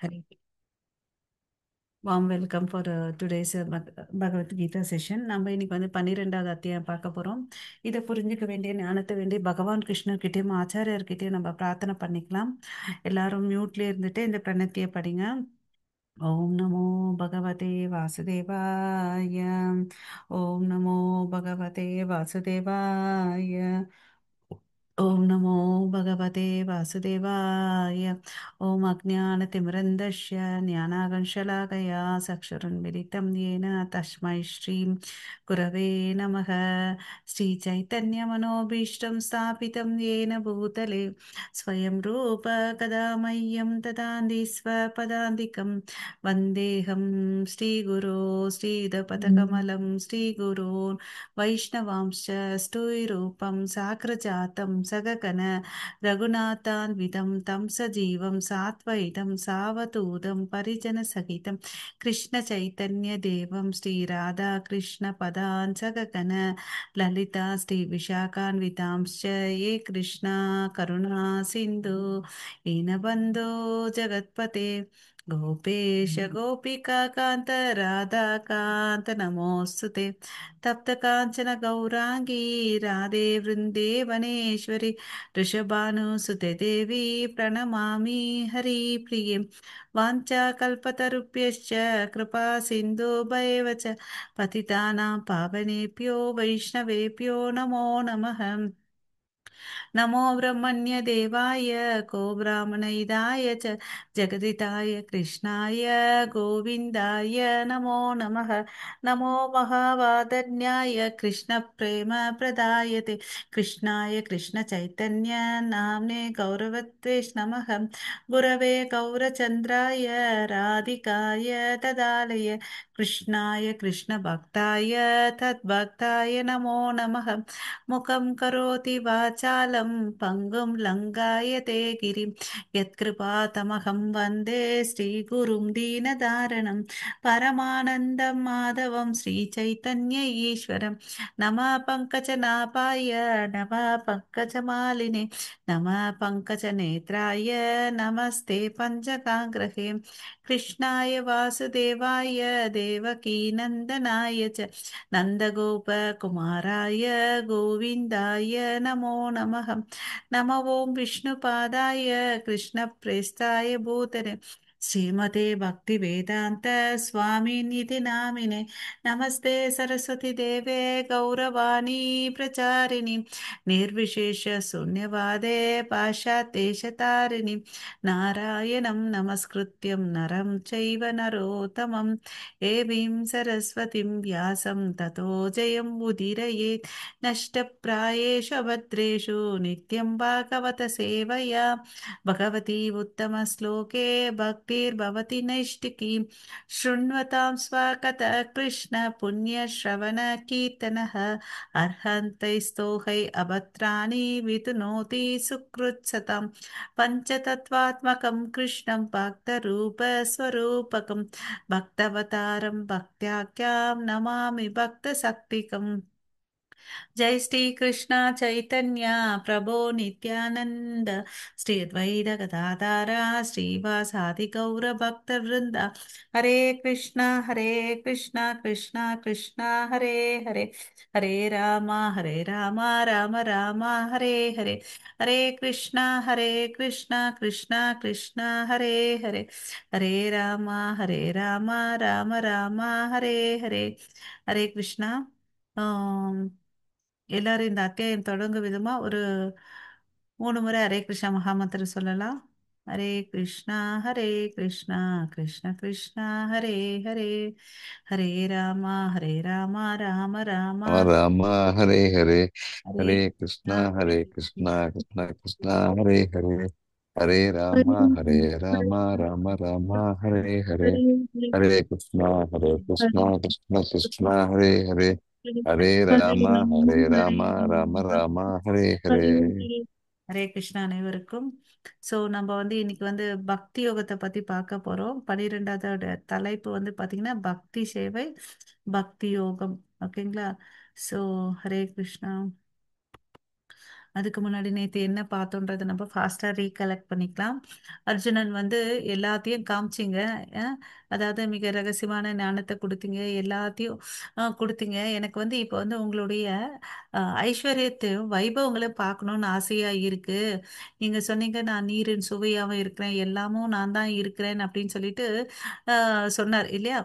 Hare. Warm welcome for today's Bhagavad Gita session. நம்ம இன்னைக்கு வந்து 12வது அத்தியாயம் பார்க்க போகிறோம். இதை புரிஞ்சுக்க வேண்டிய ஞானத்தை வேண்டி பகவான் கிருஷ்ணர்கிட்டையும் ஆச்சாரியர்கிட்டையும் நம்ம பிரார்த்தனை பண்ணிக்கலாம். எல்லாரும் மியூட்லேயே இருந்துட்டு இந்த பிரணத்தியை படிங்க. ஓம் நமோ பகவதே வாசுதேவாய. ஓம் நமோ பகவதே வாசுதேவாய. ஓம் நமோ பகவதே வாசுதேவாய. ஓம் அஜ்ஞானதிமிரந்தஸ்ய ஞானாகன்ஷலாகயா சக்ஷுருன்மிலிதம் येन தஸ்மை ஸ்ரீ குரவே நமः. ஸ்ரீ சைத்தன்யமனோபீஷ்டம் ஸ்தாபிதம் येन பூதலே ஸ்வயம் ரூப கதா மய்யம் ததாந்தி ஸ்வபதாந்திகம். வந்தேஹம் ஸ்ரீகுரோ ஸ்ரீதபதகமலம் ஸ்ரீகுரோன் வைஷ்ணவாंश्च स्तुतिरूपं साग्रजातं सगगण रघुनाथान्वितं तं सजीवं सात्वैतं सावधूतं परिजनसहितं कृष्णचैतन्यदेवं श्रीराधाकृष्णपदान् सगगण ललिता श्रीविशाखान्वितांश्च. ये कृष्णा करुणा सिन्धु दीनबन्धो जगत्पते गोपेश गोपिका कान्त राधाकान्त नमोऽस्तु. तप्त काञ्चन गौराङ्गी राधे वृन्देवनेश्वरि वृषभानुसुते देवी प्रणमामि हरिप्रिये. वाञ्छाकल्पतरुभ्यश्च कृपा सिन्धुभ्येव च पतितानां पावनेभ्यो वैष्णवेभ्यो नमो नमः. नमो ब्रह्मण्य देवाय को ब्राह्मणहिताय च जगदिताय कृष्णाय गोविन्दाय नमो नमः. नमो महावादन्याय कृष्ण प्रेम प्रदायते कृष्णाय कृष्ण चैतन्य नाम्ने गौरवत्वेष नमः. गुरवे गौरचन्द्राय राधिकाय तदालय कृष्णाय कृष्णभक्ताय तद्भक्ताय नमो नमः. मुखं करोति वाचालं पङ्गुं लङ्घयते गिरिं यत्कृपातमहं वन्दे श्रीगुरुं दीनदारणं परमानन्दं माधवं श्रीचैतन्य ईश्वरं. नमः पङ्कजनाभाय नमः पङ्कजमालिने नमः पङ्कजनेत्राय नमस्ते पञ्चकाङ्ग्रहे. कृष्णाय वासुदेवाय देवकीनन्दनाय च नन्दगोपकुमाराय गोविन्दाय नमो नमः. नमो ॐ विष्णुपादाय कृष्णप्रेष्ठाय भूतले श्रीमते भक्तिवेदान्त स्वामिनिति नामिने. नमस्ते सरस्वती देवे गौरवाणी प्रचारिणि निर्विशेष शून्यवादे पाश्चात्येशतारिणि. नारायणं नमस्कृत्यं नरं चैव नरोत्तमं देवीं सरस्वतीं व्यासं ततो जयं उदीरयेत्. नष्टप्रायेषु अभद्रेषु नित्यं भागवत सेवया भगवती उत्तमश्लोके भक्तिर्भवति नैष्टिकी. शृण्वतां स्वकथ कृष्ण पुण्यश्रवणकीर्तनः अर्हन्तैस्तोहै अभद्राणि वितुनोति सुकृत्सतां. पञ्चतत्त्वात्मकं कृष्णं भक्तरूपस्वरूपकं भक्तवतारं भक्त्याख्यां नमामि भक्तशक्तिकम्. जय श्री कृष्ण चैतन्य प्रभो नित्यानंद श्री अद्वैत गदाधारा श्रीवासादि गौर भक्त वृंद. हरे कृष्णा कृष्णा कृष्णा हरे हरे हरे राम राम राम हरे हरे. हरे कृष्णा कृष्णा कृष्णा हरे हरे हरे राम राम राम हरे हरे. ஹரே கிருஷ்ணா. ஆம், எல்லாரும் இந்த அத்தியாயம் தொடங்கும் விதமா ஒரு 3 முறை ஹரே கிருஷ்ணா மகாமந்திரம் சொல்லலாம். ஹரே கிருஷ்ணா ஹரே கிருஷ்ணா கிருஷ்ண கிருஷ்ணா ஹரே ஹரே ஹரே ராமா ராம ராமா ராம ராம ஹரே ஹரே ஹரே ஹரே கிருஷ்ணா ஹரே கிருஷ்ணா கிருஷ்ணா கிருஷ்ணா ஹரே ஹரே ஹரே ராமா ஹரே ராமா ராம ராமா ஹரே ஹரே ஹரே கிருஷ்ணா கிருஷ்ண கிருஷ்ணா ஹரே ஹரே ஹரே ராமா ஹரே ராமா ராம ராமா ஹரே ஹரே. ஹரே கிருஷ்ணா அனைவருக்கும். ஸோ நம்ம வந்து இன்னைக்கு வந்து பக்தி யோகத்தை பத்தி பார்க்க போறோம். 12வது தலைப்பு வந்து பாத்தீங்கன்னா பக்தி சேவை பக்தி யோகம். ஓகேங்களா? ஸோ ஹரே கிருஷ்ணா. அதுக்கு முன்னாடி நேற்று என்ன பார்த்தோன்றதை நம்ம ஃபாஸ்ட்டாக ரீகலெக்ட் பண்ணிக்கலாம். அர்ஜுனன் வந்து எல்லாத்தையும் காமிச்சிங்க. அஹ், அதாவது மிக ரகசியமான ஞானத்தை கொடுத்தீங்க, எல்லாத்தையும் கொடுத்தீங்க. எனக்கு வந்து இப்போ வந்து உங்களுடைய ஐஸ்வர்யத்தையும் வைபவங்களையும் பார்க்கணுன்னு ஆசையாக இருக்குது. நீங்கள் சொன்னீங்க நான் நீரின் சுவையாகவும் இருக்கிறேன், எல்லாமும் நான் தான் இருக்கிறேன் அப்படின்னு சொல்லிட்டு சொன்னார் இல்லையா?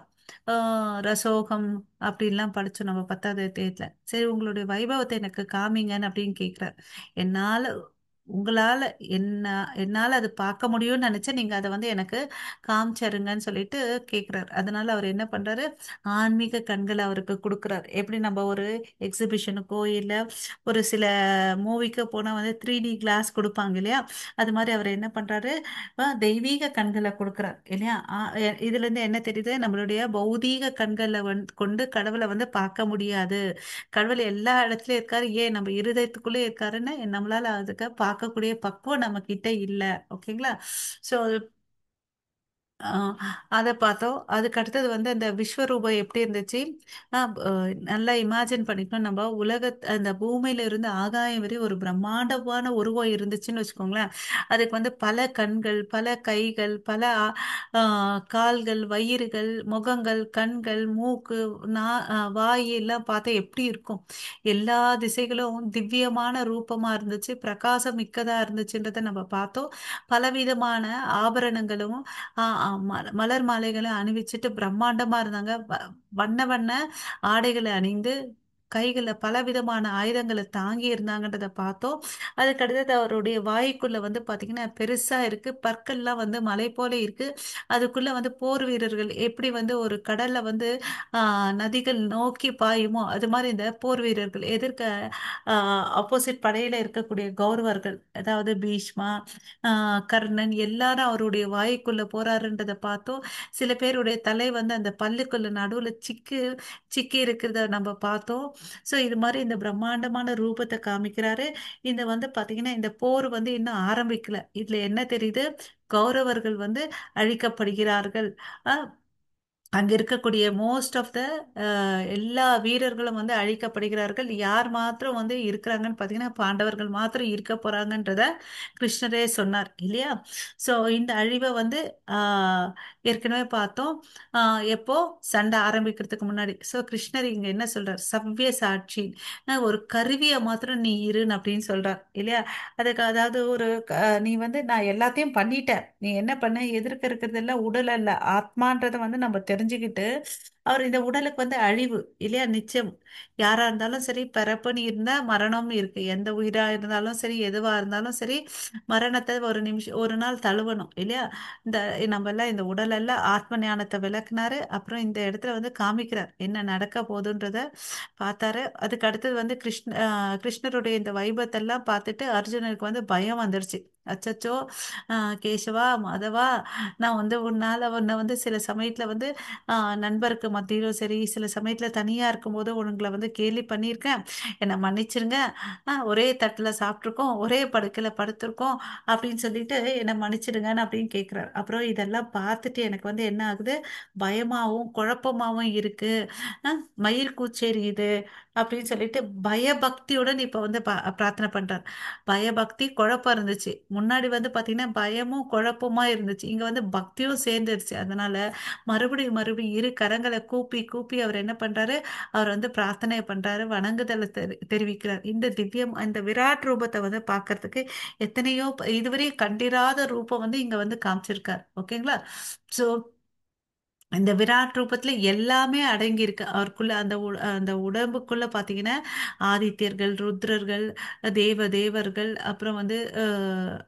ரசோகம் அப்படின்லாம் படித்தோம் நம்ம 10வது தேதியில். சரி, உங்களுடைய வைபவத்தை எனக்கு காமிங்கன்னு அப்படின்னு கேட்குறார். என்னால் உங்களால் என்ன என்னால் அது பார்க்க முடியும்னு நினச்சா நீங்கள் அதை வந்து எனக்கு காமிச்சருங்கன்னு சொல்லிட்டு கேட்குறாரு. அதனால அவர் என்ன பண்ணுறாரு, ஆன்மீக கண்களை அவருக்கு கொடுக்குறாரு. எப்படி நம்ம ஒரு எக்ஸிபிஷனுக்கோ இல்லை ஒரு சில மூவிக்கோ போனால் வந்து 3D class கொடுப்பாங்க இல்லையா? அது மாதிரி அவர் என்ன பண்ணுறாரு, தெய்வீக கண்களை கொடுக்குறார் இல்லையா? இதுலேருந்து என்ன தெரியுது, நம்மளுடைய பௌதீக கண்களை வந்து கொண்டு கடவுளை வந்து பார்க்க முடியாது. கடவுள் எல்லா இடத்துலயும் இருக்காரு, ஏன் நம்ம இருதயத்துக்குள்ளே இருக்காருன்னு நம்மளால அதுக்கு பார்க்கக்கூடிய பக்குவம் நம்ம கிட்ட இல்லை. ஓகேங்களா? ஸோ அதை பார்த்தோம். அதுக்கு அடுத்தது வந்து அந்த விஸ்வரூபம் எப்படி இருந்துச்சு, நல்லா இமேஜின் பண்ணிக்கணும். நம்ம உலக அந்த பூமியில இருந்து ஆகாயம் வரை ஒரு பிரம்மாண்டமான உருவம் இருந்துச்சுன்னு வச்சுக்கோங்களேன். அதுக்கு வந்து பல கண்கள், பல கைகள், பல கால்கள், வயிறுகள், முகங்கள், கண்கள், மூக்கு, வாய் எல்லாம் பார்த்தா எப்படி இருக்கும்? எல்லா திசைகளும் திவ்யமான ரூபமா இருந்துச்சு, பிரகாசம் மிக்கதா இருந்துச்சுன்றதை நம்ம பார்த்தோம். பலவிதமான ஆபரணங்களும் மலர் மாலைகளை அணிவிச்சுட்டு பிரம்மாண்டமா இருந்தாங்க. வண்ண வண்ண ஆடைகளை அணிந்து கைகளை பலவிதமான ஆயுதங்களை தாங்கி இருந்தாங்கன்றதை பார்த்தோம். அதுக்கு அடுத்தது அவருடைய வாய்க்குள்ள வந்து பாத்தீங்கன்னா பெருசா இருக்கு, பற்கள்லாம் வந்து மலை போல இருக்கு. அதுக்குள்ள வந்து போர் வீரர்கள் எப்படி வந்து ஒரு கடல்ல வந்து நதிகள் நோக்கி பாயுமோ அது மாதிரி இந்த போர் வீரர்கள் எதிர்க்க ஆப்போசிட் படையில இருக்கக்கூடிய கௌரவர்கள், அதாவது பீஷ்மா, கர்ணன் எல்லாரும் அவருடைய வாய்க்குள்ள போறாருன்றதை பார்த்தோம். சில பேருடைய தலை வந்து அந்த பல்லுக்குள்ள நடுவுல சிக்கி இருக்கிறத நம்ம பார்த்தோம். ஸோ இது மாதிரி இந்த பிரம்மாண்டமான ரூபத்தை காமிக்கிறாரு. இந்த வந்து பாத்தீங்கன்னா இந்த போர் வந்து இன்னும் ஆரம்பிக்கல. இதுல என்ன தெரியுது, கௌரவர்கள் வந்து அழிக்கப்படுகிறார்கள். அங்க இருக்கக்கூடிய மோஸ்ட் ஆஃப் the எல்லா வீரர்களும் வந்து அழிக்கப்படுகிறார்கள். யார் மாத்திரம் வந்து இருக்கிறாங்கன்னு பார்த்தீங்கன்னா பாண்டவர்கள் மாத்திரம் இருக்க போறாங்கன்றத கிருஷ்ணரே சொன்னார் இல்லையா? ஸோ இந்த அழிவை வந்து ஏற்கனவே பார்த்தோம். எப்போ சண்டை ஆரம்பிக்கிறதுக்கு முன்னாடி. ஸோ கிருஷ்ணர் இங்க என்ன சொல்றார், சவ்ய சாட்சி, ஒரு கருவியை மாத்திரம் நீ இருன்னு அப்படின்னு சொல்றார் இல்லையா? அதுக்கு அதாவது ஒரு நீ வந்து நான் எல்லாத்தையும் பண்ணிட்டேன், நீ என்ன பண்ண, எதிர்க்க இருக்கிறதெல்லாம் உடல் அல்ல ஆத்மான்றதை வந்து நம்ம தெரிஞ்சுக்கிட்டு, அவர் இந்த உடலுக்கு வந்து அழிவு இல்லையா, நிச்சயம். யாரா இருந்தாலும் சரி, பிறப்புன்னு இருந்தா மரணம்னு இருக்கு. எந்த உயிரா இருந்தாலும் சரி, எதுவா இருந்தாலும் சரி, மரணத்தை ஒரு நிமிஷம் ஒரு நாள் தழுவணும் இல்லையா? இந்த நம்ம எல்லாம் இந்த உடலெல்லாம் ஆத்ம ஞானத்தை விளக்குனாரு. அப்புறம் இந்த இடத்துல வந்து காமிக்கிறார் என்ன நடக்க போகுதுன்றத பார்த்தாரு. அதுக்கு அடுத்தது வந்து கிருஷ்ணருடைய இந்த வைபத்தெல்லாம் பார்த்துட்டு அர்ஜுனனுக்கு வந்து பயம் வந்துடுச்சு. அச்சச்சோ, கேசவா மாதவா, நான் வந்து உன்னால உன்னை வந்து சில சமயத்துல வந்து நண்பருக்கு மத்தியிலும் சரி, சில சமயத்துல தனியா இருக்கும்போது உங்களை வந்து கேலி பண்ணியிருக்கேன், என்னை மன்னிச்சிருங்க, ஒரே தட்டுல சாப்பிட்ருக்கோம், ஒரே படுக்கையில படுத்திருக்கோம் அப்படின்னு சொல்லிட்டு என்னை மன்னிச்சிடுங்கன்னு அப்படின்னு கேட்குறாரு. அப்புறம் இதெல்லாம் பார்த்துட்டு எனக்கு வந்து என்ன ஆகுது, பயமாவும் குழப்பமாவும் இருக்கு, மயில் கூச்சேரியுது அப்படின்னு சொல்லிட்டு பயபக்தியுடன் இப்ப வந்து பிரார்த்தனை பண்றார். பயபக்தி குழப்பம் இருந்துச்சு முன்னாடி வந்து பாத்தீங்கன்னா, பயமும் குழப்பமா இருந்துச்சு, இங்க வந்து பக்தியும் சேர்ந்துருச்சு. அதனால மறுபடியும் மறுபடியும் இரு கரங்களை கூப்பி கூப்பி அவர் என்ன பண்றாரு, அவர் வந்து பிரார்த்தனை பண்றாரு, வணங்குதலை தெரிவிக்கிறார். இந்த திவ்யம் இந்த விராட் ரூபத்தை வந்து பாக்குறதுக்கு எத்தனையோ இதுவரையும் கண்டிராத ரூபம் வந்து இங்க வந்து காமிச்சிருக்காரு. ஓகேங்களா? ஸோ இந்த விராட் ரூபத்துல எல்லாமே அடங்கி இருக்கு அவருக்குள்ள. அந்த உடம்புக்குள்ள பாத்தீங்கன்னா ஆதித்யர்கள், ருத்ரர்கள், தேவ தேவர்கள், அப்புறம் வந்து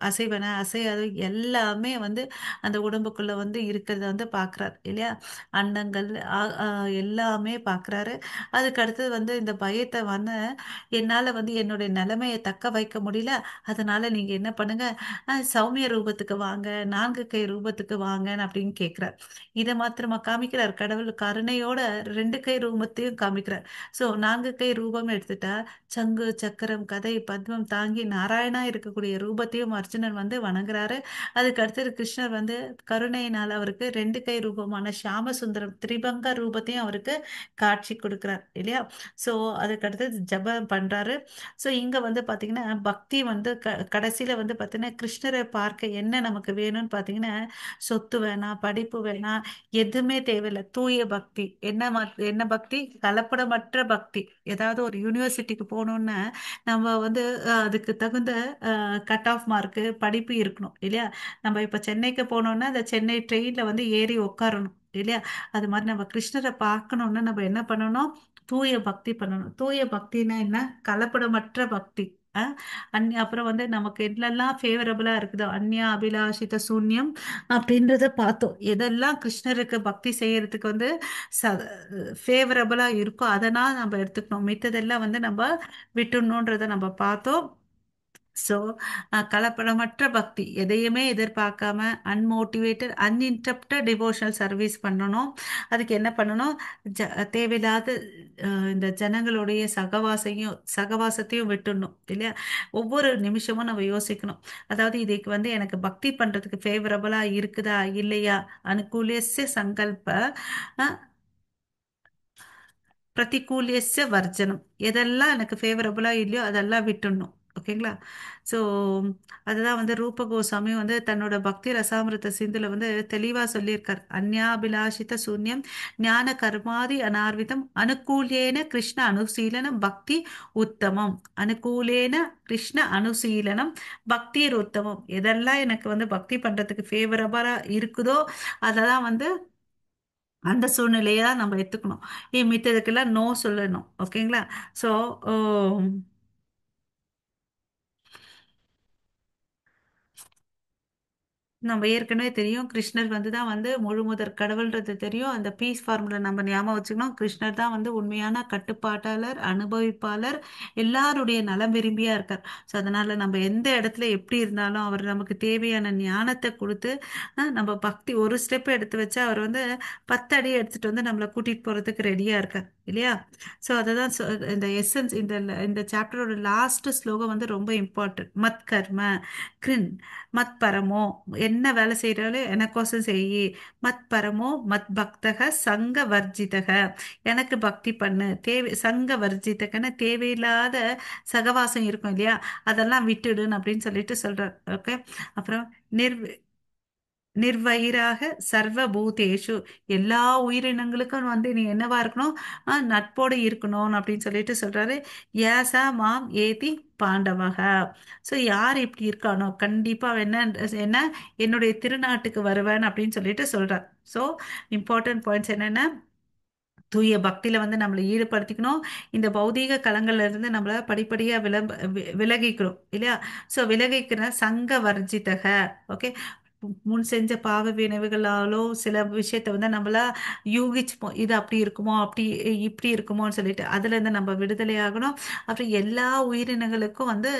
அசைவன அசையாது எல்லாமே வந்து அந்த உடம்புக்குள்ள வந்து இருக்கிறத வந்து பாக்குறாரு இல்லையா? அண்டங்கள், எல்லாமே பாக்குறாரு. அதுக்கு அடுத்தது வந்து இந்த பயத்தை வந்து என்னால வந்து என்னுடைய நிலைமையை தக்க வைக்க முடியல, அதனால நீங்க என்ன பண்ணுங்க, சௌமிய ரூபத்துக்கு வாங்க, நான்கு கை ரூபத்துக்கு வாங்கன்னு அப்படின்னு கேக்குறாரு. இதை மாத்திரம் தெரியுமா காமிக்கிறார்? கடவுள் கருணையோட 2 கை ரூபத்தையும் காமிக்கிறார். ஸோ 4 கை ரூபம் எடுத்துட்டா சங்கு சக்கரம் கதை பத்மம் தாங்கி நாராயணா இருக்கக்கூடிய ரூபத்தையும் அர்ஜுனன் வந்து வணங்குறாரு. அதுக்கு அடுத்தது கிருஷ்ணர் வந்து கருணையினால் அவருக்கு 2 கை ரூபமான சாமசுந்தரம் திரிபங்க ரூபத்தையும் அவருக்கு காட்சி கொடுக்குறார் இல்லையா? ஸோ அதுக்கு அடுத்தது ஜபம் பண்றாரு. ஸோ இங்க வந்து பாத்தீங்கன்னா பக்தி வந்து கடைசியில வந்து பாத்தீங்கன்னா கிருஷ்ணரை பார்க்க என்ன நமக்கு வேணும்னு பாத்தீங்கன்னா சொத்து வேணாம், படிப்பு வேணாம், எதுவுமே தேவையில்லை. தூய பக்தி. என்ன பக்தி? கலப்படமற்ற பக்தி. ஏதாவது ஒரு யூனிவர்சிட்டிக்கு போகணும்னா நம்ம வந்து அதுக்கு தகுந்த கட் ஆஃப் மார்க்கு படிப்பு இருக்கணும் இல்லையா? நம்ம இப்ப சென்னைக்கு போனோம்னா அந்த சென்னை ட்ரெயின்ல வந்து ஏறி உட்காரணும் இல்லையா? அது மாதிரி நம்ம கிருஷ்ணரை பார்க்கணும்னா நம்ம என்ன பண்ணணும்? தூய பக்தி பண்ணணும். தூய பக்தினா என்ன? கலப்படமற்ற பக்தி. அப்புறம் வந்து நமக்கு என்னெல்லாம் ஃபேவரபிளா இருக்குதோ அந்நியா அபிலாஷித சூன்யம் அப்படின்றத பார்த்தோம். எதெல்லாம் கிருஷ்ணருக்கு பக்தி செய்யறதுக்கு வந்து ஃபேவரபிளா இருக்கோ அதெல்லாம் நம்ம எடுத்துக்கணும். மித்ததெல்லாம் வந்து நம்ம விட்டுணுன்றதை நம்ம பார்த்தோம். ஸோ கலப்படமற்ற பக்தி, எதையுமே எதிர்பார்க்காம அன்மோட்டிவேட்டட் அன்இன்டரப்டட் டிவோஷனல் சர்வீஸ் பண்ணணும். அதுக்கு என்ன பண்ணணும்? தேவையில்லாத இந்த ஜனங்களுடைய சகவாசத்தையும் விட்டுடணும் இல்லையா? ஒவ்வொரு நிமிஷமும் நம்ம யோசிக்கணும். அதாவது இதுக்கு வந்து எனக்கு பக்தி பண்றதுக்கு ஃபேவரபிளா இருக்குதா இல்லையா? அனுகூலியஸ்ய சங்கல்ப, பிரதிகூலியஸ்ய வர்ஜனம். எதெல்லாம் எனக்கு ஃபேவரபிளா இல்லையோ அதெல்லாம் விட்டுடணும். ஓகேங்களா? ஸோ அதுதான் வந்து ரூப கோசாமி வந்து தன்னோட பக்தி ரசாமிருத சிந்துல வந்து தெளிவா சொல்லியிருக்கார். அந்யாபிலாஷித சூன்யம் ஞான கர்மாதி அனார்விதம் அனுகூலேன கிருஷ்ண அனுசீலனம் பக்தி உத்தமம். அனுகூலேன கிருஷ்ண அனுசீலனம் பக்தி உத்தமம். எதெல்லாம் எனக்கு வந்து பக்தி பண்றதுக்கு ஃபேவரபிளா இருக்குதோ அதெல்லாம் வந்து அந்த சூழ்நிலையை தான் நம்ம எடுத்துக்கணும். மித்ததுக்கெல்லாம் நோ சொல்லணும். ஓகேங்களா? ஸோ நம்ம ஏற்கனவே தெரியும் கிருஷ்ணர் வந்து தான் வந்து முழு முதற் கடவுள்ன்றது தெரியும். அந்த பீஸ் ஃபார்முலா நம்ம ஞாபகம் வச்சுக்கணும். கிருஷ்ணர் தான் வந்து உண்மையான கட்டுப்பாட்டாளர், அனுபவிப்பாளர், எல்லாருடைய நலம் விரும்பியா இருக்கார். ஸோ அதனால நம்ம எந்த இடத்துல எப்படி இருந்தாலும் அவர் நமக்கு தேவையான ஞானத்தை கொடுத்து, நம்ம பக்தி ஒரு ஸ்டெப் எடுத்து வச்சா அவர் வந்து 10 அடி எடுத்துட்டு வந்து நம்மளை கூட்டிட்டு போறதுக்கு ரெடியா இருக்கார் இல்லையா? ஸோ அதை தான் இந்த எசன்ஸ், இந்த சாப்டரோட லாஸ்ட் ஸ்லோகம் வந்து ரொம்ப இம்பார்ட்டன்ட். மத் கர்ம கிரின் மத் பரமோ, என்ன வேலை செய்யறாலும் எனக்கோசம் செய்யி. மத் பரமோ மத் பக்தக சங்க வர்ஜிதக, எனக்கு பக்தி பண்ணு. தேவை சங்க வர்ஜிதகன்னு தேவையில்லாத சகவாசம் இருக்கும் இல்லையா, அதெல்லாம் விட்டுடுன்னு அப்படின்னு சொல்லிட்டு சொல்றார். ஓகே. அப்புறம் நிர்வயிராக சர்வபூதேஷு, எல்லா உயிரினங்களுக்கும் வந்து நீ என்னவா இருக்கணும், நட்போடு இருக்கணும் அப்படின்னு சொல்லிட்டு சொல்றாரு. ஏசா மாம் ஏதி பாண்டவக. ஸோ யார் இப்படி இருக்கானோ கண்டிப்பா என்ன என்ன என்னுடைய திருநாட்டுக்கு வருவேன் அப்படின்னு சொல்லிட்டு சொல்றார். ஸோ இம்பார்ட்டன்ட் பாயிண்ட்ஸ் என்னென்ன, தூய பக்தியில வந்து நம்மளை ஈடுபடுத்திக்கணும். இந்த பௌதீக களங்கள்ல இருந்து நம்மளை படிப்படியா விலகிக்கணும் இல்லையா? ஸோ விலகிக்கிற சங்க வர்ஜிதக. ஓகே, முன் செஞ்ச பாவ வினைவுகளாலோ சில விஷயத்த வந்து நம்மளா யூகிச்சுப்போம், இது அப்படி இருக்குமோ அப்படி இப்படி இருக்குமோன்னு சொல்லிட்டு அதுல இருந்து நம்ம விடுதலை ஆகணும். அப்புறம் எல்லா உயிரினங்களுக்கும் வந்து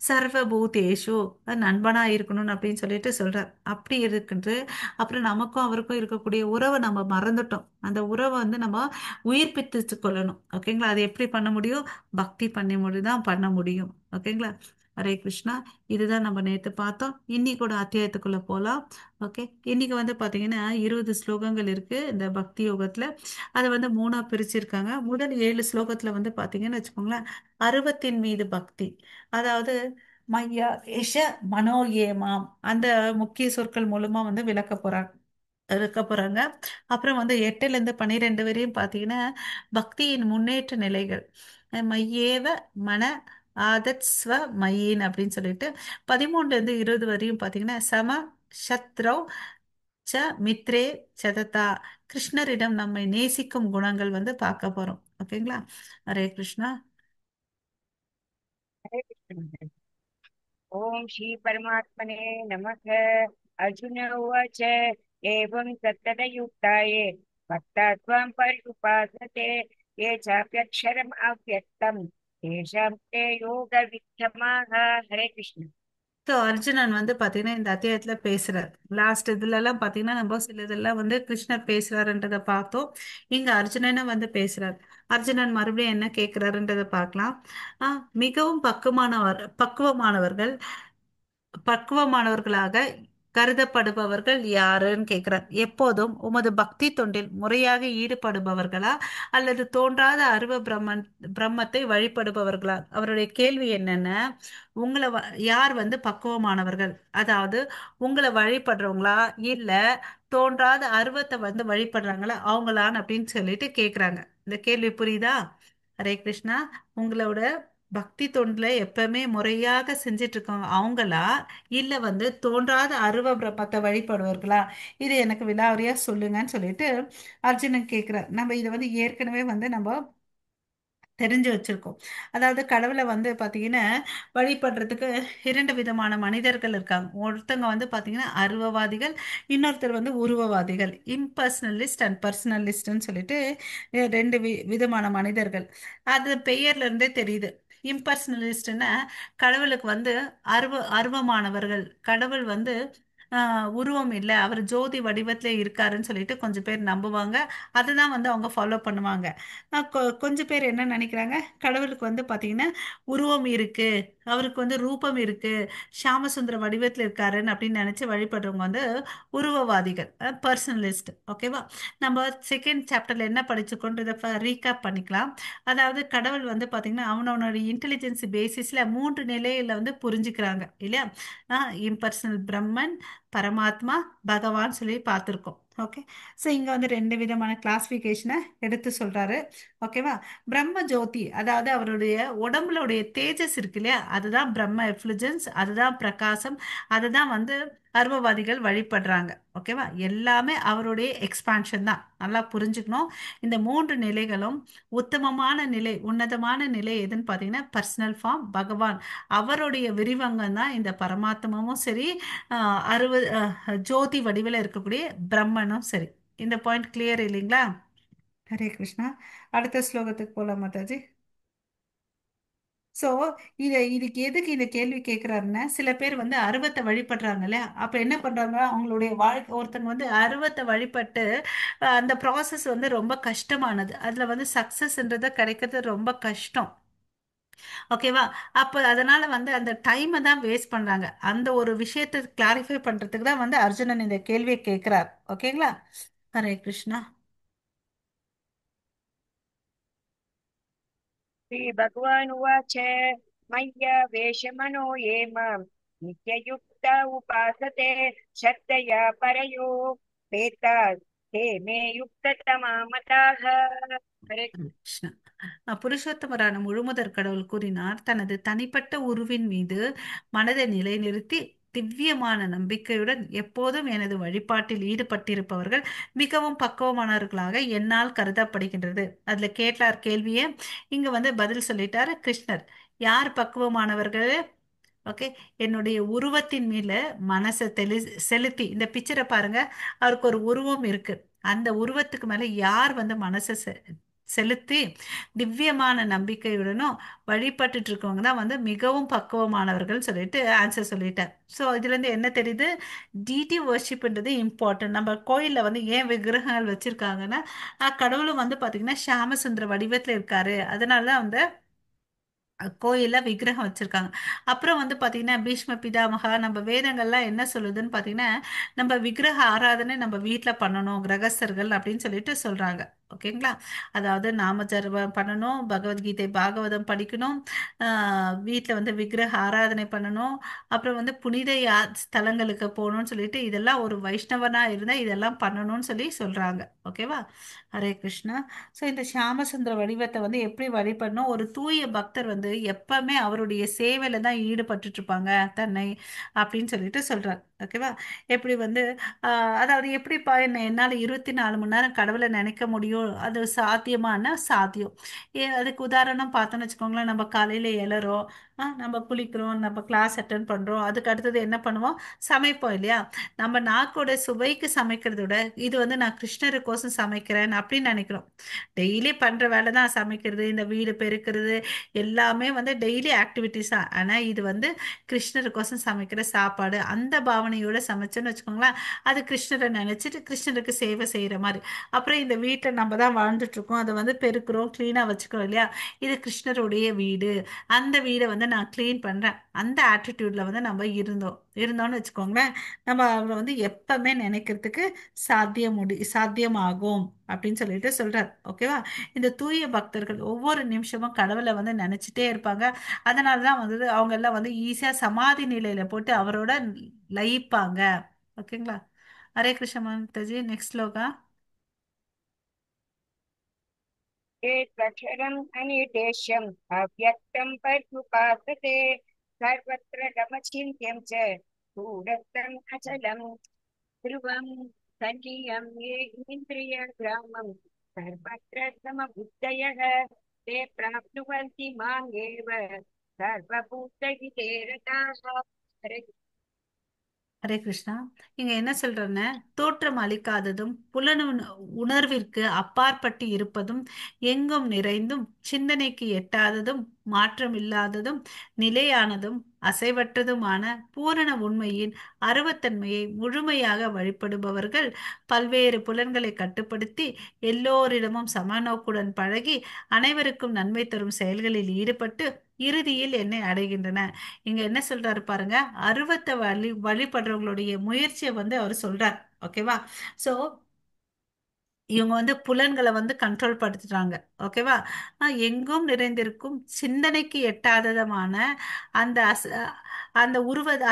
சர்வபூதேஷு நண்பனா இருக்கணும்னு அப்படின்னு சொல்லிட்டு சொல்றார். அப்படி இருக்குன்ட்டு அப்புறம் நமக்கும் அவருக்கும் இருக்கக்கூடிய உறவை நம்ம மறந்துட்டோம். அந்த உறவை வந்து நம்ம உயிர்ப்பித்து கொள்ளணும். ஓகேங்களா? அது எப்படி பண்ண முடியும்? பக்தி பண்ணி முடிதான் பண்ண முடியும். ஓகேங்களா? ஹரே கிருஷ்ணா. இதுதான் நம்ம நேத்து பார்த்தோம். இன்னைக்கு அத்தியாயத்துக்குள்ள போலாம். ஓகே, இன்னைக்கு வந்து பாத்தீங்கன்னா 20 ஸ்லோகங்கள் இருக்கு இந்த பக்தி யோகத்துல. அதை வந்து 3 பிரிச்சிருக்காங்க. முதல் 7 ஸ்லோகத்துல வந்து பாத்தீங்கன்னு வச்சுக்கோங்களேன், அருவத்தின் மீது பக்தி, அதாவது மையா ஏஷ மனோயேமாம், அந்த முக்கிய சொற்கள் மூலமா வந்து விளக்க போறாங்க, இருக்க போறாங்க. அப்புறம் வந்து 8ல இருந்து 12 வரையும் பாத்தீங்கன்னா பக்தியின் முன்னேற்ற நிலைகள், மையேவ மன ஆதத்ஸ்வ மயின் அப்படின்னு சொல்லிட்டு 13ல இருந்து 20 வரையும் பாத்தீங்கன்னா சம சத்ரவ் ச மித்ரே சததா, கிருஷ்ணரிடம் நம்மை நேசிக்கும் குணங்கள் வந்து பார்க்க போறோம். ஓகேங்களா? ஹரே கிருஷ்ணா. ஓம் ஸ்ரீ பரமாத்மனே நமக. அர்ஜுன உவாச்ச ஏவம் சத்ததயுக்தாயே பக்தாத்வாம் பரிஉபாசதே ஏ சாப்யக்ஷரம் அவ்யக்தம் தேஷாம் தே யோக வித்தமாக. ஹரே கிருஷ்ணா. ஸோ அர்ஜுனன் வந்து பார்த்தீங்கன்னா இந்த அத்தியாயத்தில் பேசுறார். லாஸ்ட் இதுலலாம் பார்த்தீங்கன்னா நம்ம சில இதெல்லாம் வந்து கிருஷ்ணர் பேசுறாருன்றதை பார்த்தோம். இங்க அர்ஜுனனை வந்து பேசுறார். அர்ஜுனன் மறுபடியும் என்ன கேட்கிறாருன்றதை பார்க்கலாம். மிகவும் பக்குவமானவர்கள் பக்குவமானவர்களாக கருதப்படுபவர்கள் யாருன்னு கேட்கிறார். எப்போதும் உமது பக்தி தொண்டில் முறையாக ஈடுபடுபவர்களா அல்லது தோன்றாத அருவ பிரம்மத்தை வழிபடுபவர்களா? அவருடைய கேள்வி என்னன்னா, உங்களை யார் வந்து பக்குவமானவர்கள், அதாவது உங்களை வழிபடுறவங்களா இல்ல தோன்றாத அருவத்தை வந்து வழிபடுறாங்களா அவங்களான்னு அப்படின்னு சொல்லிட்டு கேட்குறாங்க. இந்த கேள்வி புரியுதா? ஹரே கிருஷ்ணா. உங்களோட பக்தி தொண்டில் எப்பவுமே முறையாக செஞ்சிட்டு இருக்காங்க அவங்களா இல்லை வந்து தோன்றாத அருவ பிரம்மத்தை வழிபடுவார்களா? இது எனக்கு விலாவரியா சொல்லுங்கன்னு சொல்லிட்டு அர்ஜுனன் கேட்குறார். நம்ம இதை வந்து ஏற்கனவே வந்து நம்ம தெரிஞ்சு வச்சிருக்கோம். அதாவது கடவுளை வந்து பார்த்தீங்கன்னா வழிபடுறதுக்கு இரண்டு விதமான மனிதர்கள் இருக்காங்க. ஒருத்தங்க வந்து பார்த்தீங்கன்னா அருவவாதிகள், இன்னொருத்தர் வந்து உருவவாதிகள். இம்பர்சனலிஸ்ட் அண்ட் பர்சனலிஸ்ட்னு சொல்லிட்டு ரெண்டு விதமான மனிதர்கள். அது பெயர்ல இருந்தே தெரியுது. இம்பர்சனலிஸ்ட்னா கடவுளுக்கு வந்து அருவமானவர்கள். கடவுள் வந்து உருவம் இல்லை, அவர் ஜோதி வடிவத்துல இருக்காருன்னு சொல்லிட்டு கொஞ்சம் பேர் நம்புவாங்க. அதுதான் வந்து அவங்க ஃபாலோ பண்ணுவாங்க. கொஞ்சம் பேர் என்ன நினைக்கிறாங்க, கடவுளுக்கு வந்து பார்த்தீங்கன்னா உருவம் இருக்கு, அவருக்கு வந்து ரூபம் இருக்கு, சாமசுந்தர வடிவத்துல இருக்காருன்னு அப்படின்னு நினைச்சு வழிபடுறவங்க வந்து உருவவாதிகள், பர்சனலிஸ்ட். ஓகேவா? நம்ம செகண்ட் சாப்டர்ல என்ன படிச்சிருக்கோன்றதை ரீகேப் பண்ணிக்கலாம். அதாவது கடவுள் வந்து பார்த்தீங்கன்னா அவனவனோட இன்டெலிஜென்ஸ் பேசிஸ்ல 3 நிலையில வந்து புரிஞ்சுக்கிறாங்க இல்லையா? இம்பர்சனல் பிரம்மன், பரமாத்மா, பகவான் சொல்லி பார்த்துருக்கோம். ஓகே, ஸோ இங்கே வந்து 2 விதமான கிளாஸிஃபிகேஷனை எடுத்து சொல்றாரு. ஓகேவா? பிரம்ம ஜோதி, அதாவது அவருடைய உடம்புலோடைய தேஜஸ் இருக்கு இல்லையா, அதுதான் பிரம்ம எஃப்ளுஜன்ஸ், அதுதான் பிரகாசம், அதுதான் வந்து அருவவாதிகள் வழிபடுறாங்க. ஓகேவா? எல்லாமே அவருடைய எக்ஸ்பான்ஷன் தான். நல்லா புரிஞ்சுக்கணும். இந்த 3 நிலைகளும் உத்தமமான நிலை, உன்னதமான நிலை எதுன்னு பார்த்தீங்கன்னா பர்சனல் ஃபார்ம் பகவான், அவருடைய விரிவங்கம் தான் இந்த பரமாத்மாவும் சரி, அருவ, ஜோதி வடிவில் இருக்கக்கூடிய பிரம்மனும் சரி. இந்த பாயிண்ட் கிளியர் இல்லைங்களா? ஹரே கிருஷ்ணா. அடுத்த ஸ்லோகத்துக்கு போகலாம் மாதாஜி. ஸோ இதுக்கு எதுக்கு இந்த கேள்வி கேட்குறாருன்னா, சில பேர் வந்து அருவத்தை வழிபடுறாங்க இல்லையா, அப்போ என்ன பண்றாங்க, அவங்களுடைய வாழ்க்கை, ஒருத்தங்க வந்து அருவத்தை வழிபட்டு, அந்த ப்ராசஸ் வந்து ரொம்ப கஷ்டமானது, அதுல வந்து சக்ஸஸ்ன்றதை கிடைக்கிறது ரொம்ப கஷ்டம். ஓகேவா? அப்போ அதனால வந்து அந்த டைமை தான் வேஸ்ட் பண்றாங்க. அந்த ஒரு விஷயத்தை கிளாரிஃபை பண்றதுக்கு தான் வந்து அர்ஜுனன் இந்த கேள்வியை கேட்கிறார். ஓகேங்களா? ஹரே கிருஷ்ணா. ஸ்ரீ பகவான் உவாச்ச மய்யா வேஷமனோ ஏ மாம் நித்யயுக்தா உபாசதே ஸ்ரத்தயா பரயோ பேதா தே மே யுக்ததமா மதாக. ஹரே கிருஷ்ணா. புருஷோத்தமரான முழுமுதற் கடவுள் கூறினார், தனது தனிப்பட்ட உருவின் மீது மனதை நிலைநிறுத்தி திவ்யமான நம்பிக்கையுடன் எப்போதும் எனது வழிபாட்டில் ஈடுபட்டிருப்பவர்கள் மிகவும் பக்குவமானவர்களாக என்னால் கருதப்படுகின்றது. அதுல கேட்டார் கேள்வியே இங்க வந்து பதில் சொல்லிட்டாரு கிருஷ்ணர். யார் பக்குவமானவர்கள்? ஓகே, என்னுடைய உருவத்தின் மேல மனசை செலுத்தி, இந்த பிக்சரை பாருங்க, அவருக்கு ஒரு உருவம் இருக்கு, அந்த உருவத்துக்கு மேல யார் வந்து மனசை செலுத்தி திவ்யமான நம்பிக்கையுடனும் வழிபட்டுட்டு இருக்கவங்க தான் வந்து மிகவும் பக்குவமானவர்கள் சொல்லிட்டு ஆன்சர் சொல்லிட்டார். ஸோ இதுல இருந்து என்ன தெரியுது, டிடி வர்ஷிப்ன்றது இம்பார்ட்டன்ட். நம்ம கோயில்ல வந்து ஏன் விக்கிரகங்கள் வச்சிருக்காங்கன்னா, கடவுளும் வந்து பாத்தீங்கன்னா சாமசுந்தர வடிவத்துல இருக்காரு, அதனாலதான் வந்து கோயில்ல விக்கிரகம் வச்சிருக்காங்க. அப்புறம் வந்து பாத்தீங்கன்னா பீஷ்ம பிதாமகா, நம்ம வேதங்கள்லாம் என்ன சொல்லுதுன்னு பாத்தீங்கன்னா, நம்ம விக்கிரக ஆராதனை நம்ம வீட்ல பண்ணணும் கிரகஸ்தர்கள் அப்படின்னு சொல்லிட்டு சொல்றாங்க. ஓகேங்களா? அதாவது நாம ஜபம் பண்ணணும், பகவத்கீதை பாகவதம் படிக்கணும், வீட்ல வந்து விக்கிரக ஆராதனை பண்ணணும், அப்புறம் வந்து புனித ஸ்தலங்களுக்கு போகணும்னு சொல்லிட்டு இதெல்லாம் ஒரு வைஷ்ணவனா இருந்தா இதெல்லாம் பண்ணணும்னு சொல்லி சொல்றாங்க. ஓகேவா? ஹரே கிருஷ்ணா. ஸோ இந்த சாமசுந்தர வடிவத்தை வந்து எப்படி வழிபடணும், ஒரு தூய பக்தர் வந்து எப்பவுமே அவருடைய சேவையில தான் ஈடுபட்டுட்டு இருப்பாங்க தன்னை அப்படின்னு சொல்லிட்டு சொல்றாரு. ஓகேவா? எப்படி வந்து, அதாவது எப்படிப்பா என்னால 24 மணி நேரம் கடவுளை நினைக்க முடியும், அது சாத்தியமானா சாத்தியம். அதுக்கு உதாரணம் பார்த்தோன்னு வச்சுக்கோங்களேன், நம்ம காலையில எழறோம், நம்ம குளிக்கிறோம், நம்ம கிளாஸ் அட்டன் பண்றோம், அதுக்கு அடுத்தது என்ன பண்ணுவோம்? சமைப்போம் இல்லையா? நம்ம நாக்கோட சுவைக்கு சமைக்கிறத விட இது வந்து நான் கிருஷ்ணருக்கோசம் சமைக்கிறேன் அப்படின்னு நினைக்கிறோம். டெய்லி பண்ற வேலை தான் சமைக்கிறது, இந்த வீடு பெருக்கிறது, எல்லாமே வந்து டெய்லி ஆக்டிவிட்டிஸ் தான். ஆனா இது வந்து கிருஷ்ணருக்கோசம் சமைக்கிற சாப்பாடு, அந்த பாவனையோட சமைச்சோன்னு வச்சுக்கோங்களேன், அது கிருஷ்ணரை நினைச்சிட்டு கிருஷ்ணருக்கு சேவை செய்யற மாதிரி. அப்புறம் இந்த வீட்டை நம்ம தான் வாழ்ந்துட்டு இருக்கோம், அதை வந்து பெருக்கிறோம், க்ளீனா வச்சுக்கிறோம் இல்லையா? இது கிருஷ்ணருடைய வீடு, அந்த வீடை வந்து நான் க்ளீன் பண்றேன், அந்த ஆட்டிடியூட்ல வந்து நம்ம இருந்தோம்னு வச்சுக்கோங்களேன், நம்ம அவரை வந்து எப்பவுமே நினைக்கிறதுக்கு சாத்தியமாகும் அப்படின்னு சொல்லிட்டு சொல்றார். ஓகேவா? இந்த தூய பக்தர்கள் ஒவ்வொரு நிமிஷமும் கடவுளை வந்து நினைச்சிட்டே இருப்பாங்க. அதனாலதான் வந்து அவங்க எல்லாம் வந்து ஈஸியா சமாதி நிலையில போட்டு அவரோட லயிப்பாங்க. ஓகேங்களா? ஹரே கிருஷ்ண மாதாஜி, நெக்ஸ்ட் ஸ்லோகா. ஏத்வக்ஷரம் அனிதேஷ்யம் அவ்யக்தம் பர்யுபாசதே சர்வத்ர கமசிந்தியம் ச கூடஸ்தம் அச்சலம் த்ருவம் சன்னியம் ஏ இந்திரிய கிராமம் சர்வத்ர சமபுத்தயः தே பிராப்னுவந்தி மாம் ஏவ சர்வபூதஹிதே ரதாः. ஹரே ஹரே கிருஷ்ணா. இங்க என்ன சொல்றேன்னா, தோற்றம் அளிக்காததும் புலன் உணர்விற்கு அப்பாற்பட்டு இருப்பதும் எங்கும் நிறைந்தும் சிந்தனைக்கு எட்டாததும் மாற்றம் இல்லாததும் நிலையானதும் அசைவற்றதுமான பூரண உண்மையின் அருவத்தன்மையை முழுமையாக வழிபடுபவர்கள் பல்வேறு புலன்களை கட்டுப்படுத்தி எல்லோரிடமும் சமநோக்குடன் பழகி அனைவருக்கும் நன்மை தரும் செயல்களில் ஈடுபட்டு இறுதியில் என்னை அடைகின்றன. இங்க என்ன சொல்றாரு பாருங்க, அருவத்தை வழிபடுறவங்களுடைய முயற்சியை வந்து அவர் சொல்றார். ஓகேவா? சோ இவங்க வந்து புலன்களை வந்து கண்ட்ரோல் படுத்துறாங்க. ஓகேவா? எங்கும் நிறைந்திருக்கும் சிந்தனைக்கு எட்டாததமான அந்த அந்த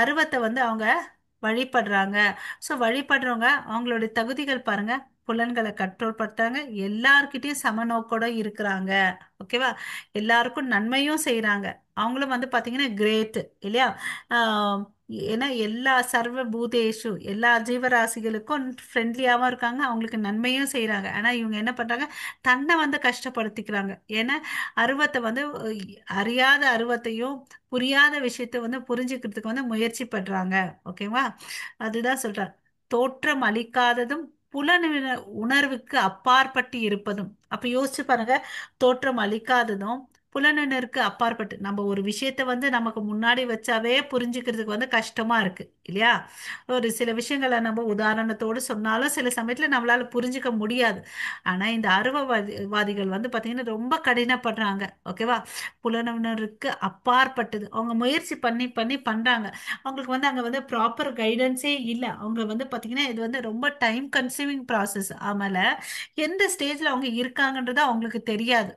அருவத்தை வந்து அவங்க வழிபடுறாங்க. ஸோ வழிபடுறவங்க அவங்களுடைய தகுதிகள் பாருங்க, புலன்களை கண்ட்ரோல் படுத்துறாங்க, எல்லார்கிட்டயும் சமநோக்கோட இருக்கிறாங்க. ஓகேவா? எல்லாருக்கும் நன்மையும் செய்றாங்க. அவங்களும் வந்து பாத்தீங்கன்னா கிரேட் இல்லையா? ஏன்னா எல்லா சர்வ பூதேஷு எல்லா ஜீவராசிகளுக்கும் ஃப்ரெண்ட்லியாகவும் இருக்காங்க, அவங்களுக்கு நன்மையும் செய்றாங்க. ஆனா இவங்க என்ன பண்றாங்க, தன்னை வந்து கஷ்டப்படுத்திக்கிறாங்க. ஏன்னா அருவத்தை வந்து அறியாத அருவத்தையும் புரியாத விஷயத்தை வந்து புரிஞ்சுக்கிறதுக்கு வந்து முயற்சி பண்றாங்க. ஓகேவா? அதுதான் சொல்றாங்க, தோற்றம் அளிக்காததும் புலன் உணர்வுக்கு அப்பாற்பட்டு இருப்பதும். அப்ப யோசிச்சு பாருங்க, தோற்றம் அளிக்காததும் புலனுணர்வுக்கு அப்பாற்பட்டு, நம்ம ஒரு விஷயத்த வந்து நமக்கு முன்னாடி வச்சாவே புரிஞ்சுக்கிறதுக்கு வந்து கஷ்டமா இருக்கு இல்லையா? ஒரு சில விஷயங்களை நம்ம உதாரணத்தோடு சொன்னாலும் சில சமயத்துல நம்மளால புரிஞ்சுக்க முடியாது. ஆனா இந்த அருவவாதிகள் வந்து பாத்தீங்கன்னா ரொம்ப கடினப்படுறாங்க. ஓகேவா? புலனுணர்வுக்கு அப்பாற்பட்டது அவங்க முயற்சி பண்ணி பண்ணி பண்றாங்க. அவங்களுக்கு வந்து அங்க வந்து ப்ராப்பர் கைடன்ஸே இல்லை. அவங்க வந்து பாத்தீங்கன்னா இது வந்து ரொம்ப டைம் கன்சியூமிங் ப்ராசஸ். ஆமால எந்த ஸ்டேஜ்ல அவங்க இருக்காங்கன்றது அவங்களுக்கு தெரியாது.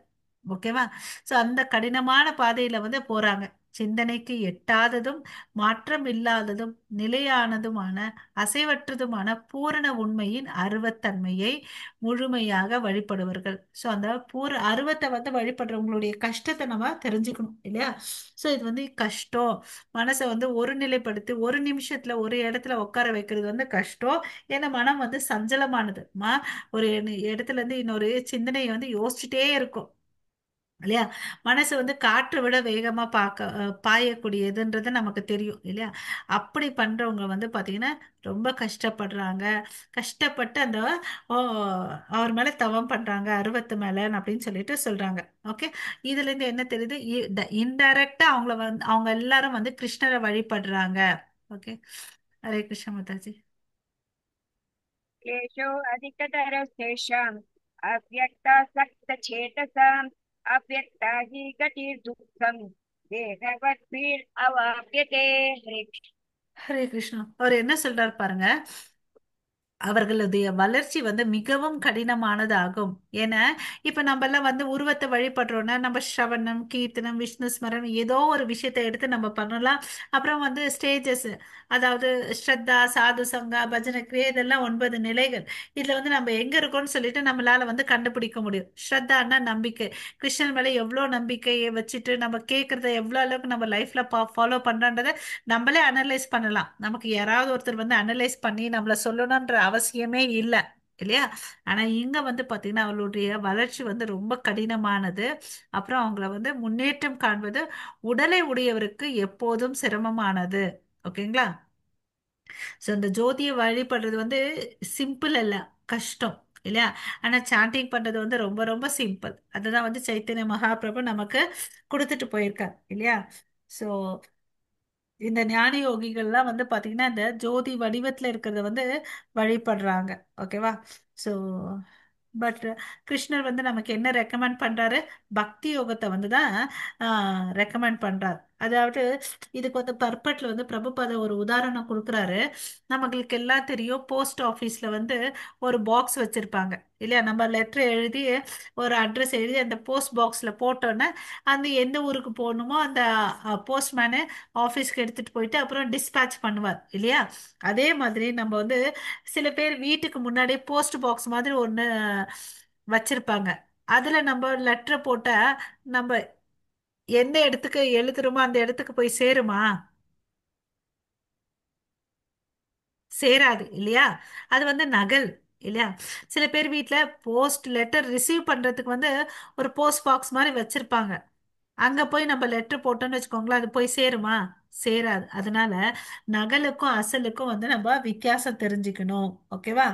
ஓகேவா? ஸோ அந்த கடினமான பாதையில வந்து போறாங்க. சிந்தனைக்கு எட்டாததும் மாற்றம் இல்லாததும் நிலையானதுமான அசைவற்றதுமான பூரண உண்மையின் அருவத்தன்மையை முழுமையாக வழிபடுவர்கள். ஸோ அந்த அருவத்தை வந்து வழிபடுறவங்களுடைய கஷ்டத்தை நம்ம தெரிஞ்சுக்கணும் இல்லையா? ஸோ இது வந்து கஷ்டம். மனசை வந்து ஒரு நிலைப்படுத்தி ஒரு நிமிஷத்துல ஒரு இடத்துல உட்கார வைக்கிறது வந்து கஷ்டம். ஏன்னா மனம் வந்து சஞ்சலமானது. ஒரு இடத்துல இருந்து இன்னொரு சிந்தனையை வந்து யோசிச்சுட்டே இருக்கும் இல்லையா? மனசு வந்து காற்றை விட வேகமா பாயக்கூடியதுன்றது நமக்கு தெரியும் இல்லையா? அப்படி பண்றவங்க வந்து பாத்தீங்கன்னா ரொம்ப கஷ்டப்படுறாங்க. கஷ்டப்பட்டு அவர் மேல தவம் பண்றாங்க, அருவத்து மேல அப்படின்னு சொல்லிட்டு சொல்றாங்க. ஓகே, இதுல இருந்து என்ன தெரியுது? இன்டைரக்டா அவங்கள வந்து அவங்க எல்லாரும் வந்து கிருஷ்ணரை வழிபடுறாங்க. ஓகே, ஹரே கிருஷ்ண மாதாஜி. क्लेशो अधिकतरस्तेषाम् अव्यक्तासक्तचेतसाम् अव्यक्ता हि गतिर्दुःखं देहवद्भिर् अवाप्यते. ஹரே ஹரே கிருஷ்ணா. அவர் என்ன சொல்றாரு பாருங்க, அவர்களுடைய வளர்ச்சி வந்து மிகவும் கடினமானதாகும். ஏன்னா இப்ப நம்ம எல்லாம் வந்து உருவத்தை வழிபடுறோம்னா நம்ம ஸ்ரவணம், கீர்த்தனம், விஷ்ணு ஸ்மரணம் ஏதோ ஒரு விஷயத்தை எடுத்து நம்ம பண்ணலாம். அப்புறம் வந்து ஸ்டேஜஸ், அதாவது ஸ்ரத்தா, சாது சங்கா, பஜனை கிரியை, இதெல்லாம் 9 நிலைகள். இதுல வந்து நம்ம எங்க இருக்கோம்னு சொல்லிட்டு நம்மளால வந்து கண்டுபிடிக்க முடியும். ஸ்ரத்தான்னா நம்பிக்கை, கிருஷ்ணன் மேல எவ்வளோ நம்பிக்கையை வச்சுட்டு நம்ம கேட்கறத எவ்வளோ அளவுக்கு நம்ம லைஃப்ல ஃபாலோ பண்றோன்றதை நம்மளே அனலைஸ் பண்ணலாம். நமக்கு யாராவது ஒருத்தர் வந்து அனலைஸ் பண்ணி நம்மளை சொல்லணும்ன்ற அவசியமே இல்லை இல்லையா? ஆனா இங்க வந்து பாத்தீங்கன்னா அவளுடைய வளர்ச்சி வந்து ரொம்ப கடினமானது. அப்புறம் அவங்கள வந்து முன்னேற்றம் காண்பது உடலை உடையவருக்கு எப்போதும் சிரமமானது. ஓகேங்களா? ஸோ இந்த ஜோதியை வழிபடுறது வந்து சிம்பிள் அல்ல, கஷ்டம் இல்லையா? ஆனா சாண்டிங் பண்றது வந்து ரொம்ப ரொம்ப சிம்பிள். அதுதான் வந்து சைத்தன்ய மகாபிரபு நமக்கு கொடுத்துட்டு போயிருக்கார் இல்லையா? ஸோ இந்த ஞான யோகிகள்லாம் வந்து பாத்தீங்கன்னா இந்த ஜோதி வடிவத்துல இருக்கிறத வந்து வழிபடுறாங்க. ஓகேவா? ஸோ பட் கிருஷ்ணர் வந்து நமக்கு என்ன ரெக்கமெண்ட் பண்றாரு? பக்தி யோகத்தை வந்து தான் ரெக்கமெண்ட் பண்றாரு. அதாவது இதுக்கு வந்து பர்பட்ல வந்து பிரபுபாத ஒரு உதாரணம் கொடுக்குறாரு. நம்மளுக்கு எல்லாம் தெரியும், போஸ்ட் ஆஃபீஸ்ல வந்து ஒரு பாக்ஸ் வச்சிருப்பாங்க இல்லையா? நம்ம லெட்டர் எழுதி ஒரு அட்ரஸ் எழுதி அந்த போஸ்ட் பாக்ஸ்ல போட்டோன்னே அந்த எந்த ஊருக்கு போகணுமோ அந்த போஸ்ட்மேனு ஆஃபீஸ்க்கு எடுத்துட்டு போயிட்டு அப்புறம் டிஸ்பேச் பண்ணுவார் இல்லையா? அதே மாதிரி நம்ம வந்து சில பேர் வீட்டுக்கு முன்னாடியே போஸ்ட் பாக்ஸ் மாதிரி ஒன்று வச்சிருப்பாங்க. அதுல நம்ம லெட்டரை போட்டா நம்ம எந்த இடத்துக்கு எழுதுறோமோ அந்த இடத்துக்கு போய் சேருமா? சேராது இல்லையா? அது வந்து நகல் இல்லையா? சில பேர் வீட்டுல போஸ்ட் லெட்டர் ரிசீவ் பண்றதுக்கு வந்து ஒரு போஸ்ட் பாக்ஸ் மாதிரி வச்சிருப்பாங்க. அங்க போய் நம்ம லெட்டர் போட்டோம்னு வச்சுக்கோங்களேன், அது போய் சேருமா? சேராது. அதனால நகலுக்கும் அசலுக்கும் வந்து நம்ம வித்தியாசம் தெரிஞ்சுக்கணும். ஓகேவா?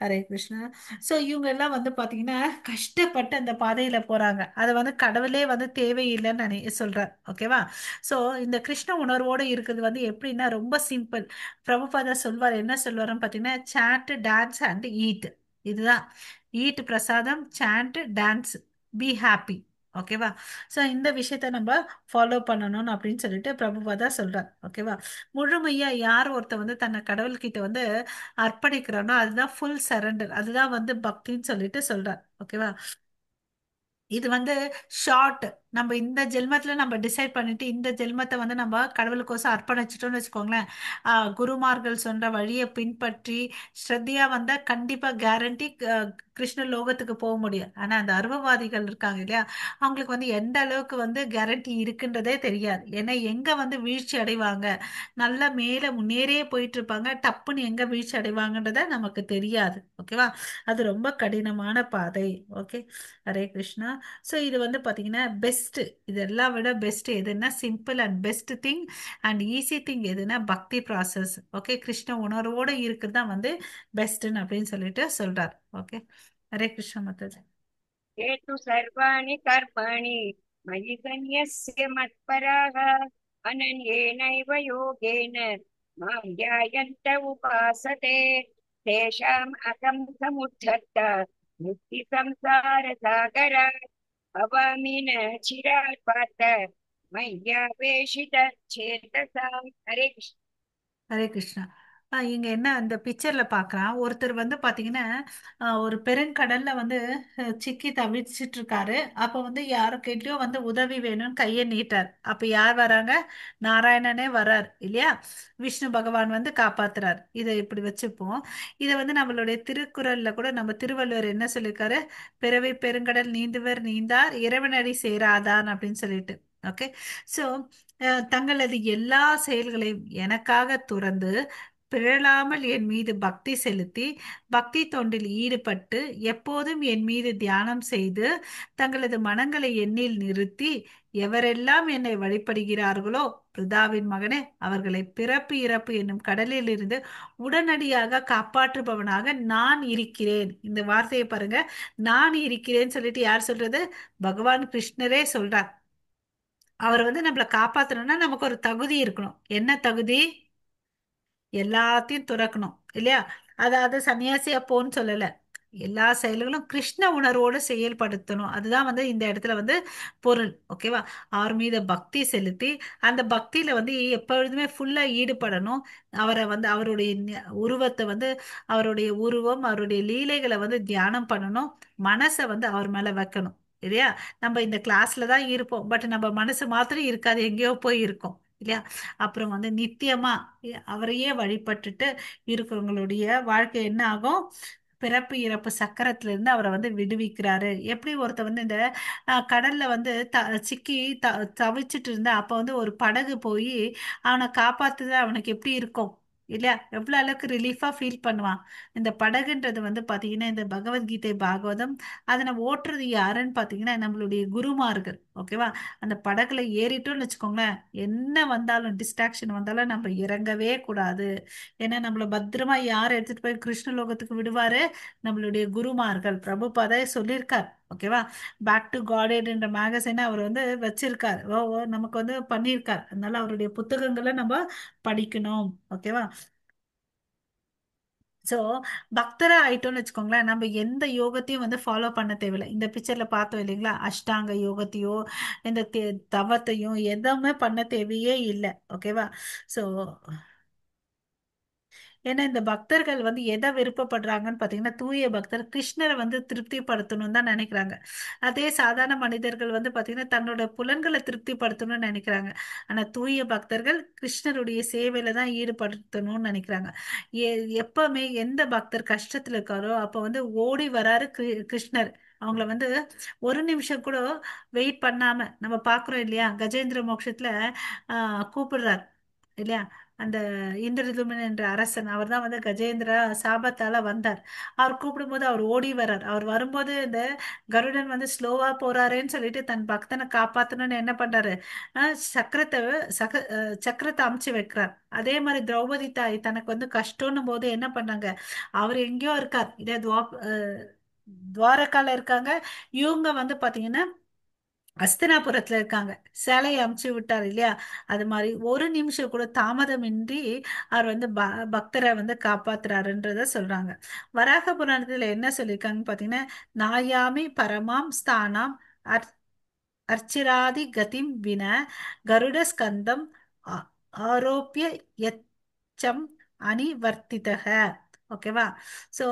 ஹரே கிருஷ்ணா. ஸோ இவங்க எல்லாம் வந்து பாத்தீங்கன்னா கஷ்டப்பட்டு அந்த பாதையில போறாங்க. அதை வந்து கடவுளே வந்து தேவையில்லைன்னு சொல்றார். ஓகேவா? ஸோ இந்த கிருஷ்ண உணர்வோடு இருக்கிறது வந்து எப்படின்னா ரொம்ப சிம்பிள். பிரபுபாதா சொல்வார், என்ன சொல்வாருன்னு பாத்தீங்கன்னா சாண்ட் டான்ஸ் அண்ட் ஈட். இதுதான் ஈட் பிரசாதம், சாண்ட் டான்ஸ், பி ஹாப்பி. ஓகேவா? ஸோ இந்த விஷயத்த நம்ம ஃபாலோ பண்ணணும்னு அப்படின்னு சொல்லிட்டு பிரபுபாதா சொல்றார். ஓகேவா? முழுமையா யார் ஒருத்தர் வந்து தன்னை கடவுள்கிட்ட வந்து அர்ப்பணிக்கிறானோ அதுதான் ஃபுல் சரண்டர், அதுதான் வந்து பக்தின்னு சொல்லிட்டு சொல்றார். ஓகேவா? இது வந்து ஷார்ட். நம்ம இந்த ஜென்மத்துல நம்ம டிசைட் பண்ணிட்டு இந்த ஜென்மத்தை வந்து நம்ம கடவுளுக்கோசம் அர்ப்பணிச்சிட்டோம்னு வச்சுக்கோங்களேன், குருமார்கள் சொல்ற வழியை பின்பற்றி ஸ்ரத்தையா வந்தா கண்டிப்பா கேரண்டி கிருஷ்ண லோகத்துக்கு போக முடியும். ஆனா அந்த அருவவாதிகள் இருக்காங்க இல்லையா, அவங்களுக்கு வந்து எந்த அளவுக்கு வந்து கேரண்டி இருக்குன்றதே தெரியாது. ஏன்னா எங்க வந்து வீழ்ச்சி அடைவாங்க, நல்லா மேல முன்னேறியே போயிட்டு இருப்பாங்க, டப்புன்னு எங்க வீழ்ச்சி அடைவாங்கன்றத நமக்கு தெரியாது. ஓகேவா? அது ரொம்ப கடினமான பாதை. ஓகே, ஹரே கிருஷ்ணா. ஸோ இது வந்து பார்த்தீங்கன்னா பெஸ்ட்டு. இதெல்லாம் விட பெஸ்ட்டு எதுன்னா simple and best thing and easy thing எதுன்னா பக்தி ப்ராசஸ். ஓகே, கிருஷ்ண உணர்வோடு இருக்கிறது தான் வந்து பெஸ்ட்டுன்னு அப்படின்னு சொல்லிட்டு சொல்றார். ஓகே, ஹரே கிருஷ்ணா மாதாஜி. ஏது சர்வாணி கர்மாணி மயி சந்நியஸ்ய மத்பராக அனன்யேனைவ யோகேன மாம் த்யாயந்த உபாசதே தேஷாம் அகம் சமுத்தர்த்தா முக்தி சம்சார சாகராத் பவாமி ந சிராத் பார்த்த மய்யாவேஷித சேதசாம். ஹரே கிருஷ்ணா. ஹரே கிருஷ்ணா. இங்க என்ன அந்த பிக்சர்ல பாக்குறான், ஒருத்தர் வந்து பாத்தீங்கன்னா, ஒரு பெருங்கடல்ல வந்து சிக்கி தவிச்சிட்டு இருக்காரு. அப்ப வந்து யாருக்கிட்டயோ வந்து உதவி வேணும்னு கையை நீட்டார். அப்ப யார் வராங்க? நாராயணனே வர்றார் இல்லையா? விஷ்ணு பகவான் வந்து காப்பாத்துறார். இதை இப்படி வச்சுப்போம். இதை வந்து நம்மளுடைய திருக்குறள்ல கூட நம்ம திருவள்ளுவர் என்ன சொல்லியிருக்காரு? பிறவி பெருங்கடல் நீந்துவர் நீந்தார் இறைவனடி சேராதான் அப்படின்னு சொல்லிட்டு. ஓகே, ஸோ தங்களது எல்லா செயல்களையும் எனக்காக துறந்து பிறழாமல் என் மீது பக்தி செலுத்தி பக்தி தொண்டில் ஈடுபட்டு எப்போதும் என் மீது தியானம் செய்து தங்களது மனங்களை என்னில் நிறுத்தி எவரெல்லாம் என்னை வழிபடுகிறார்களோ பிருதாவின் மகனே, அவர்களை பிறப்பு இறப்பு என்னும் கடலில் இருந்து உடனடியாக காப்பாற்றுபவனாக நான் இருக்கிறேன். இந்த வார்த்தையை பாருங்க, நான் இருக்கிறேன்னு சொல்லிட்டு யார் சொல்றது? பகவான் கிருஷ்ணரே சொல்றார். அவர் வந்து நம்மளை காப்பாத்தணும்னா நமக்கு ஒரு தகுதி இருக்கணும். என்ன தகுதி? எல்லாத்தையும் துறக்கணும் இல்லையா? அதாவது சன்னியாசியா போன்னு சொல்லல, எல்லா செயல்களும் கிருஷ்ண உணர்வோடு செயல்படுத்தணும். அதுதான் வந்து இந்த இடத்துல வந்து பொருள். ஓகேவா? அவர் மீது பக்தி செலுத்தி அந்த பக்தியில வந்து எப்பொழுதுமே ஃபுல்லா ஈடுபடணும். அவரை வந்து அவருடைய உருவத்தை வந்து அவருடைய உருவம் அவருடைய லீலைகளை வந்து தியானம் பண்ணணும். மனசை வந்து அவர் மேல வைக்கணும் இல்லையா? நம்ம இந்த கிளாஸ்ல தான் இருப்போம், பட் நம்ம மனசு மாத்திரம் இருக்காது, எங்கேயோ போய் இருக்கும் இல்லையா? அப்புறம் வந்து நித்தியமா அவரையே வழிபட்டுட்டு இருக்கிறவங்களுடைய வாழ்க்கை என்ன ஆகும்? பிறப்பு இறப்பு சக்கரத்துல இருந்து அவரை வந்து விடுவிக்கிறாரு. எப்படி ஒருத்தர் வந்து இந்த கடல்ல வந்து சிக்கி தவிச்சிட்டு இருந்தா அப்ப வந்து ஒரு படகு போய் அவனை காப்பாத்துது, அவனுக்கு எப்படி இருக்கும்? இல்லையா? எவ்வளோ அளவுக்கு ரிலீஃபாக ஃபீல் பண்ணுவான். இந்த படகுன்றது வந்து பார்த்தீங்கன்னா இந்த பகவத்கீதை பாகவதம், அதனை ஓட்டுறது யாருன்னு பார்த்தீங்கன்னா நம்மளுடைய குருமார்கள். ஓகேவா? அந்த படகுல ஏறிட்டோம்னு வச்சுக்கோங்களேன், என்ன வந்தாலும் டிஸ்ட்ராக்ஷன் வந்தாலும் நம்ம இறங்கவே கூடாது. ஏன்னா நம்மளை பத்திரமா யார் எடுத்துட்டு போய் கிருஷ்ணலோகத்துக்கு விடுவாரு? நம்மளுடைய குருமார்கள். பிரபுபாதே சொல்லியிருக்கார். ஓகேவா? பேக் டு காடெட்ன்ற மேகசினை அவர் வந்து வச்சிருக்கார், நமக்கு வந்து பண்ணியிருக்கார். அதனால அவருடைய புத்தகங்களை நம்ம படிக்கணும். ஓகேவா? ஸோ பக்தரா ஆயிட்டோம்னு வச்சுக்கோங்களேன், நம்ம எந்த யோகத்தையும் வந்து ஃபாலோ பண்ண தேவையில்லை. இந்த பிக்சர்ல பார்த்தோம் இல்லைங்களா, அஷ்டாங்க யோகத்தையோ இந்த தவத்தையும் எதுவுமே பண்ண தேவையே இல்லை. ஓகேவா? ஸோ ஏன்னா இந்த பக்தர்கள் வந்து எதை விருப்பப்படுறாங்கன்னு பார்த்தீங்கன்னா, தூய பக்தர் கிருஷ்ணரை வந்து திருப்திப்படுத்தணும்னு தான் நினைக்கிறாங்க. அதே சாதாரண மனிதர்கள் வந்து பார்த்தீங்கன்னா தன்னோட புலன்களை திருப்திப்படுத்தணும்னு நினைக்கிறாங்க. ஆனா தூய பக்தர்கள் கிருஷ்ணருடைய சேவையில தான் ஈடுபடுத்தணும்னு நினைக்கிறாங்க. எப்பவுமே எந்த பக்தர் கஷ்டத்துல இருக்காரோ அப்ப வந்து ஓடி வராரு கிருஷ்ணர். அவங்கள வந்து ஒரு நிமிஷம் கூட வெயிட் பண்ணாம நம்ம பாக்குறோம் இல்லையா, கஜேந்திர மோட்சத்துல கூப்பிடுறார் இல்லையா, அந்த இந்திரதுமன் என்ற அரசன், அவர் தான் வந்து கஜேந்திர சாபத்தால வந்தார். அவர் கூப்பிடும்போது அவர் ஓடி வர்றார். அவர் வரும்போது இந்த கருடன் வந்து ஸ்லோவா போறாரேன்னு சொல்லிட்டு தன் பக்தனை காப்பாத்தணும்னு என்ன பண்றாரு, சக்கரத்தை அமுச்சு வைக்கிறார். அதே மாதிரி திரௌபதி தாய் தனக்கு வந்து கஷ்டம்னும் போது என்ன பண்ணாங்க, அவர் எங்கேயோ இருக்கார் இல்லையா, துவாரகால இருக்காங்க. இவங்க வந்து பாத்தீங்கன்னா அஸ்தினாபுரத்துல இருக்காங்க. சேலையை அமுச்சு விட்டார் இல்லையா, அது மாதிரி ஒரு நிமிஷம் கூட தாமதமின்றி அவர் வந்து பக்தரை வந்து காப்பாத்துறாருன்றத சொல்றாங்க. வராக புராணத்துல என்ன சொல்லியிருக்காங்கன்னு பாத்தீங்கன்னா, நாயாமி பரமாம் ஸ்தானாம் அர்ச்சிராதி கதிம் வின கருட ஸ்கந்தம் ஆரோப்பிய எச்சம் அனிவர்த்திதக. ஓகேவா? ஸோ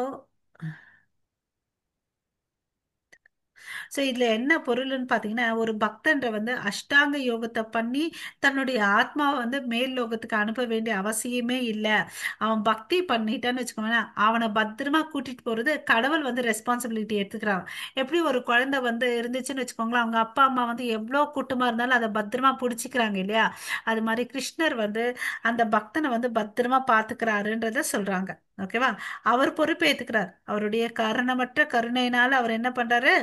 இதுல என்ன பொருள்னு பாத்தீங்கன்னா, ஒரு பக்தன்ற வந்து அஷ்டாங்க யோகத்தை பண்ணி தன்னுடைய ஆத்மாவை வந்து மேல் லோகத்துக்கு அனுப்ப வேண்டிய அவசியமே இல்லை. அவன் பக்தி பண்ணிட்டான்னு வச்சுக்கோங்களேன், அவனை பத்திரமா கூட்டிட்டு போறது கடவுள் வந்து ரெஸ்பான்சிபிலிட்டி எடுத்துக்கிறான். எப்படி ஒரு குழந்தை வந்து இருந்துச்சுன்னு வச்சுக்கோங்களேன், அவங்க அப்பா அம்மா வந்து எவ்வளோ கூட்டமா இருந்தாலும் அதை பத்திரமா புடிச்சுக்கிறாங்க இல்லையா, அது மாதிரி கிருஷ்ணர் வந்து அந்த பக்தனை வந்து பத்திரமா பாத்துக்கிறாருன்றத சொல்றாங்க. ஓகேவா? அவர் பொறுப்பேத்துக்கிறார். அவருடைய காரணமற்ற கருணையினால அவர் என்ன பண்றாரு,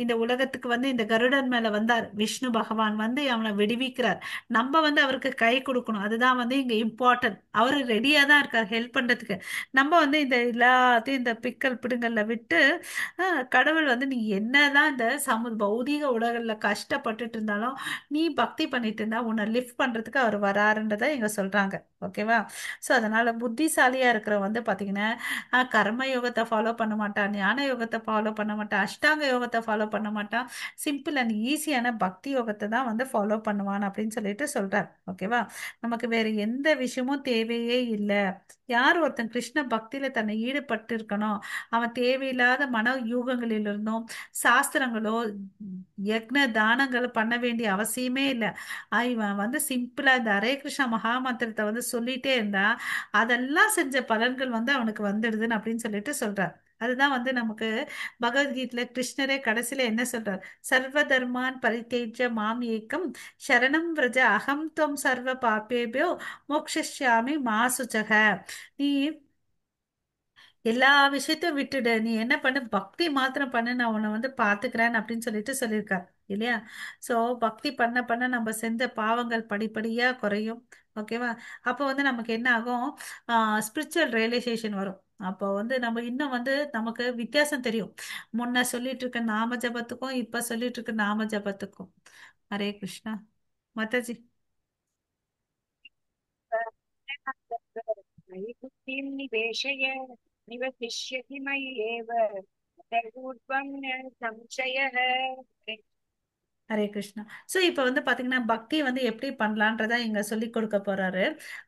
இந்த உலகத்துக்கு வந்து இந்த கருடன் மேல வந்தார். விஷ்ணு பகவான் வந்து அவனை விடுவிக்கிறார். நம்ம வந்து அவருக்கு கை கொடுக்கணும். அதுதான் வந்து இங்க இம்பார்ட்டன்ட். அவரு ரெடியா தான் இருக்கார் ஹெல்ப் பண்றதுக்கு. நம்ம வந்து இந்த எல்லாத்தையும் இந்த பிக்கல் பிடுங்கல்ல விட்டு, கடவுள் வந்து நீ என்னதான் இந்த பௌதீக உலகல்ல கஷ்டப்பட்டுட்டு இருந்தாலும் நீ பக்தி பண்ணிட்டு இருந்தா உன்னை லிஃப்ட் பண்றதுக்கு அவர் வராருன்றதை இங்க சொல்றாங்க. ஓகேவா? ஸோ அதனால புத்திசாலியா இருக்கிற வந்து பாத்தீங்கன்னா, கர்ம யோகத்தை ஃபாலோ பண்ண மாட்டான், ஞான யோகத்தை ஃபாலோ பண்ண மாட்டான், அஷ்டாங்க யோகத்தை ஃபாலோ பண்ண மாட்டான், சிம்பிள் அண்ட் ஈஸியான பக்தி யோகத்தை தான் வந்து ஃபாலோ பண்ணுவான் அப்படின்னு சொல்லிட்டு சொல்றார். ஓகேவா? நமக்கு வேற எந்த விஷயமும் தேவையே இல்லை. யார் ஒருத்தன் கிருஷ்ண பக்தியில தன்னை ஈடுபட்டு இருக்கணும், அவன் தேவையில்லாத மன யூகங்களிலிருந்தும் சாஸ்திரங்களோ யக்ன தானங்களோ பண்ண வேண்டிய அவசியமே இல்லை. இவன் வந்து சிம்பிளா இந்த ஹரே கிருஷ்ணா மகாமந்திரத்தை வந்து சொல்லிட்டே இருந்தா அதெல்லாம் செஞ்ச பலன்கள் வந்து அவனுக்கு வந்துடுதுன்னு அப்படின்னு சொல்லிட்டு சொல்றார். அதுதான் வந்து நமக்கு பகவத்கீதையில கிருஷ்ணரே கடைசியில என்ன சொல்றார், சர்வ தர்மான் பரித்தேஜ மாம் ஏக்கம் சரணம் விரஜ அகம் துவம் சர்வ பாபேபியோ மோக்ஷிஷ்யாமி மா சுச்சக. நீ எல்லா விஷயத்தையும் விட்டுடு, நீ என்ன பண்ணு, பக்தி மாத்திரம் பண்ணு, நான் உன்னை வந்து பாத்துக்கிறேன் அப்படின்னு சொல்லிட்டு சொல்லியிருக்கார் இல்லையா? ஸோ பக்தி பண்ண பண்ண நம்ம செஞ்ச பாவங்கள் படிப்படியா குறையும். ஓகேவா? அப்போ வந்து நமக்கு என்ன ஆகும், ஸ்பிரிச்சுவல் ரியலைசேஷன் வரும். அப்போ வந்து நம்ம இன்னும் வந்து நமக்கு வித்தியாசம் தெரியும், முன்ன சொல்லிட்டு இருக்க நாம ஜபத்துக்கும் இப்ப சொல்லிட்டு இருக்க நாம ஜபத்துக்கும். ஹரே கிருஷ்ணா. மாதாஜி. மயி புத்திம் நிவேஷய நிவசிஷ்யதி மயி ஏவ தர்வூர்வம் ந சம்சயः. ஹரே கிருஷ்ணா. ஸோ இப்போ வந்து பாத்தீங்கன்னா பக்தி வந்து எப்படி பண்ணலான்றதை இங்க சொல்லிக் கொடுக்க போறாரு.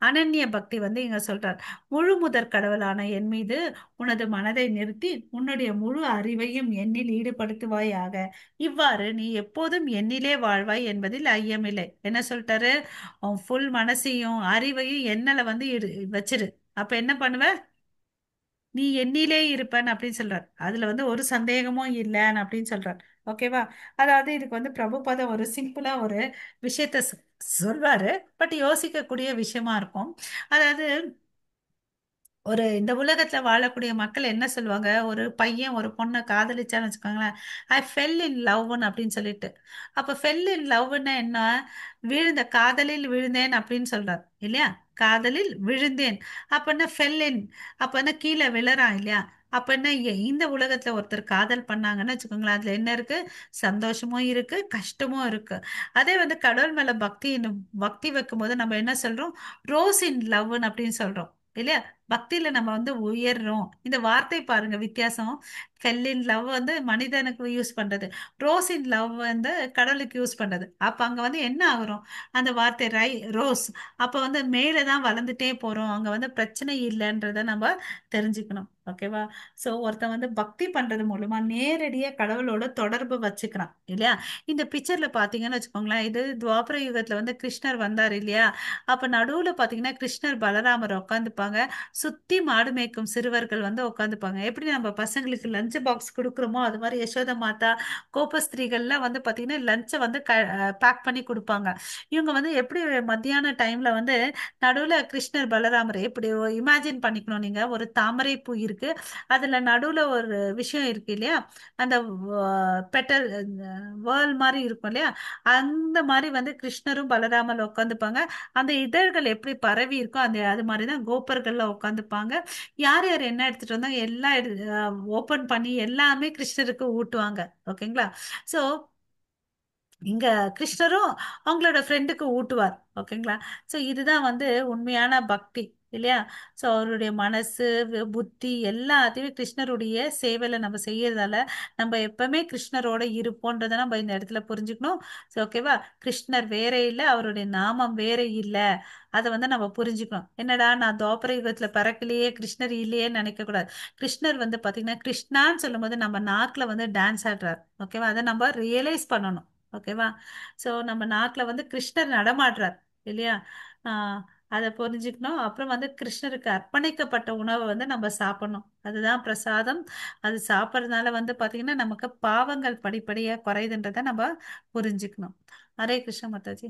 அனன்ய பக்தி வந்து இங்க சொல்றாரு, முழு முதற் கடவுளான என் மீது உனது மனதை நிறுத்தி உன்னுடைய முழு அறிவையும் என்னில் ஈடுபடுத்துவாயாக. இவ்வாறு நீ எப்போதும் என்னிலே வாழ்வாய் என்பதில் ஐயமில்லை. என்ன சொல்லிட்டாரு, உன் ஃபுல் மனசையும் அறிவையும் என்னில வந்து வச்சிரு, அப்ப என்ன பண்ணுவ, நீ என்னிலே இருப்பேன் அப்படின்னு சொல்றார். அதுல வந்து ஒரு சந்தேகமும் இல்லைன்னு அப்படின்னு சொல்றார். ஓகேவா? அதாவது இதுக்கு வந்து பிரபுபாத ஒரு சிம்பிளா ஒரு விஷயத்த சொல்வாரு, பட் யோசிக்கக்கூடிய விஷயமா இருக்கும். அதாவது ஒரு இந்த உலகத்துல வாழக்கூடிய மக்கள் என்ன சொல்லுவாங்க, ஒரு பையன் ஒரு பொண்ணை காதலிச்சான்னு வச்சுக்கோங்களேன், ஐ ஃபெல் இன் லவ்னு அப்படின்னு சொல்லிட்டு. அப்ப ஃபெல் இன் லவ்னா என்ன? விழுந்த காதலில் விழுந்தேன் அப்படின்னு சொல்றாரு இல்லையா? காதலில் விழுந்தேன் அப்படின்னா ஃபெல் இன், அப்பன்னா கீழே விழறான் இல்லையா? அப்பன்னா இந்த உலகத்துல ஒருத்தர் காதல் பண்ணாங்கன்னு வச்சுக்கோங்களேன், அதுல என்ன இருக்கு? சந்தோஷமும் இருக்கு, கஷ்டமும் இருக்கு. அதே வந்து கடவுள் மேல பக்தி பக்தி வைக்கும் போது நம்ம என்ன சொல்றோம்? ரோஸ் இன் லவ்னு அப்படின்னு சொல்றோம் இல்லையா? பக்தியில நம்ம வந்து உயர்றோம். இந்த வார்த்தை பாருங்க வித்தியாசம். ஃபெல் இன் லவ் வந்து மனிதனுக்கு யூஸ் பண்றது, ரோஸ் இன் லவ் வந்து கடவுளுக்கு யூஸ் பண்றது. அப்ப அங்க வந்து என்ன ஆகுறோம்? அந்த வார்த்தை ரை ரோஸ், அப்ப வந்து மேலதான் வளர்ந்துட்டே போறோம். அங்க வந்து பிரச்சனை இல்லைன்றத நம்ம தெரிஞ்சுக்கணும். ஓகேவா? சோ ஒருத்தன் வந்து பக்தி பண்றது மூலமா நேரடியா கடவுளோட தொடர்பு வச்சுக்கிறான் இல்லையா? இந்த பிக்சர்ல பாத்தீங்கன்னு வச்சுக்கோங்களேன், இது துவாபர யுகத்துல வந்து கிருஷ்ணர் வந்தார் இல்லையா? அப்ப நடுவுல பாத்தீங்கன்னா கிருஷ்ணர் பலராமர் உட்காந்துப்பாங்க. சுத்தி மாடு மேய்க்கும் சிறுவர்கள் வந்து உட்காந்துப்பாங்க. எப்படி நம்ம பசங்களுக்கு லஞ்ச் பாக்ஸ் கொடுக்குறோமோ அது மாதிரி யசோத மாதா கோபஸ்திரீகள்லாம் வந்து பாத்தீங்கன்னா லஞ்சை வந்து பேக் பண்ணி கொடுப்பாங்க. இவங்க வந்து எப்படி மத்தியான டைம்ல வந்து நடுவுல கிருஷ்ணர் பலராமர் எப்படி இமேஜின் பண்ணிக்கணும் நீங்க. ஒரு தாமரை பூ இருக்கு, அதுல நடுவுல ஒரு விஷயம் இருக்கு இல்லையா? அந்த பெட்டல் வேர்ல் மாதிரி இருக்கும் இல்லையா? அந்த மாதிரி வந்து கிருஷ்ணரும் பலராமர் உட்காந்துப்பாங்க. அந்த இதழ்கள் எப்படி பரவி இருக்கோ அந்த அது மாதிரிதான் கோபர்கள்ல உட்காந்துப்பாங்க. யார் யார் என்ன எடுத்துட்டு வந்தாங்க எல்லாம் ஓபன் பண்ணி எல்லாமே கிருஷ்ணருக்கு ஊட்டுவாங்க. ஓகேங்களா? சோ இங்க கிருஷ்ணரும் அவங்களோட ஃப்ரெண்டுக்கு ஊட்டுவார். ஓகேங்களா? சோ இதுதான் வந்து உண்மையான பக்தி இல்லையா? சோ அவருடைய மனசு புத்தி எல்லாத்தையுமே கிருஷ்ணருடைய சேவையில நம்ம செய்யறதால நம்ம எப்பவுமே கிருஷ்ணரோட இருப்போன்றதை நம்ம இந்த இடத்துல புரிஞ்சுக்கணும். சோ ஓகேவா? கிருஷ்ணர் வேற இல்லை, அவருடைய நாமம் வேற இல்லை, அதை வந்து நம்ம புரிஞ்சுக்கணும். என்னடா நான் துவாபர யுகத்துல பிறக்கலையே கிருஷ்ணர் இல்லையேன்னு நினைக்க கூடாது. கிருஷ்ணர் வந்து பாத்தீங்கன்னா கிருஷ்ணான்னு சொல்லும் போது நம்ம நாக்குல வந்து டான்ஸ் ஆடுறாரு. ஓகேவா? அதை நம்ம ரியலைஸ் பண்ணணும். ஓகேவா? சோ நம்ம நாக்குல வந்து கிருஷ்ணர் நடமாடுறார் இல்லையா? அதை புரிஞ்சுக்கணும். அப்புறம் வந்து கிருஷ்ணருக்கு அர்ப்பணிக்கப்பட்ட உணவை வந்து நம்ம சாப்பிடணும். அதுதான் பிரசாதம். அது சாப்பிட்றதுனால வந்து பாத்தீங்கன்னா நமக்கு பாவங்கள் படிப்படியா குறையுதுன்றதை நம்ம புரிஞ்சுக்கணும். ஹரே கிருஷ்ண மாதாஜி.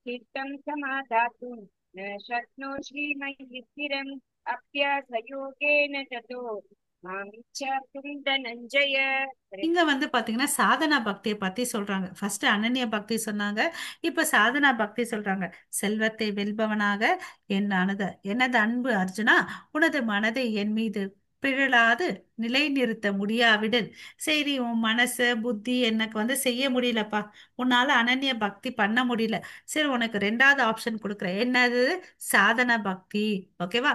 சித்தம் சமாதாத்தும் ந சக்னோஷி மயி ஸ்திரம் அப்யாச யோகேன ததோ மாம் இச்சாத்தும் தனஞ்சய. இங்க வந்து பாத்தீங்கன்னா சாதனா பக்தியை பத்தி சொல்றாங்க. ஃபர்ஸ்ட் அனன்ய பக்தி சொன்னாங்க, இப்ப சாதனா பக்தி சொல்றாங்க. செல்வத்தை வெல்பவனாக என் எனது அன்பு அர்ஜுனா, உனது மனதை என் மீது பிழலாது நிலைநிறுத்த முடியாவிடில், சரி உன் மனசு புத்தி எனக்கு வந்து செய்ய முடியலப்பா, உன்னால அனன்ய பக்தி பண்ண முடியல, சரி உனக்கு ரெண்டாவது ஆப்ஷன் கொடுக்குறேன், என்னது? சாதன பக்தி. ஓகேவா?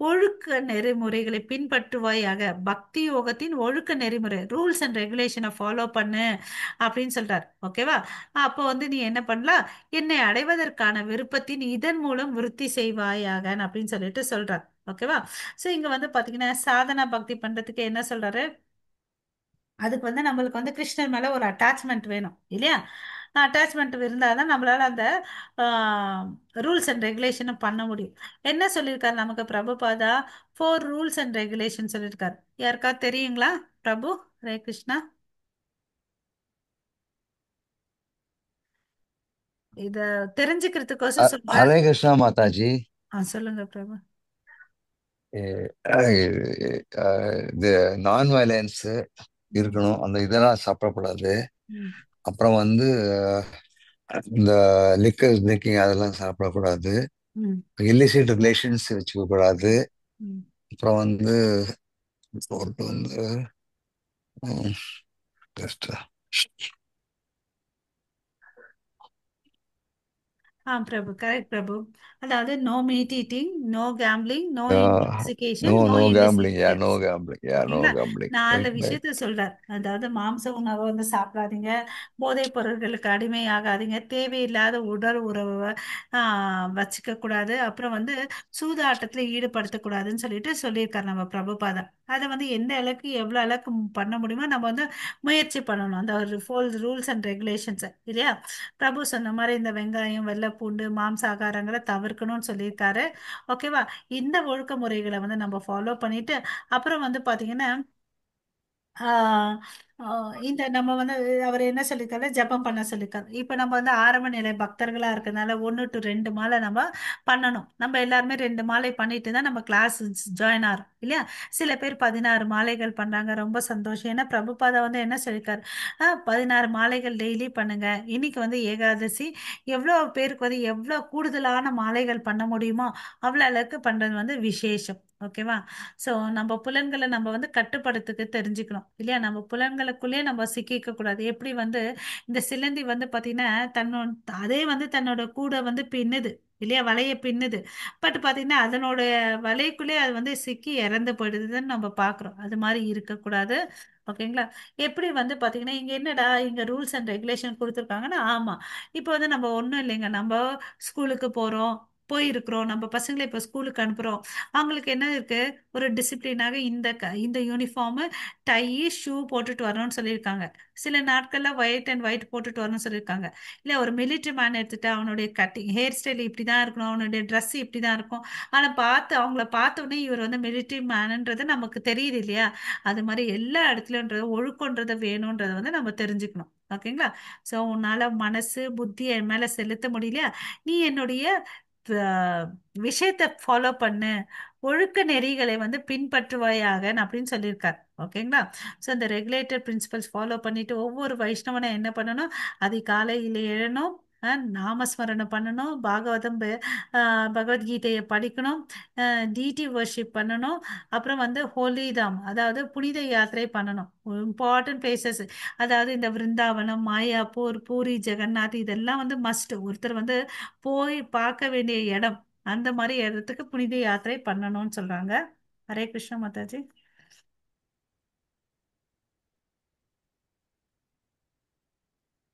ஒழுக்க நெறிமுறைகளை பின்பற்றுவாயாக. பக்தி யோகத்தின் ஒழுக்க நெறிமுறை ரூல்ஸ் அண்ட் ரெகுலேஷனை ஃபாலோ பண்ணு அப்படின்னு சொல்றாரு. ஓகேவா? அப்போ வந்து நீ என்ன பண்ணலாம், என்னை அடைவதற்கான விருப்பத்தின் இதன் மூலம் விருத்தி செய்வாயாக அப்படின்னு சொல்லிட்டு சொல்றார். ஓகேவா? சோ இங்க வந்து பாத்தீங்கன்னா சாதனா பக்தி பண்றதுக்கு என்ன சொல்றாரு, அதுக்கு வந்து நம்மளுக்கு வந்து கிருஷ்ணர் மேல ஒரு அட்டாச்மெண்ட் வேணும் இல்லையா? அட்டாச்மெண்ட் இருந்தாதான் நம்மளால அந்த ரூல்ஸ் அண்ட் ரெகுலேஷனை பண்ண முடியும். என்ன சொல்லியிருக்காரு நமக்கு பிரபுபாதா? 4 ரூல்ஸ் அண்ட் ரெகுலேஷன் சொல்லியிருக்காரு. யாருக்கா தெரியுங்களா பிரபு? ஹரே கிருஷ்ணா. இத தெரிஞ்சுக்கிறதுக்கோசம் சொல்றேன். ஹரே கிருஷ்ணா மாதாஜி. சொல்லுங்க பிரபு. இது நான் வயலன்ஸ் இருக்கணும், அந்த இதெல்லாம் சாப்பிடக்கூடாது. அப்புறம் வந்து இந்த லிக்கர் ட்ரிங்கிங் அதெல்லாம் சாப்பிடக்கூடாது. இல்லிசிட் ரிலேஷன்ஸ் வச்சுக்க கூடாது. அப்புறம் வந்து ஃபோர்த்து வந்து just Prabhu, correct Prabhu. அதாவது no meat eating, no gambling, no no intoxication, no no illicit gambling, yeah no sex. Gambling, yeah no ஓகேங்களா? கேம்பிளிங். 4 right right. விஷயத்த சொல்றார். அதாவது மாம்ச உணவை வந்து சாப்பிடாதீங்க, போதைப் பொருட்களுக்கு அடிமை ஆகாதீங்க, தேவையில்லாத உடல் உறவை வச்சுக்க கூடாது, அப்புறம் வந்து சூதாட்டத்துல ஈடுபடுத்தக்கூடாதுன்னு சொல்லிட்டு சொல்லியிருக்காரு நம்ம பிரபுபாதா. அதை வந்து எந்த அளவுக்கு எவ்வளவு அளவுக்கு பண்ண முடியுமோ நம்ம வந்து முயற்சி பண்ணணும், அந்த ஒரு ஃபோல் ரூல்ஸ் அண்ட் ரெகுலேஷன்ஸ் இல்லையா? பிரபு சொன்ன மாதிரி இந்த வெங்காயம், வெள்ளை பூண்டு, மாம்சாகாரங்களை தவிர்க்கணும்னு சொல்லியிருக்காரு. ஓகேவா? இந்த ஒழுக்க முறைகளை வந்து நம்ம ஃபாலோ பண்ணிட்டு அப்புறம் வந்து பாத்தீங்கன்னா, இந்த நம்ம வந்து அவர் என்ன சொல்லியிருக்காரு, ஜபம் பண்ண சொல்லியிருக்காரு. இப்போ நம்ம வந்து ஆரம்ப நிலை பக்தர்களாக இருக்கிறதுனால 1 to 2 மாலை நம்ம பண்ணணும். நம்ம எல்லாருமே 2 மாலை பண்ணிட்டு தான் நம்ம கிளாஸ் ஜாயின் ஆகிறோம் இல்லையா? சில பேர் 16 மாலைகள் பண்றாங்க, ரொம்ப சந்தோஷம். ஏன்னா பிரபுபாதா வந்து என்ன சொல்லியிருக்காரு, 16 மாலைகள் டெய்லி பண்ணுங்க. இன்னைக்கு வந்து ஏகாதசி, எவ்வளோ பேருக்கு வந்து எவ்வளோ கூடுதலான மாலைகள் பண்ண முடியுமோ அவ்வளோ அளவுக்கு பண்றது வந்து விசேஷம். ஓகேவா? ஸோ நம்ம புலன்களை நம்ம வந்து கட்டுப்படுத்துக்க தெரிஞ்சுக்கணும் இல்லையா? நம்ம புலன்களுக்குள்ளேயே நம்ம சிக்கிக்க கூடாது. எப்படி வந்து இந்த சிலந்தி வந்து பார்த்தீங்கன்னா அதே வந்து தன்னோட கூட வந்து பின்னுது இல்லையா, வலையை பின்னுது. பட் பார்த்தீங்கன்னா அதனோட வலைக்குள்ளேயே அது வந்து சிக்கி இறந்து போயிடுதுன்னு நம்ம பார்க்குறோம். அது மாதிரி இருக்கக்கூடாது. ஓகேங்களா? எப்படி வந்து பார்த்தீங்கன்னா இங்கே என்னடா இங்கே ரூல்ஸ் அண்ட் ரெகுலேஷன் கொடுத்துருக்காங்கன்னா, ஆமாம், இப்போ வந்து நம்ம ஒன்றும் இல்லைங்க, நம்ம ஸ்கூலுக்கு போகிறோம், போயிருக்கிறோம், நம்ம பசங்களை இப்போ ஸ்கூலுக்கு அனுப்புகிறோம். அவங்களுக்கு என்ன இருக்குது, ஒரு டிசிப்ளினாக இந்த யூனிஃபார்மு, டை, ஷூ போட்டுட்டு வரணும்னு சொல்லியிருக்காங்க. சில நாட்களில் ஒயிட் அண்ட் ஒயிட் போட்டுட்டு வரணும்னு சொல்லியிருக்காங்க. இல்லை ஒரு மிலிட்ரி மேன் எடுத்துகிட்டு அவனுடைய கட்டிங் ஹேர் ஸ்டைல் இப்படி தான் இருக்கணும், அவனுடைய ட்ரெஸ் இப்படி தான் இருக்கும். ஆனால் அவங்கள பார்த்தோன்னே இவர் வந்து மிலிட்ரி மேனுன்றது நமக்கு தெரியுது இல்லையா? அது மாதிரி எல்லா இடத்துலன்றது ஒழுக்கன்றதை வேணுன்றதை வந்து நம்ம தெரிஞ்சுக்கணும். ஓகேங்களா? ஸோ உன்னால் மனசு புத்தி என் மேலே செலுத்த முடியலையா, நீ என்னுடைய விஷயத்தை ஃபாலோ பண்ணு, ஒழுக்க நெறிகளை வந்து பின்பற்றுவாயாக அப்படின்னு சொல்லியிருக்கார். ஓகேங்களா? ஸோ இந்த ரெகுலேட்டட் பிரின்சிபல்ஸ் ஃபாலோ பண்ணிட்டு ஒவ்வொரு வைஷ்ணவனை என்ன பண்ணணும், அதிகாலையில் எழணும், நாமஸ்மரணம் பண்ணணும், பாகவதம் பகவத்கீதையை படிக்கணும், டிடி வர்ஷிப் பண்ணணும், அப்புறம் வந்து ஹோலிதாம் அதாவது புனித யாத்திரை பண்ணணும். இம்பார்ட்டன்ட் பிளேசஸ் அதாவது இந்த விருந்தாவனம், மாயாப்பூர், பூரி ஜெகநாத் இதெல்லாம் வந்து மஸ்ட், ஒருத்தர் வந்து போய் பார்க்க வேண்டிய இடம். அந்த மாதிரி இடத்துக்கு புனித யாத்திரை பண்ணணும்னு சொல்றாங்க. ஹரே கிருஷ்ணா மாதாஜி.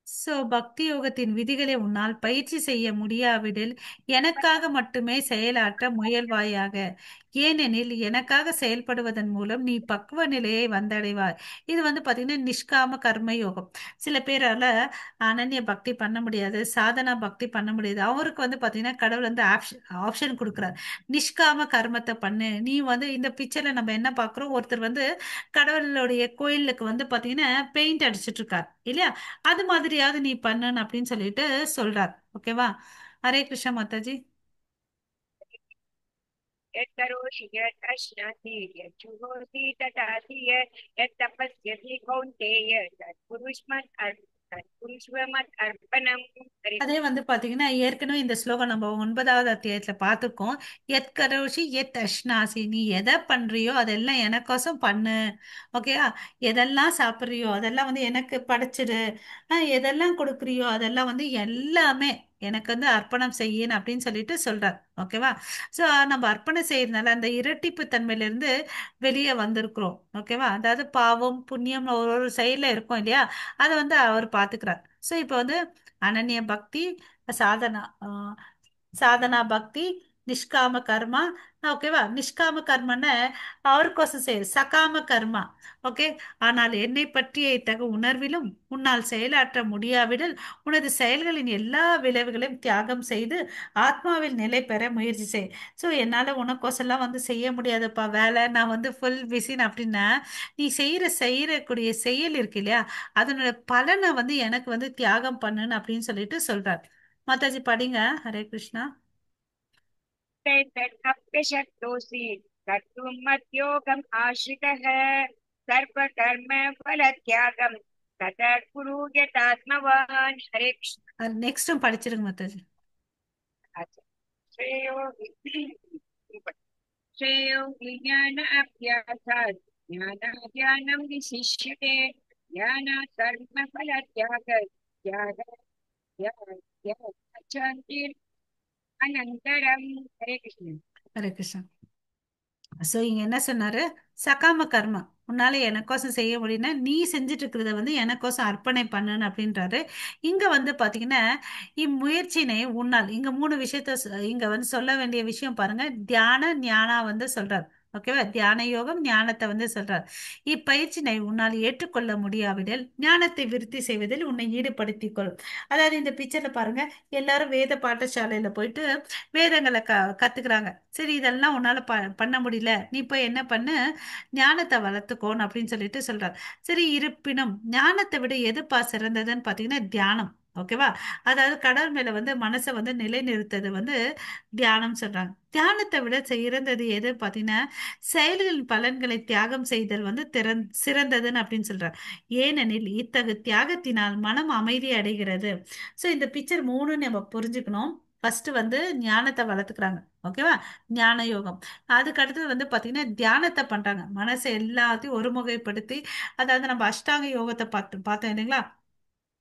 ஸோ பக்தி யோகத்தின் விதிகளை உன்னால் பயிற்சி செய்ய முடியாவிடில் எனக்காக மட்டுமே செயலாற்ற முயல்வாயாக. ஏனெனில் எனக்காக செயல்படுவதன் மூலம் நீ பக்குவ நிலையை வந்தடைவாய். இது வந்து பார்த்தீங்கன்னா நிஷ்காம கர்ம யோகம். சில பேரால அனன்ய பக்தி பண்ண முடியாது, சாதனா பக்தி பண்ண முடியாது. அவருக்கு வந்து பார்த்தீங்கன்னா கடவுள் வந்து ஆப்ஷன் கொடுக்குறார், நிஷ்காம கர்மத்தை பண்ணு. நீ வந்து இந்த பிக்சர்ல நம்ம என்ன பார்க்குறோம், ஒருத்தர் வந்து கடவுளுடைய கோயிலுக்கு வந்து பார்த்தீங்கன்னா பெயிண்ட் அடிச்சிட்டு இருக்கார் இல்லையா? அது மாதிரியாவது நீ பண்ணுன்னு அப்படின்னு சொல்லிட்டு சொல்றார். ஓகேவா? ஹரே கிருஷ்ணா மாதாஜி. यत्करोषि यत् अश्नासि यज्जुहोषि ददासि यत् यत् तपस्यसि कौन्तेय तत्कुरुष्व मत् अर्पणम्. அதே வந்து பாத்தீங்கன்னா ஏற்கனவே இந்த ஸ்லோகம் நம்ம 9வது அத்தியாயத்துல பார்த்திருக்கோம். எத் கரோஷி எத் அஷ்னாசி, நீ எதை பண்றியோ அதெல்லாம் எனக்கோசம் பண்ணு. ஓகேவா? எதெல்லாம் சாப்பிட்றியோ அதெல்லாம் வந்து எனக்கு படைச்சிடு. எதெல்லாம் கொடுக்குறியோ அதெல்லாம் வந்து எல்லாமே எனக்கு வந்து அர்ப்பணம் செய்யணும் அப்படின்னு சொல்லிட்டு சொல்றார். ஓகேவா? ஸோ நம்ம அர்ப்பணம் செய்யறதுனால அந்த இரட்டிப்பு தன்மையிலிருந்து வெளியே வந்திருக்கிறோம். ஓகேவா? அதாவது பாவம் புண்ணியம் ஒரு ஒரு செயல இருக்கும் இல்லையா, அதை வந்து அவர் பாத்துக்கிறார். ஸோ இப்போ வந்து அனன்ய பக்தி, சாதனா, சாதனா பக்தி, நிஷ்காம கர்மா. ஓகேவா? நிஷ்காம கர்மன்னு அவருக்கோசம் செய்ய சகாம கர்மா. ஓகே, ஆனால் என்னை பற்றிய இத்தகு உணர்விலும் உன்னால் செயலாற்ற முடியாவிடில் உனது செயல்களின் எல்லா விளைவுகளையும் தியாகம் செய்து ஆத்மாவில் நிலை பெற முயற்சி செய். ஸோ என்னால் உனக்கோசெல்லாம் வந்து செய்ய முடியாதுப்பா வேலை, நான் வந்து ஃபுல் பிஸின்னு அப்படின்னா நீ செய்யக்கூடிய செயல் இருக்கு இல்லையா, அதனோட பலனை வந்து எனக்கு வந்து தியாகம் பண்ணுன்னு அப்படின்னு சொல்லிட்டு சொல்றார். மாதாஜி படிங்க. ஹரே கிருஷ்ணா. तदप्यशक्तोऽसि कर्तुं मद्योगम् आश्रितः सर्वकर्म फलत्यागं ततः कुरु यतात्मवान्. हरे कृष्ण. நெக்ஸ்டும் படிச்சிருங்க மாதாஜி. श्रेयो विज्ञान अभ्यासात् ज्ञानाध्यानं विशिष्यते ज्ञानात् कर्म फलत्याग त्याग त्याग அனந்தரம். ஹரே கிருஷ்ணன். ஹரே கிருஷ்ணன். ஸோ இங்க என்ன சொன்னாரு, சகாம கர்மா உன்னால எனக்கோசம் செய்ய முடியும்னா நீ செஞ்சுட்டு இருக்கிறத வந்து எனக்கோசம் அர்ப்பணை பண்ணுன்னு அப்படின்றாரு. இங்க வந்து பாத்தீங்கன்னா இம்முயற்சினை உன்னால் இங்க 3 விஷயத்த இங்க வந்து சொல்ல வேண்டிய விஷயம் பாருங்க. தியான ஞானா வந்து சொல்றாரு. ஓகேவா? தியான யோகம் ஞானத்தை வந்து சொல்றார். இப்பயிற்சினை உன்னால் ஏற்றுக்கொள்ள முடியாவிடில் ஞானத்தை விருத்தி செய்வதில் உன்னை ஈடுபடுத்திக் கொள். அதாவது இந்த பிக்சர்ல பாருங்க, எல்லாரும் வேத பாடசாலையில போயிட்டு வேதங்களை கத்துக்கிறாங்க. சரி, இதெல்லாம் உன்னால பண்ண முடியல, நீ போய் என்ன பண்ணு, ஞானத்தை வளர்த்துக்கோன்னு அப்படின்னு சொல்லிட்டு சொல்றாரு. சரி, இருப்பினும் ஞானத்தை விட எதுப்பா சிறந்ததுன்னு பாத்தீங்கன்னா தியானம். ஓகேவா? அதாவது கடவுள் மேல வந்து மனசை வந்து நிலைநிறுத்தது வந்து தியானம் சொல்றாங்க. தியானத்தை விட சிறந்தது எது பாத்தீங்கன்னா செயல்களின் பலன்களை தியாகம் செய்தல் வந்து சிறந்ததுன்னு அப்படின்னு சொல்றாங்க. ஏனெனில் இத்தகு தியாகத்தினால் மனம் அமைதி அடைகிறது. ஸோ இந்த பிக்சர் 3 நம்ம புரிஞ்சுக்கணும். ஃபர்ஸ்ட் வந்து ஞானத்தை வளர்த்துக்கிறாங்க. ஓகேவா? ஞான யோகம். அதுக்கு அடுத்தது வந்து பாத்தீங்கன்னா தியானத்தை பண்றாங்க. மனசை எல்லாத்தையும் ஒருமுகைப்படுத்தி, அதாவது நம்ம அஷ்டாங்க யோகத்தை பார்த்தோம் இல்லைங்களா,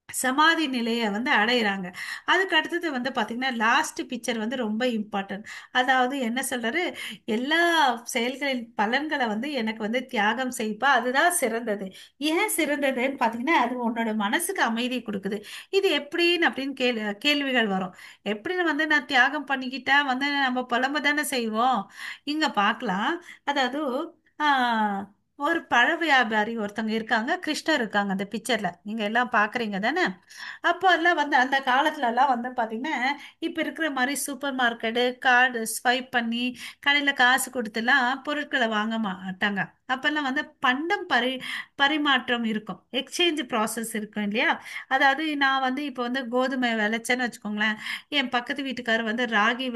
சமாதி நிலையை வந்து அடையிறாங்க. அதுக்கு அடுத்தது வந்து பாத்தீங்கன்னா லாஸ்ட் பிக்சர் வந்து ரொம்ப இம்பார்ட்டன்ட். அதாவது என்ன சொல்றாரு, எல்லா செயல்களின் பலன்களை வந்து எனக்கு வந்து தியாகம் செய்ப்பா, அதுதான் சிறந்தது. ஏன் சிறந்ததுன்னு பாத்தீங்கன்னா அது உன்னோட மனசுக்கு அமைதி கொடுக்குது. இது எப்படின்னு அப்படின்னு கேள்விகள் வரும். எப்படின்னு வந்து நான் தியாகம் பண்ணிக்கிட்டா வந்து நம்ம புலம்ப தானே செய்வோம். இங்க பார்க்கலாம். அதாவது ஒரு பழ வியாபாரி ஒருத்தவங்க இருக்காங்க, கிருஷ்ணர் இருக்காங்க அந்த பிக்சர்ல, நீங்க எல்லாம் பாக்குறீங்க தானே. அப்போ எல்லாம் வந்து அந்த காலத்துல எல்லாம் வந்து பாத்தீங்கன்னா இப்ப இருக்கிற மாதிரி சூப்பர் மார்க்கெட்டு கார்டு ஸ்வைப் பண்ணி கடையில காசு கொடுத்துலாம் பொருட்களை வாங்க மாட்டாங்க. அப்பெல்லாம் வந்து பண்டம் பரிமாற்றம் இருக்கும், எக்ஸ்சேஞ்ச் ப்ராசஸ் இருக்கும் இல்லையா. அதாவது நான் வந்து இப்போ வந்து கோதுமை விளைச்சேன்னு வச்சுக்கோங்களேன், என் பக்கத்து வீட்டுக்காரர் வந்து ராகி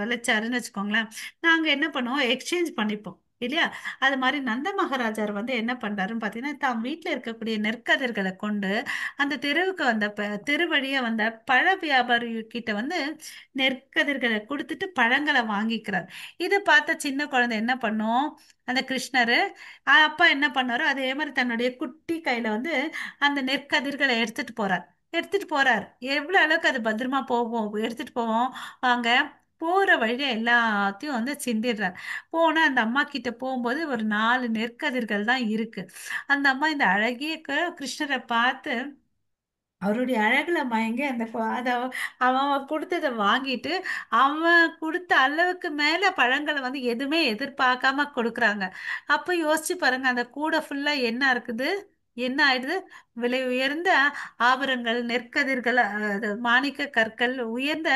விளைச்சாருன்னு வச்சுக்கோங்களேன், நாங்க என்ன பண்ணுவோம், எக்ஸ்சேஞ்ச் பண்ணிப்போம் இல்லையா. அது மாதிரி நந்த மகாராஜர் வந்து என்ன பண்றாருன்னு பாத்தீங்கன்னா தாம் வீட்டுல இருக்கக்கூடிய நெற்கதிர்களை கொண்டு அந்த தெருவுக்கு வந்த தெரு வழியா வந்த பழ வியாபாரி கிட்ட வந்து நெற்கதிர்களை கொடுத்துட்டு பழங்களை வாங்கிக்கிறார். இதை பார்த்த சின்ன குழந்தை என்ன பண்ணும், அந்த கிருஷ்ணரு அப்பா என்ன பண்ணாரோ அதே மாதிரி தன்னுடைய குட்டி கையில வந்து அந்த நெற்கதிர்களை எடுத்துட்டு போறார். எடுத்துட்டு போறார். எவ்வளவு அளவுக்கு அது பத்திரமா போகும், எடுத்துட்டு போவோம் வாங்க. போற வழியில எல்லாத்தையும் வந்து சிந்திடுறார். போனா அந்த அம்மா கிட்ட போகும்போது ஒரு 4 நெற்கதிர்கள் தான் இருக்கு. அந்த அம்மா இந்த அழகிய கிருஷ்ணரை பார்த்து அவருடைய அழகுல மயங்கி அந்த அத அவன் கொடுத்ததை வாங்கிட்டு அவன் கொடுத்த அளவுக்கு மேல பழங்களை வந்து எதுவுமே எதிர்பார்க்காம கொடுக்குறாங்க. அப்ப யோசிச்சு பாருங்க, அந்த கூடை ஃபுல்லா என்ன இருக்குது, என்ன ஆயிடுது, விலை உயர்ந்த ஆபரணங்கள், நெற்கதிர்கள், அது மாணிக்க கற்கள், உயர்ந்த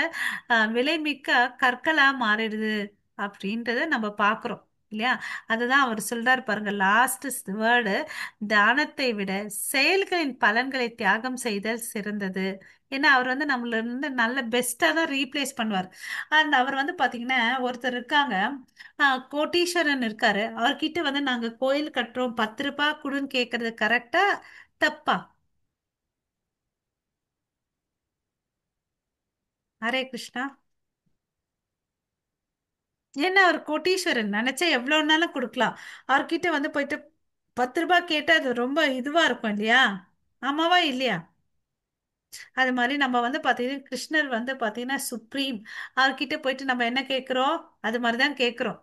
விலைமிக்க கற்களா மாறிடுது அப்படின்றத நம்ம பாக்குறோம் இல்லையா. அதுதான் அவர் சொல்றாரு பாருங்க, லாஸ்ட் வேர்டு, தானத்தை விட செயல்களின் பலன்களை தியாகம் செய்தல் சிறந்தது. ஏன்னா அவர் வந்து நம்மள இருந்து நல்ல பெஸ்டா தான் ரீப்ளேஸ் பண்ணுவார். அண்ட் அவர் வந்து பாத்தீங்கன்னா ஒருத்தர் இருக்காங்க, கோட்டீஸ்வரன் இருக்காரு. அவர்கிட்ட வந்து நாங்க கோயில் கட்டுறோம், 10 ரூபாய் கொடுன்னு கேக்குறது கரெக்டா தப்பா? ஹரே கிருஷ்ணா. ஏன்னா அவர் கோட்டீஸ்வரன், நினைச்சா எவ்வளவுனாலும் கொடுக்கலாம். அவர்கிட்ட வந்து போயிட்டு 10 ரூபாய் கேட்டா அது ரொம்ப இதுவா இருக்கும் இல்லையா? ஆமாவா இல்லையா? அது மாதிரி நம்ம வந்து பாத்தீங்கன்னா கிருஷ்ணர் வந்து பாத்தீங்கன்னா சுப்ரீம். அவர்கிட்ட போயிட்டு நம்ம என்ன கேக்குறோம், அது மாதிரிதான் கேக்குறோம்.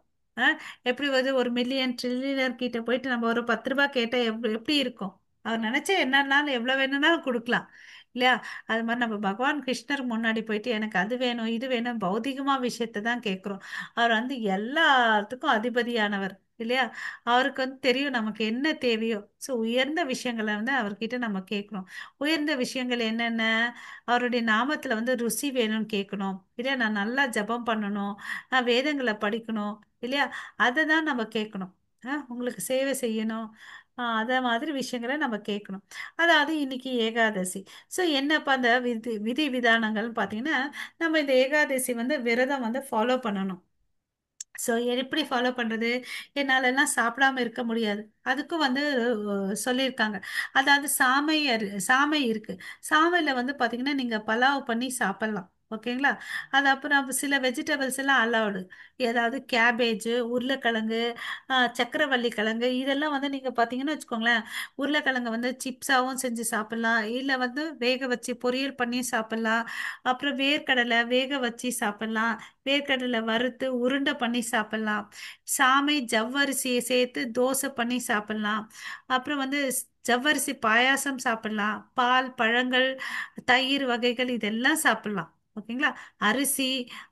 எப்படி வந்து ஒரு மில்லியன் ட்ரில்லியனர் கிட்ட போயிட்டு நம்ம ஒரு 10 ரூபாய் கேட்டா எப்படி இருக்கும்? அவர் நினைச்சா என்னன்னாலும் எவ்வளவு வேணும்னாலும் கொடுக்கலாம் இல்லையா? அது மாதிரி நம்ம பகவான் கிருஷ்ணர் முன்னாடி போயிட்டு எனக்கு அது வேணும் இது வேணும் பௌதிகமா விஷயத்தை தான் கேட்குறோம். அவர் வந்து எல்லாத்துக்கும் அதிபதியானவர் இல்லையா? அவருக்கு வந்து தெரியும் நமக்கு என்ன தேவையோ. உயர்ந்த விஷயங்களை வந்து அவர்கிட்ட நம்ம கேட்கணும். உயர்ந்த விஷயங்கள் என்னென்ன, அவருடைய நாமத்துல வந்து ருசி வேணும்னு கேட்கணும் இல்லையா? நான் நல்லா ஜபம் பண்ணணும், நான் வேதங்களை படிக்கணும் இல்லையா? அதை தான் நம்ம கேட்கணும். உங்களுக்கு சேவை செய்யணும், அதே மாதிரி விஷயங்களை நம்ம கேட்கணும். அதாவது இன்னைக்கு ஏகாதசி. என்னப்பா அந்த விதி விதானங்கள்னு பார்த்தீங்கன்னா, நம்ம இந்த ஏகாதசி வந்து விரதம் வந்து ஃபாலோ பண்ணணும். எப்படி ஃபாலோ பண்றது? என்னாலெல்லாம் சாப்பிடாம இருக்க முடியாது. அதுக்கும் வந்து சொல்லியிருக்காங்க. அதாவது சாமை இருக்கு, சாமையில வந்து பாத்தீங்கன்னா நீங்க பலாவ் பண்ணி சாப்பிடலாம், ஓகேங்களா? அது அப்புறம் சில வெஜிடபிள்ஸ் எல்லாம் அலௌடு, ஏதாவது கேபேஜு, உருளைக்கிழங்கு, சக்கரவள்ளி கிழங்கு, இதெல்லாம் வந்து நீங்க பாத்தீங்கன்னா வச்சுக்கோங்களேன், உருளைக்கிழங்கு வந்து சிப்ஸாவும் செஞ்சு சாப்பிடலாம், இல்ல வந்து வேக வச்சு பொரியல் பண்ணி சாப்பிடலாம். அப்புறம் வேர்க்கடலை வேக வச்சு சாப்பிடலாம், வேர்க்கடலை வறுத்து உருண்டை பண்ணி சாப்பிடலாம், சாமை ஜவ்வரிசியை சேர்த்து தோசை பண்ணி சாப்பிடலாம், அப்புறம் வந்து ஜவ்வரிசி பாயாசம் சாப்பிடலாம், பால், பழங்கள், தயிர் வகைகள் இதெல்லாம் சாப்பிடலாம், ஓகேங்களா? அரிசி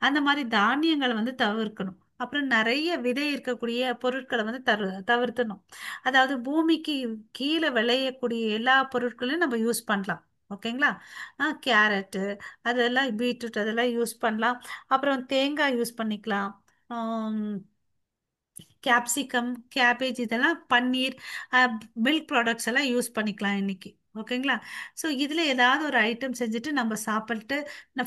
அந்த மாதிரி தானியங்களை வந்து தவிர்க்கணும். அப்புறம் நிறைய விதை இருக்கக்கூடிய பொருட்களை வந்து தவிர்த்தணும். அதாவது பூமிக்கு கீழே விளையக்கூடிய எல்லா பொருட்களையும் நம்ம யூஸ் பண்ணலாம். ஓகேங்களா? கேரட்டு அதெல்லாம், பீட்ரூட் அதெல்லாம் யூஸ் பண்ணலாம். அப்புறம் தேங்காய் யூஸ் பண்ணிக்கலாம். கேப்சிகம், கேபேஜ் இதெல்லாம், பன்னீர், மில்க் ப்ராடக்ட்ஸ் எல்லாம் யூஸ் பண்ணிக்கலாம் இன்னைக்கு. ஓகேங்களா? ஸோ இதில் ஏதாவது ஒரு ஐட்டம் செஞ்சுட்டு நம்ம சாப்பிட்டு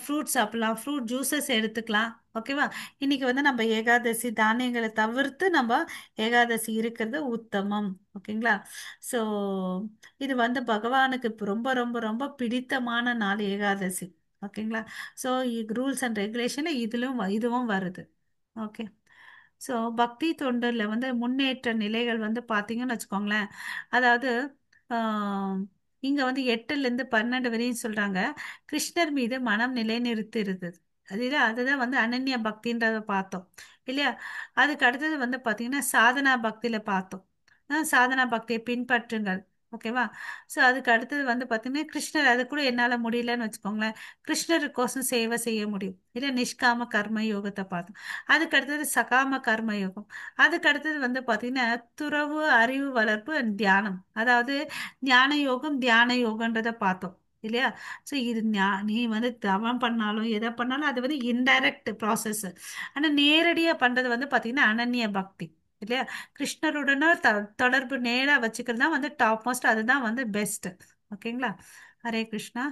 ஃப்ரூட் சாப்பிடலாம், ஃப்ரூட் ஜூஸஸ் எடுத்துக்கலாம். ஓகேவா? இன்னைக்கு வந்து நம்ம ஏகாதசி தானியங்களை தவிர்த்து நம்ம ஏகாதசி இருக்கிறது உத்தமம். ஓகேங்களா? ஸோ இது வந்து பகவானுக்கு ரொம்ப ரொம்ப ரொம்ப பிடித்தமான நாள் ஏகாதசி. ஓகேங்களா? ஸோ ரூல்ஸ் அண்ட் ரெகுலேஷன் இதிலும் இதுவும் வருது. ஓகே. ஸோ பக்தி தொண்டில் வந்து முன்னேற்ற நிலைகள் வந்து பார்த்தீங்கன்னு வச்சுக்கோங்களேன். அதாவது இங்கே வந்து 8லேருந்து 12 வரையும் சொல்கிறாங்க. கிருஷ்ணர் மீது மனம் நிலைநிறுத்தி இருந்தது. அது அதுதான் வந்து அனன்ய பக்தின்றதை பார்த்தோம் இல்லையா? அதுக்கு அடுத்தது வந்து பார்த்தீங்கன்னா சாதனா பக்தியில் பார்த்தோம். சாதனா பக்தியை பின்பற்றுங்கள். ஓகேவா? ஸோ அதுக்கு அடுத்தது வந்து பார்த்தீங்கன்னா கிருஷ்ணர், அது கூட என்னால் முடியலன்னு வச்சுக்கோங்களேன், கிருஷ்ணருக்கோசம் சேவை செய்ய முடியும் இல்லை, நிஷ்காம கர்ம யோகத்தை பார்த்தோம். அதுக்கு அடுத்தது சகாம கர்ம யோகம். அதுக்கு அடுத்தது வந்து பார்த்தீங்கன்னா துறவு, அறிவு வளர்ப்பு அண்ட் தியானம். அதாவது ஞான யோகம், தியான யோகன்றதை பார்த்தோம் இல்லையா? ஸோ இது நீ வந்து தவம் பண்ணாலும் எதை பண்ணாலும் அது வந்து இன்டைரக்ட் ப்ராசஸ். ஆனால் நேரடியாக பண்ணுறது வந்து பார்த்தீங்கன்னா அனன்ய பக்தி இல்லையா? கிருஷ்ணருடனும் தொடர்பு நேராக வச்சுக்கிறது தான் வந்து டாப் மோஸ்ட், அதுதான் வந்து பெஸ்ட். ஓகேங்களா? ஹரே கிருஷ்ணா.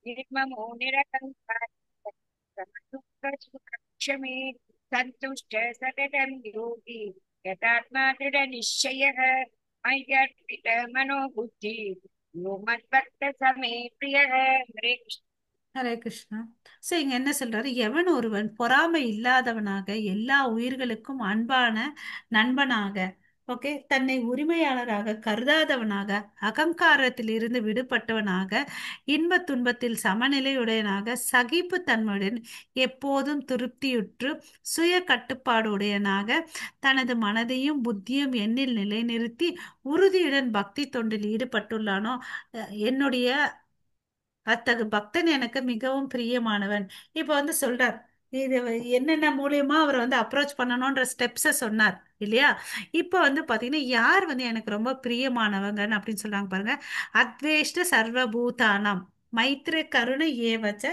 निर्ममो निरहङ्कार समदुःखसुखक्षमे सन्तुष्ट सततं योगी यतात्मा दृढनिश्चयः मय्यर्पित मनोबुद्धि यो मद्भक्त समे प्रियः. ஹரே கிருஷ்ணா. ஹரே கிருஷ்ணா. ஸோ இங்க என்ன சொல்றாரு? எவன் ஒருவன் பொறாமை இல்லாதவனாக, எல்லா உயிர்களுக்கும் அன்பான நண்பனாக, ஓகே, தன்னை உரிமையாளராக கருதாதவனாக, அகங்காரத்தில் இருந்து விடுபட்டவனாக, இன்ப துன்பத்தில் சமநிலையுடையனாக, சகிப்பு தன்மையுடன் எப்போதும் திருப்தியுற்று சுய கட்டுப்பாடு உடையனாக, தனது மனதையும் புத்தியும் எண்ணில் நிலைநிறுத்தி உறுதியுடன் பக்தி தொண்டில் ஈடுபட்டுள்ளானோ என்னுடைய அத்தகு பக்தன் எனக்கு மிகவும் பிரியமானவன். இப்போ வந்து சொல்றார், இது என்னென்ன மூலியமா அவரை வந்து அப்ரோச் பண்ணணும்ன்ற ஸ்டெப்ஸை சொன்னார் இல்லையா? இப்போ வந்து பார்த்தீங்கன்னா யார் வந்து எனக்கு ரொம்ப பிரியமானவங்கன்னு அப்படின்னு சொல்றாங்க பாருங்க. அத்வேஷ்ட சர்வபூதானம் மைத்ரி கருணை ஏவச்ச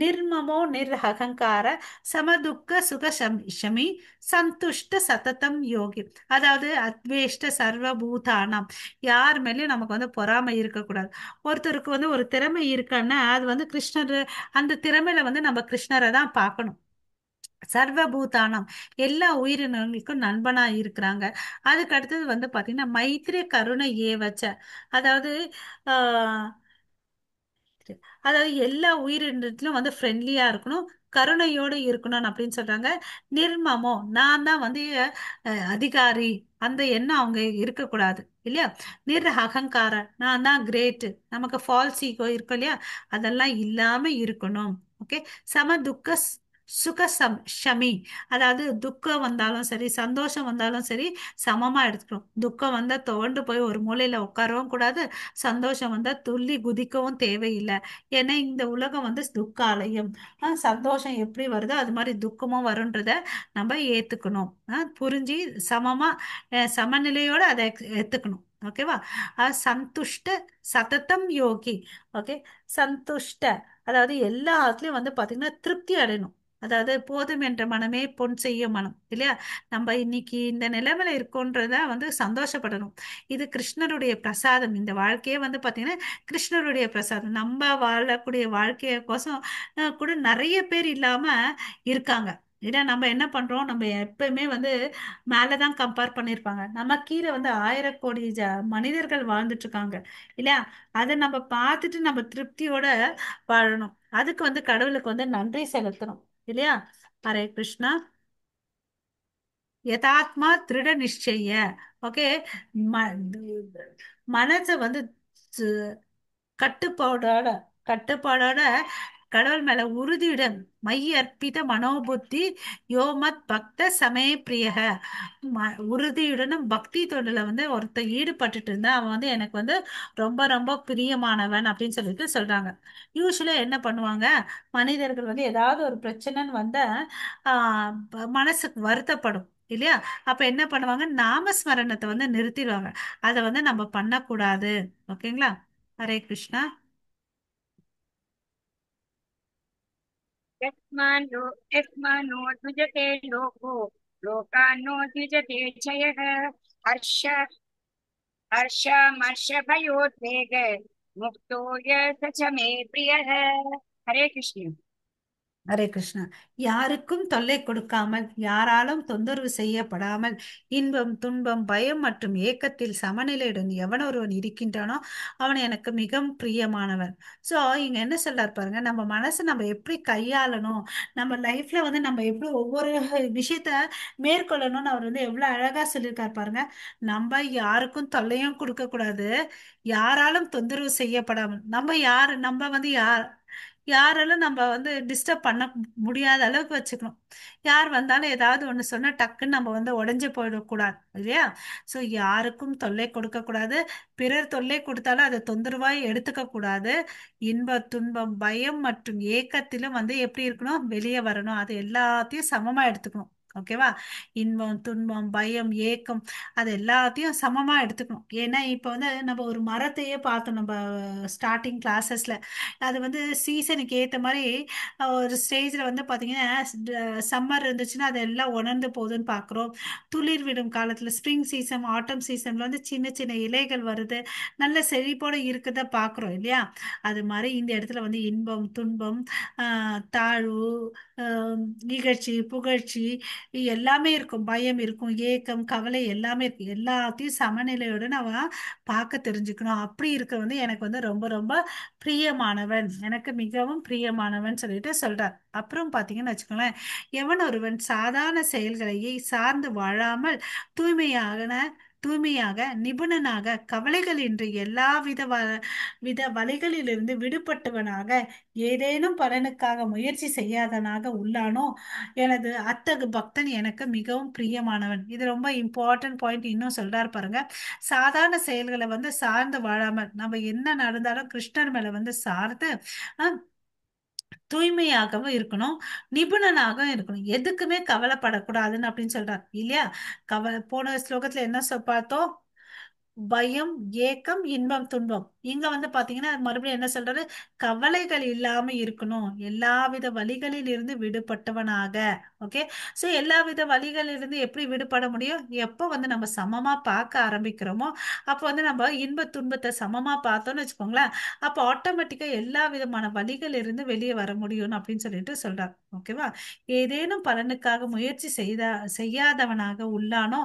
நிர்மமோ நிர்அகங்கார சமதுக்க சுக ஷமி சந்துஷ்ட சததம் யோகி. அதாவது அத்வேஷ்ட சர்வபூதானம், யார் மேலேயும் நமக்கு வந்து பொறாமை இருக்கக்கூடாது. ஒருத்தருக்கு வந்து ஒரு திறமை இருக்கான்னா அது வந்து கிருஷ்ணர், அந்த திறமையில வந்து நம்ம கிருஷ்ணரை தான் பார்க்கணும். சர்வபூதானம் எல்லா உயிரினங்களுக்கும் நண்பனா இருக்கிறாங்க. அதுக்கு அடுத்தது வந்து பார்த்தீங்கன்னா மைத்ரி கருணை ஏவச்ச, அதாவது அதாவது எல்லா உயிரினத்திலும் வந்து ஃப்ரெண்ட்லியா இருக்கணும், கருணையோடு இருக்கணும் அப்படின்னு சொல்றாங்க. நிர்மமோ, நான் தான் வந்து அதிகாரி, அந்த எண்ணம் அவங்க இருக்கக்கூடாது இல்லையா? நிர் அகங்கார, நான் தான் கிரேட்டு, நமக்கு ஃபால்ஸ் ஈகோ இருக்கும் இல்லையா, அதெல்லாம் இல்லாம இருக்கணும். ஓகே. சம துக்க சுக ஷமி, அதாவது துக்கம் வந்தாலும் சரி சந்தோஷம் வந்தாலும் சரி சமமா எடுத்துக்கணும். துக்கம் வந்தா துவண்டு போய் ஒரு மூலையில உட்காரவும் கூடாது, சந்தோஷம் வந்தா துள்ளி குதிக்கவும் தேவையில்லை. ஏன்னா இந்த உலகம் வந்து துக்காலயம். சந்தோஷம் எப்படி வருதோ அது மாதிரி துக்கமும் வரும்ன்றத நம்ம ஏத்துக்கணும். புரிஞ்சு சமமா சமநிலையோட அதை ஏத்துக்கணும். ஓகேவா? சந்துஷ்ட சததம் யோகி. ஓகே, சந்துஷ்ட அதாவது எல்லாத்துலயும் வந்து பாத்தீங்கன்னா திருப்தி அடையணும். அதாவது போதும் என்ற மனமே பொன் செய்யும் மனம் இல்லையா? நம்ம இன்னைக்கு இந்த நிலைமையில இருக்கோன்றத வந்து சந்தோஷப்படணும். இது கிருஷ்ணருடைய பிரசாதம். இந்த வாழ்க்கையே வந்து பாத்தீங்கன்னா கிருஷ்ணருடைய பிரசாதம். நம்ம வாழக்கூடிய வாழ்க்கைய கோசம் கூட நிறைய பேர் இல்லாம இருக்காங்க. ஏன்னா நம்ம என்ன பண்றோம், நம்ம எப்பயுமே வந்து மேலதான் கம்பேர் பண்ணியிருப்பாங்க, நம்ம கீழே வந்து 1000 கோடி மனிதர்கள் வாழ்ந்துட்டு இருக்காங்க இல்லையா? அதை நம்ம பார்த்துட்டு நம்ம திருப்தியோட வாழணும். அதுக்கு வந்து கடவுளுக்கு வந்து நன்றி செலுத்தணும் இல்லையா? ஹரே கிருஷ்ணா. யதாத்மா திருட நிச்சய. ஓகே, மனசை வந்து கட்டுப்பாடோட கடவுள் மேல உறுதியுடன் மையர்ப்பித மனோபுத்தி யோமத் பக்த சமய பிரியக, உறுதியுடனும் பக்தி தொண்டில வந்து ஒருத்தர் ஈடுபட்டுட்டு இருந்தா அவன் வந்து எனக்கு வந்து ரொம்ப ரொம்ப பிரியமானவன் அப்படின்னு சொல்லிட்டு சொல்றாங்க. யூஸ்வலா என்ன பண்ணுவாங்க மனிதர்கள் வந்து ஏதாவது ஒரு பிரச்சனைன்னு வந்தா மனசுக்கு வருத்தப்படும் இல்லையா? அப்ப என்ன பண்ணுவாங்க, நாமஸ்மரணத்தை வந்து நிறுத்திடுவாங்க. அதை வந்து நம்ம பண்ணக்கூடாது. ஓகேங்களா? ஹரே கிருஷ்ணா. यस्मान्नो द्विजते लोको लोकान्नो द्विजते चयः हर्ष हर्षमर्षभयोद्वेग मुक्तो य स च मे प्रियः. हरे कृष्ण. ஹரே கிருஷ்ணா. யாருக்கும் தொல்லை கொடுக்காமல், யாராலும் தொந்தரவு செய்யப்படாமல், இன்பம் துன்பம் பயம் மற்றும் ஏக்கத்தில் சமநிலையுடன் எவன் ஒருவன் இருக்கின்றானோ அவன் எனக்கு மிகவும் பிரியமானவன். ஸோ இங்க என்ன சொல்றாரு பாருங்க, நம்ம மனசை நம்ம எப்படி கையாளணும், நம்ம லைஃப்ல வந்து நம்ம எப்படி ஒவ்வொரு விஷயத்த மேற்கொள்ளணும்னு அவர் வந்து எவ்வளவு அழகா சொல்லியிருக்காரு பாருங்க. நம்ம யாருக்கும் தொல்லையும் கொடுக்க கூடாது, யாராலும் தொந்தரவு செய்யப்படாமல், நம்ம யாரு, நம்ம வந்து யார் யாராலும் நம்ம வந்து டிஸ்டர்ப் பண்ண முடியாத அளவுக்கு வச்சுக்கணும். யார் வந்தாலும் ஏதாவது ஒண்ணு சொன்னா டக்குன்னு நம்ம வந்து உடைஞ்சு போயிடக்கூடாது இல்லையா? ஸோ யாருக்கும் தொல்லை கொடுக்க கூடாது, பிறர் தொல்லை கொடுத்தாலும் அதை தொந்தரவாய் எடுத்துக்க கூடாது. இன்ப துன்பம் பயம் மற்றும் ஏக்கத்திலும் வந்து எப்படி இருக்கணும், வெளியே வரணும். அது எல்லாத்தையும் சமமா எடுத்துக்கணும். ஓகேவா? இன்பம் துன்பம் பயம் ஏக்கம் அது எல்லாத்தையும் சமமா எடுத்துக்கணும். ஏன்னா இப்ப வந்து நம்ம ஒரு மரத்தையே பார்த்தோம் நம்ம ஸ்டார்டிங் கிளாஸஸ்ல, அது வந்து சீசனுக்கு ஏத்த மாதிரி ஒரு ஸ்டேஜ்ல வந்து பாத்தீங்கன்னா சம்மர் இருந்துச்சுன்னா அது எல்லாம் உணர்ந்து போகுதுன்னு பாக்குறோம். துளிர் விடும் காலத்துல ஸ்ப்ரிங் சீசன் ஆட்டம் சீசன்ல வந்து சின்ன சின்ன இலைகள் வருது, நல்ல செழிப்போட இருக்குத பாக்குறோம் இல்லையா? அது மாதிரி இந்த இடத்துல வந்து இன்பம் துன்பம் தாழ்வு நிகழ்ச்சி புகழ்ச்சி எல்லாமே இருக்கும், பயம் இருக்கும், ஏக்கம் கவலை எல்லாமே இருக்கு. எல்லாத்தையும் சமநிலையுடன் அவன் பார்க்க தெரிஞ்சுக்கணும். அப்படி இருக்க வந்து எனக்கு வந்து ரொம்ப ரொம்ப பிரியமானவன், எனக்கு மிகவும் பிரியமானவன் சொல்லிட்டு சொல்றார். அப்புறம் பாத்தீங்கன்னு வச்சுக்கோங்களேன், எவன் ஒருவன் சாதாரண செயல்களையே சார்ந்து வாழாமல் தூய்மையாக நிபுணனாக கவலைகளின்றி எல்லா வித வழிகளிலிருந்து விடுபட்டவனாக ஏதேனும் பலனுக்காக முயற்சி செய்யாதனாக உள்ளானோ எனது அத்தகு பக்தன் எனக்கு மிகவும் பிரியமானவன். இது ரொம்ப இம்பார்ட்டன்ட் பாயிண்ட். இன்னும் சொல்றாரு பாருங்க, சாதாரண செயல்களை வந்து சார்ந்து வாழாமல் நம்ம என்ன நடந்தாலும் கிருஷ்ணர் மேல வந்து சார்ந்து தூய்மையாகவும் இருக்கணும், நிபுணனாகவும் இருக்கணும், எதுக்குமே கவலைப்படக்கூடாதுன்னு அப்படின்னு சொல்றாரு இல்லையா? போன ஸ்லோகத்துல என்ன பார்த்தோம்? பயம் ஏக்கம் இன்பம் துன்பம். இங்க வந்து பாத்தீங்கன்னா மறுபடியும் என்ன சொல்றாரு, கவலைகள் இல்லாம இருக்கணும், எல்லாவித வழிகளில் இருந்து விடுபட்டவனாக. ஓகே, சோ எல்லாவித வழிகளில் இருந்து எப்படி விடுபட முடியும்? எப்ப வந்து நம்ம சமமா பார்க்க ஆரம்பிக்கிறோமோ அப்ப வந்து நம்ம இன்ப துன்பத்தை சமமா பார்த்தோம்னு வச்சுக்கோங்களேன், அப்ப ஆட்டோமேட்டிக்கா எல்லா விதமான வழிகளில் இருந்து வெளியே வர முடியும்னு அப்படின்னு சொல்லிட்டு சொல்றாரு. ஓகேவா? ஏதேனும் பலனுக்காக முயற்சி செய்யாதவனாக உள்ளானோ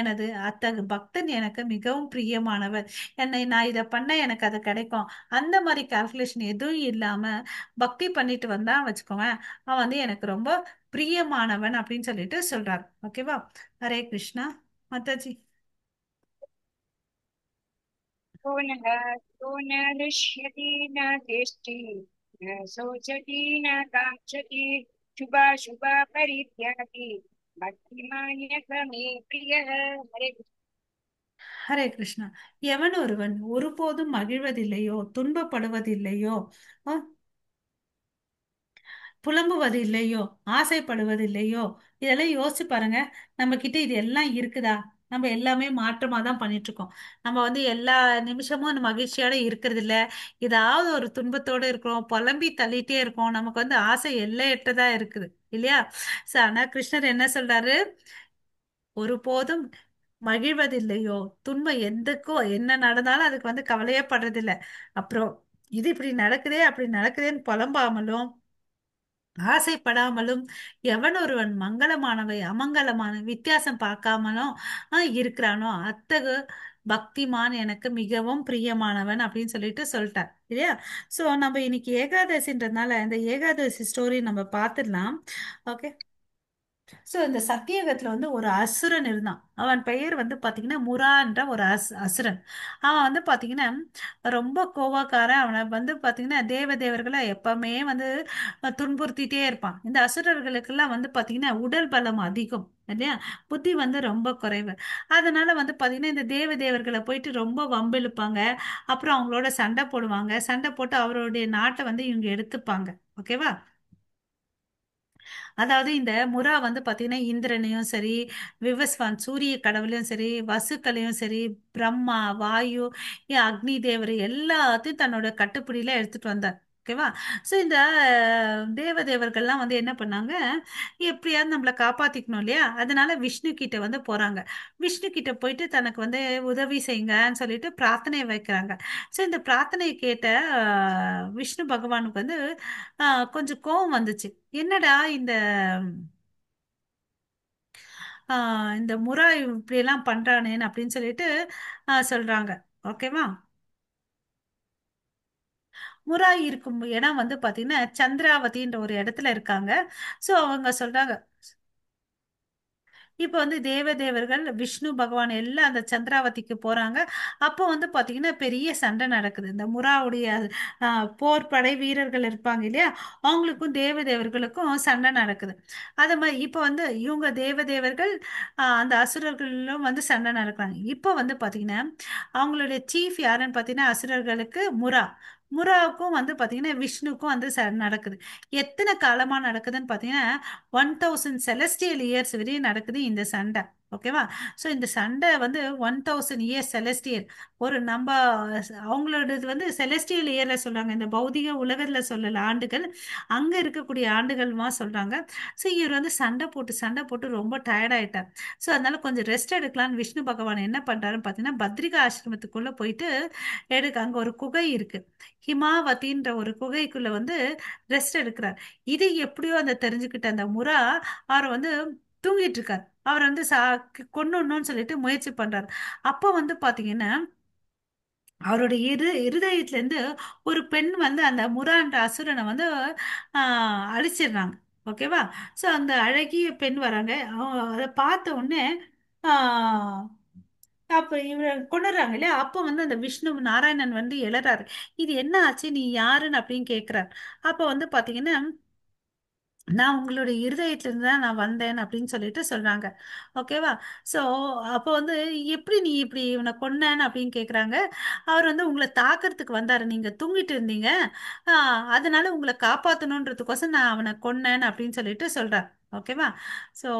எனது அத்தகு பக்தன் எனக்கு மிகவும் பிரியமானவர். என்னை நான் இதை பண்ண எனக்கு அது கிடைக்கும் அந்த மாதிரி கால்குலேஷன் எதுவும் இல்லாம பக்தி பண்ணிட்டு வந்தா வச்சுக்கோங்க, அவன் வந்து எனக்கு ரொம்ப பிரியமானவன் அப்படின்னு சொல்லிட்டு சொல்றாரு. ஓகேவா? ஹரே கிருஷ்ணா. மாதாஜி. ஹரே கிருஷ்ணா. எவன் ஒருவன் ஒருபோதும் மகிழ்வதில்லையோ துன்பப்படுவதில்லையோ புலம்புவதில்லையோ ஆசைப்படுவதில்லையோ, இதெல்லாம் யோசிச்சு பாருங்க. நம்ம கிட்ட இது எல்லாம் இருக்குதா? நம்ம எல்லாமே மாற்றமா தான் பண்ணிட்டு இருக்கோம். நம்ம வந்து எல்லா நிமிஷமும் மகிழ்ச்சியோட இருக்கிறது இல்ல, ஏதாவது ஒரு துன்பத்தோட இருக்கிறோம், புலம்பி தள்ளிட்டே இருக்கோம். நமக்கு வந்து ஆசை எல்லையற்றதா இருக்குது இல்லையா? ஆனா கிருஷ்ணர் என்ன சொல்றாரு, ஒருபோதும் மகிழ்வதில்லையோ துன்பம் எதுக்கோ என்ன நடந்தாலும் அதுக்கு வந்து கவலையே படுறதில்லை. அப்புறம் இது இப்படி நடக்குதே அப்படி நடக்குதேன்னு புலம்பாமலும் ஆசைப்படாமலும் எவன் ஒருவன் மங்களமானவை அமங்கலமான வித்தியாசம் பார்க்காமலும் இருக்கிறானோ அத்தகு பக்திமான் எனக்கு மிகவும் பிரியமானவன் அப்படின்னு சொல்லிட்டு சொல்லிட்டார் இல்லையா? சோ நம்ம இன்னைக்கு ஏகாதசின்றதுனால இந்த ஏகாதசி ஸ்டோரி நம்ம பார்த்துடலாம். ஓகே, ஸோ இந்த சத்தியகத்தில் வந்து ஒரு அசுரன் இருந்தான். அவன் பெயர் வந்து பார்த்தீங்கன்னா முரான்ற ஒரு அசுரன். அவன் வந்து பார்த்தீங்கன்னா ரொம்ப கோவக்காரன். அவனை வந்து பார்த்தீங்கன்னா தேவ தேவர்களை எப்பவுமே வந்து துன்புறுத்திட்டே இருப்பான். இந்த அசுரர்களுக்கெல்லாம் வந்து பார்த்தீங்கன்னா உடல் பலம் அதிகம் இல்லையா, புத்தி வந்து ரொம்ப குறைவு. அதனால வந்து பார்த்தீங்கன்னா இந்த தேவ தேவர்களை போயிட்டு ரொம்ப வம்பிழுப்பாங்க. அப்புறம் அவங்களோட சண்டை போடுவாங்க. சண்டை போட்டு அவருடைய நாட்டை வந்து இவங்க எடுத்துப்பாங்க. ஓகேவா? அதாவது இந்த முரா வந்து பார்த்தீங்கன்னா இந்திரனையும் சரி, விவஸ்வான் சூரிய கடவுளையும் சரி, வசுக்களையும் சரி, பிரம்மா, வாயு, அக்னி தேவர் எல்லாத்தையும் தன்னோட கட்டுப்பிடியில எடுத்துட்டு வந்தார். ஓகேவா? ஸோ இந்த தேவதேவர்கள்லாம் வந்து என்ன பண்ணாங்க, எப்படியாவது நம்மளை காப்பாத்திக்கணும் இல்லையா, அதனால விஷ்ணு கிட்ட வந்து போறாங்க. விஷ்ணு கிட்ட போயிட்டு தனக்கு வந்து உதவி செய்யுங்கன்னு சொல்லிட்டு பிரார்த்தனை வைக்கிறாங்க. ஸோ இந்த பிரார்த்தனையை கேட்ட விஷ்ணு பகவானுக்கு வந்து கொஞ்சம் கோபம் வந்துச்சு. என்னடா இந்த இந்த முறா இப்படியெல்லாம் பண்றானேன்னு அப்படின்னு சொல்லிட்டு சொல்றாங்க. ஓகேவா? முராய் இருக்கும் இடம் வந்து பாத்தீங்கன்னா சந்திராவதின்ற ஒரு இடத்துல இருக்காங்க. ஸோ அவங்க சொல்றாங்க, இப்போ வந்து தேவதேவர்கள் விஷ்ணு பகவான் எல்லாம் அந்த சந்திராவதிக்கு போறாங்க. அப்போ வந்து பாத்தீங்கன்னா பெரிய சண்டை நடக்குது. இந்த முராவுடைய போர் படை வீரர்கள் இருப்பாங்க இல்லையா, அவங்களுக்கும் தேவதேவர்களுக்கும் சண்டை நடக்குது. அது மாதிரி இப்போ வந்து இவங்க தேவதேவர்கள் அந்த அசுரர்களும் வந்து சண்டை நடக்கிறாங்க. இப்போ வந்து பாத்தீங்கன்னா அவங்களுடைய சீஃப் யாருன்னு பாத்தீங்கன்னா அசுரர்களுக்கு முரா. முராவுக்கும் வந்து பாத்தீங்கன்னா விஷ்ணுக்கும் வந்து நடக்குது. எத்தனை காலமா நடக்குதுன்னு பாத்தீங்கன்னா 1000 செலஸ்டியல் இயர்ஸ் வரையும் நடக்குது இந்த சண்டை. ஓகேவா? ஸோ இந்த சண்டை வந்து 1000 இயர்ஸ் செலஸ்டியல் ஒரு நம்ம அவங்களோடது வந்து செலஸ்டியல் இயர்ல சொல்றாங்க. இந்த பௌதிக உலகத்துல சொல்லல ஆண்டுகள், அங்க இருக்கக்கூடிய ஆண்டுகள்மா சொல்றாங்க. ஸோ இவர் வந்து சண்டை போட்டு சண்டை போட்டு ரொம்ப டயர்ட் ஆயிட்டார். ஸோ அதனால கொஞ்சம் ரெஸ்ட் எடுக்கலாம்னு விஷ்ணு பகவான் என்ன பண்றாருன்னு பார்த்தீங்கன்னா பத்ரிகா ஆசிரமத்துக்குள்ள போயிட்டு எடுக்க அங்க ஒரு குகை இருக்கு, ஹிமாவதின்ற ஒரு குகைக்குள்ள வந்து ரெஸ்ட் எடுக்கிறார். இது எப்படியோ அந்த தெரிஞ்சுக்கிட்ட அந்த முரா அவர் வந்து தூங்கிட்டு இருக்கார். அவர் வந்து கொன்னுடணும்னு சொல்லிட்டு முயற்சி பண்றாரு. அப்போ வந்து பாத்தீங்கன்னா அவருடைய இருதயத்துல இருந்து ஒரு பெண் வந்து அந்த முரான்ற அசுரனை வந்து அழிச்சிடுறாங்க. ஓகேவா? ஸோ அந்த அழகிய பெண் வராங்க. அவங்க அதை பார்த்த உடனே ஆஹ் அப்ப இவரை கொண்டுறாங்க இல்லையா. அப்போ வந்து அந்த விஷ்ணு நாராயணன் வந்து எழறாரு. இது என்ன ஆச்சு, நீ யாருன்னு அப்படின்னு கேட்கிறார். அப்போ வந்து பாத்தீங்கன்னா நான் உங்களுடைய இருதயத்திலிருந்து தான் நான் வந்தேன் அப்படின்னு சொல்லிட்டு சொல்றாங்க. ஓகேவா? ஸோ அப்போ வந்து எப்படி நீ இப்படி இவனை கொன்னேன்னு அப்படின்னு கேட்குறாங்க. அவர் வந்து உங்களை தாக்குறதுக்கு வந்தாரு, நீங்க தூங்கிட்டு இருந்தீங்க, அதனால உங்களை காப்பாற்றணுன்றதுக்கோசம் நான் அவனை கொன்னேன் அப்படின்னு சொல்லிட்டு சொல்றார். ஓகேவா? ஸோ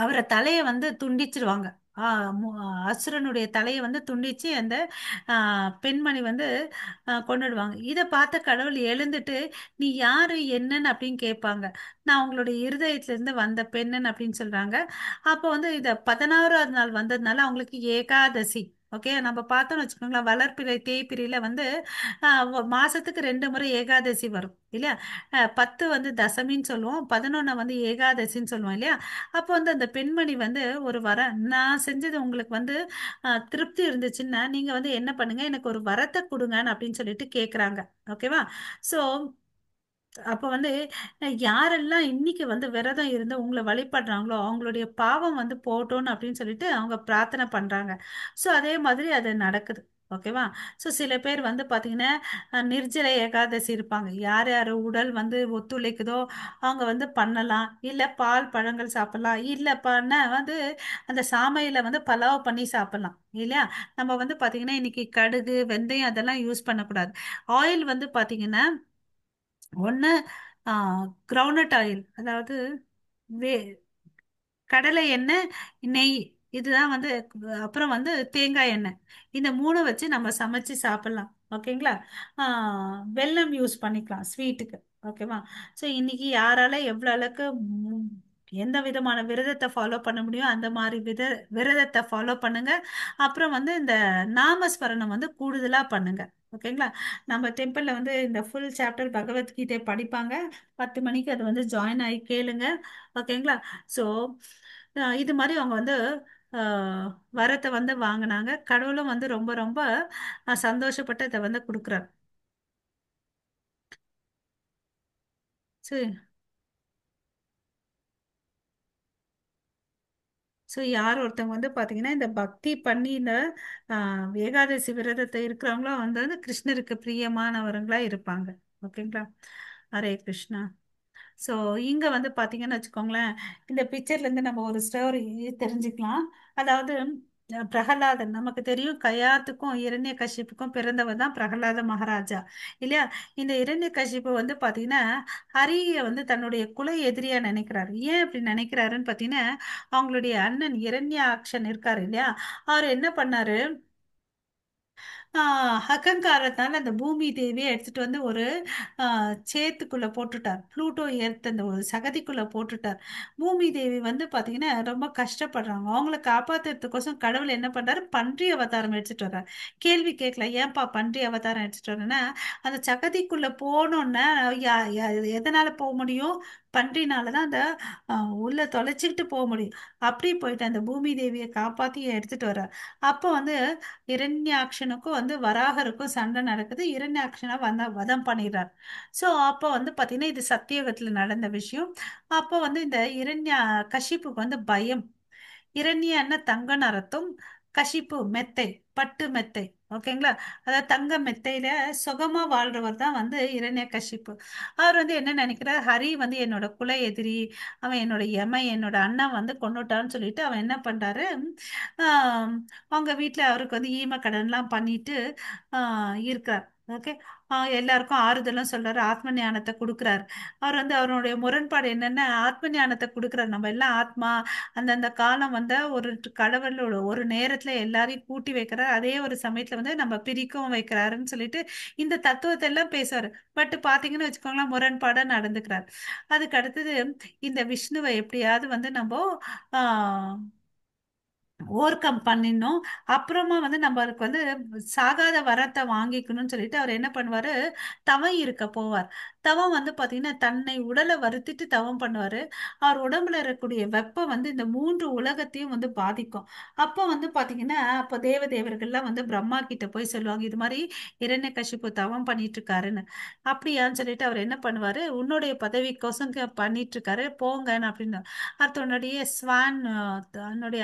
அவரை தலையை வந்து துண்டிச்சிருவாங்க. அசுரனுடைய தலையை வந்து துண்டிச்சு அந்த பெண்மணி வந்து கொன்னுடுவாங்க. இதை பார்த்த கடவுள் எழுந்துட்டு நீ யாரு என்னன்னு அப்படின்னு கேட்பாங்க. நான் உங்களுடைய இருதயத்திலிருந்து வந்த பெண்ணுன்னு அப்படின்னு சொல்றாங்க. அப்போ வந்து இதை 16வது நாள் வந்ததுனால அவங்களுக்கு ஏகாதசி. ஓகே, நம்ம பார்த்தோம்னு வச்சுக்கோங்களேன், வளர்ப்பிறை தேய்பிறையில வந்து மாசத்துக்கு 2 முறை ஏகாதசி வரும் இல்லையா. 10 வந்து தசமின்னு சொல்லுவோம், 11 வந்து ஏகாதசின்னு சொல்லுவோம் இல்லையா. அப்போ வந்து அந்த பெண்மணி வந்து ஒரு வர நான் செஞ்சது உங்களுக்கு வந்து திருப்தி இருந்துச்சுன்னா நீங்க வந்து என்ன பண்ணுங்க, எனக்கு ஒரு வரத்தை கொடுங்கன்னு அப்படின்னு சொல்லிட்டு கேக்குறாங்க. ஓகேவா? ஸோ அப்போ வந்து யாரெல்லாம் இன்னைக்கு வந்து விரதம் இருந்து உங்களை வழிபடுறாங்களோ அவங்களுடைய பாவம் வந்து போட்டோன்னு அப்படின்னு சொல்லிட்டு அவங்க பிரார்த்தனை பண்றாங்க. ஸோ அதே மாதிரி அது நடக்குது. ஓகேவா? ஸோ சில பேர் வந்து பார்த்தீங்கன்னா நிர்ஜல ஏகாதசி இருப்பாங்க. யார் யார் உடல் வந்து ஒத்துழைக்குதோ அவங்க வந்து பண்ணலாம். இல்லை பால் பழங்கள் சாப்பிடலாம். இல்லை பண்ண வந்து அந்த சாமையில வந்து பலாவ் பண்ணி சாப்பிடலாம் இல்லையா. நம்ம வந்து பார்த்தீங்கன்னா இன்னைக்கு கடுகு வெந்தயம் அதெல்லாம் யூஸ் பண்ணக்கூடாது. ஆயில் வந்து பார்த்தீங்கன்னா ஒன்று கிரவுண்ட் ஆயில், அதாவது கடலை எண்ணெய், நெய், இதுதான் வந்து, அப்புறம் வந்து தேங்காய் எண்ணெய், இந்த 3 வச்சு நம்ம சமைச்சு சாப்பிடலாம். ஓகேங்களா? வெல்லம் யூஸ் பண்ணிக்கலாம் ஸ்வீட்டுக்கு. ஓகேவா? ஸோ இன்னைக்கு யாரால எவ்வளோ அளவுக்கு எந்த விதமான விரதத்தை ஃபாலோ பண்ண முடியும் அந்த மாதிரி விரதத்தை ஃபாலோ பண்ணுங்க. அப்புறம் வந்து இந்த நாமஸ்மரணம் வந்து கூடுதலா பண்ணுங்க. ஓகேங்களா? நம்ம டெம்பிளில் வந்து இந்த ஃபுல் சாப்டர் பகவத்கீதை படிப்பாங்க. 10 மணிக்கு அது வந்து ஜாயின் ஆகி கேளுங்க. ஓகேங்களா? ஸோ இது மாதிரி அவங்க வந்து வரத்தை வந்து வாங்கினாங்க. கடவுளும் வந்து ரொம்ப ரொம்ப சந்தோஷப்பட்டு அதை வந்து கொடுக்குறாரு. ஸோ ஸோ யார் ஒருத்தவங்க வந்து பார்த்தீங்கன்னா இந்த பக்தி பண்ணி இந்த ஏகாதசி விரதத்தை இருக்கிறவங்களும் வந்து வந்து கிருஷ்ணருக்கு பிரியமானவர்களாக இருப்பாங்க. ஓகேங்களா? ஹரே கிருஷ்ணா. ஸோ இங்கே வந்து பார்த்தீங்கன்னு வச்சுக்கோங்களேன், இந்த பிக்சர்லேருந்து நம்ம ஒரு ஸ்டோரி தெரிஞ்சுக்கலாம். அதாவது பிரகலாதன் நமக்கு தெரியும், கயாத்துக்கும் இரண்ய கஷிப்புக்கும் பிறந்தவர் தான் பிரகலாத மகாராஜா இல்லையா? இந்த இரண்ய கஷிப்பு வந்து பார்த்தீங்கன்னா ஹரியை வந்து தன்னுடைய குல எதிரியா நினைக்கிறாரு. ஏன் அப்படி நினைக்கிறாருன்னு பார்த்தீங்கன்னா, அவங்களுடைய அண்ணன் இரண்யாக்ஷன் இருக்காரு இல்லையா, அவர் என்ன பண்ணாரு, அகங்காரத்தால் அந்த பூமி தேவியை எடுத்துட்டு வந்து ஒரு சேத்துக்குள்ளே போட்டுட்டார். ப்ளூட்டோ எர்த் அந்த ஒரு சகதிக்குள்ளே போட்டுட்டார். பூமி தேவி வந்து பார்த்தீங்கன்னா ரொம்ப கஷ்டப்படுறாங்க. அவங்கள காப்பாற்றுறதுக்கோசம் கடவுள் என்ன பண்ணுறாரு, பன்றி அவதாரம் எடுத்துட்டு வர்றார். கேள்வி கேட்கல, ஏன்பா பன்றி அவதாரம் எடுத்துட்டு வர்றேன்னா, அந்த சகதிக்குள்ளே போனோன்னா எதனால் போக முடியும், பன்றினால தான் அந்த உள்ள தொலைச்சிக்கிட்டு போக முடியும். அப்படி போயிட்டு அந்த பூமி தேவியை காப்பாற்றி எடுத்துட்டு வர்றார். அப்போ வந்து இரண்யாக்ஷனுக்கும் வந்து வராகருக்கும் சண்டை நடக்குது. இரண்யாக்ஷனை வதம் பண்ணிடுறார். ஸோ அப்போ வந்து பார்த்தீங்கன்னா இது சத்தியுகத்தில் நடந்த விஷயம். அப்போ வந்து இந்த இரண்யா கஷிப்புக்கு வந்து பயம். இரண்யன்னா தங்க நரத்தும், கஷிப்பு மெத்தை, பட்டு மெத்தை. ஓகேங்களா? அதாவது தங்க மெத்தையில சுகமா வாழ்றவர் தான் வந்து இரண்ய கஷிப்பு. அவர் வந்து என்ன நினைக்கிறார், ஹரி வந்து என்னோட குல எதிரி, அவன் என்னோட யம, என்னோட அண்ணன் வந்து கொண்டுட்டான்னு சொல்லிட்டு அவன் என்ன பண்றாரு, அவங்க வீட்டுல அவருக்கு வந்து ஈம கடன்லாம் பண்ணிட்டு இருக்கிறார். ஓகே, எல்லாருக்கும் ஆறுதலும் சொல்றாரு, ஆத்ம ஞானத்தை கொடுக்குறாரு. அவர் வந்து அவருடைய முரண்பாடு என்னன்னா, ஆத்ம ஞானத்தை கொடுக்குறாரு. நம்ம எல்லாம் ஆத்மா, அந்தந்த காலம் வந்தா ஒரு கடவுளோட ஒரு நேரத்துல எல்லாரையும் கூட்டி வைக்கிறார், அதே ஒரு சமயத்துல வந்து நம்ம பிரிக்கவும் வைக்கிறாருன்னு சொல்லிட்டு இந்த தத்துவத்தை எல்லாம் பேசுவாரு. பட் பாத்தீங்கன்னு வச்சுக்கோங்களேன், முரண்பாடா நடந்துக்கிறார். அதுக்கு அடுத்தது இந்த விஷ்ணுவை எப்படியாவது வந்து நம்ம ஓவர் கம் பண்ணிடணும், அப்புறமா வந்து நம்மளுக்கு வந்து சாகாத வரத்தை வாங்கிக்கணும்னு சொல்லிட்டு அவர் என்ன பண்ணுவாரு, தவம் இருக்க போவார். தவம் வந்து பாத்தீங்கன்னா தன்னை உடலை வருத்திட்டு தவம் பண்ணுவாரு. அவர் உடம்புல இருக்கக்கூடிய வெப்பம் வந்து இந்த 3 உலகத்தையும் வந்து பாதிக்கும். அப்போ வந்து பாத்தீங்கன்னா அப்போ தேவதேவர்கள்லாம் வந்து பிரம்மா கிட்ட போய் சொல்லுவாங்க, இது மாதிரி இரண்யகசிபு தவம் பண்ணிட்டு இருக்காருன்னு. அப்படியான்னு சொல்லிட்டு அவர் என்ன பண்ணுவாரு, உன்னுடைய பதவிக்கோசம் பண்ணிட்டு இருக்காரு போங்கன்னு அப்படின்னு. அடுத்தவனுடைய ஸ்வான், தன்னுடைய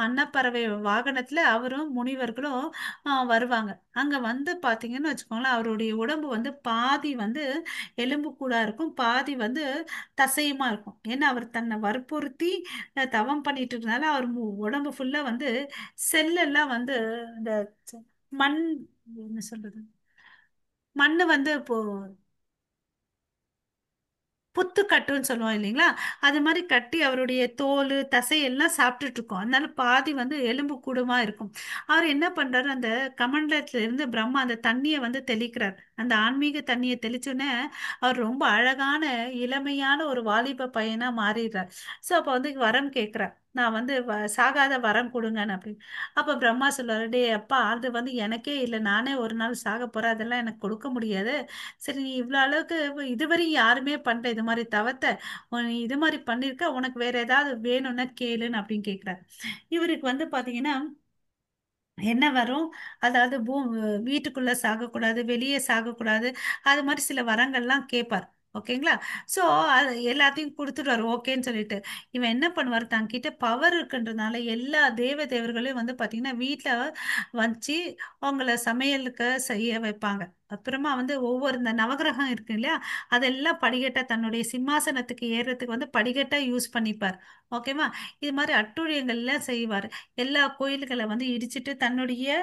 அன்னப்பறவை வாகனத்துல அவரும் முனிவர்களும் வருவாங்க. அங்க வந்து பாத்தீங்கன்னு வச்சுக்கோங்களேன், அவருடைய உடம்பு வந்து பாதி வந்து எலும்பு கூடா இருக்கும், பாதி வந்து தசையுமா இருக்கும். ஏன்னா அவர் தன்னை வற்புறுத்தி தவம் பண்ணிட்டு இருக்கனால அவர் உடம்பு ஃபுல்லா வந்து செல்லெல்லாம் வந்து இந்த மண், என்ன சொல்றது, மண்ணு வந்து இப்போ புத்து கட்டுன்னு சொல்லுவோம் இல்லைங்களா, அது மாதிரி கட்டி அவருடைய தோல் தசை எல்லாம் சாப்பிட்டுட்டு இருக்கும். அதனால பாதி வந்து எலும்பு கூடுமா இருக்கும். அவர் என்ன பண்றாரு, அந்த கமண்டலத்துல இருந்து பிரம்மா அந்த தண்ணியை வந்து தெளிக்கிறார். அந்த ஆன்மீக தண்ணியை தெளிச்சோன்னே அவர் ரொம்ப அழகான இளமையான ஒரு வாலிப பையனா மாறிடுறார். ஸோ அப்போ வந்து வரம் கேட்கிறார், நான் வந்து சாகாத வரம் கொடுங்கன்னு அப்படின்னு. அப்ப பிரம்மா சொல்லுவாரு, டே அப்பா அது வந்து எனக்கே இல்லை, நானே ஒரு நாள் சாக போறேன், அதெல்லாம் எனக்கு கொடுக்க முடியாது. சரி நீ இவ்வளோ அளவுக்கு இதுவரையும் யாருமே பண்ற இது மாதிரி தவத்தை நீ இது மாதிரி பண்ணிருக்க, உனக்கு வேற ஏதாவது வேணும்னா கேளுன்னு அப்படின்னு கேட்கிறார். இவருக்கு வந்து பாத்தீங்கன்னா என்ன வரும், அதாவது வீட்டுக்குள்ள சாகக்கூடாது, வெளியே சாகக்கூடாது, அது மாதிரி சில வரங்கள்லாம் கேட்பார். ஓகேங்களா? ஸோ அது எல்லாத்தையும் கொடுத்துடுவார் ஓகேன்னு சொல்லிட்டு. இவன் என்ன பண்ணுவார், தன்கிட்ட பவர் இருக்குன்றதுனால எல்லா தேவ தேவர்களையும் வந்து பார்த்தீங்கன்னா வீட்டில் வச்சு அவங்கள சமையலுக்கு செய்ய வைப்பாங்க. அப்புறமா வந்து ஒவ்வொரு இந்த நவகிரகம் இருக்கு இல்லையா, அதெல்லாம் படிக்கட்டா தன்னுடைய சிம்மாசனத்துக்கு ஏறுறதுக்கு வந்து படிக்கட்டா யூஸ் பண்ணிப்பார். ஓகேவா? இது மாதிரி அட்டூழியங்கள்லாம் செய்வார். எல்லா கோயில்களை வந்து இடிச்சிட்டு தன்னுடைய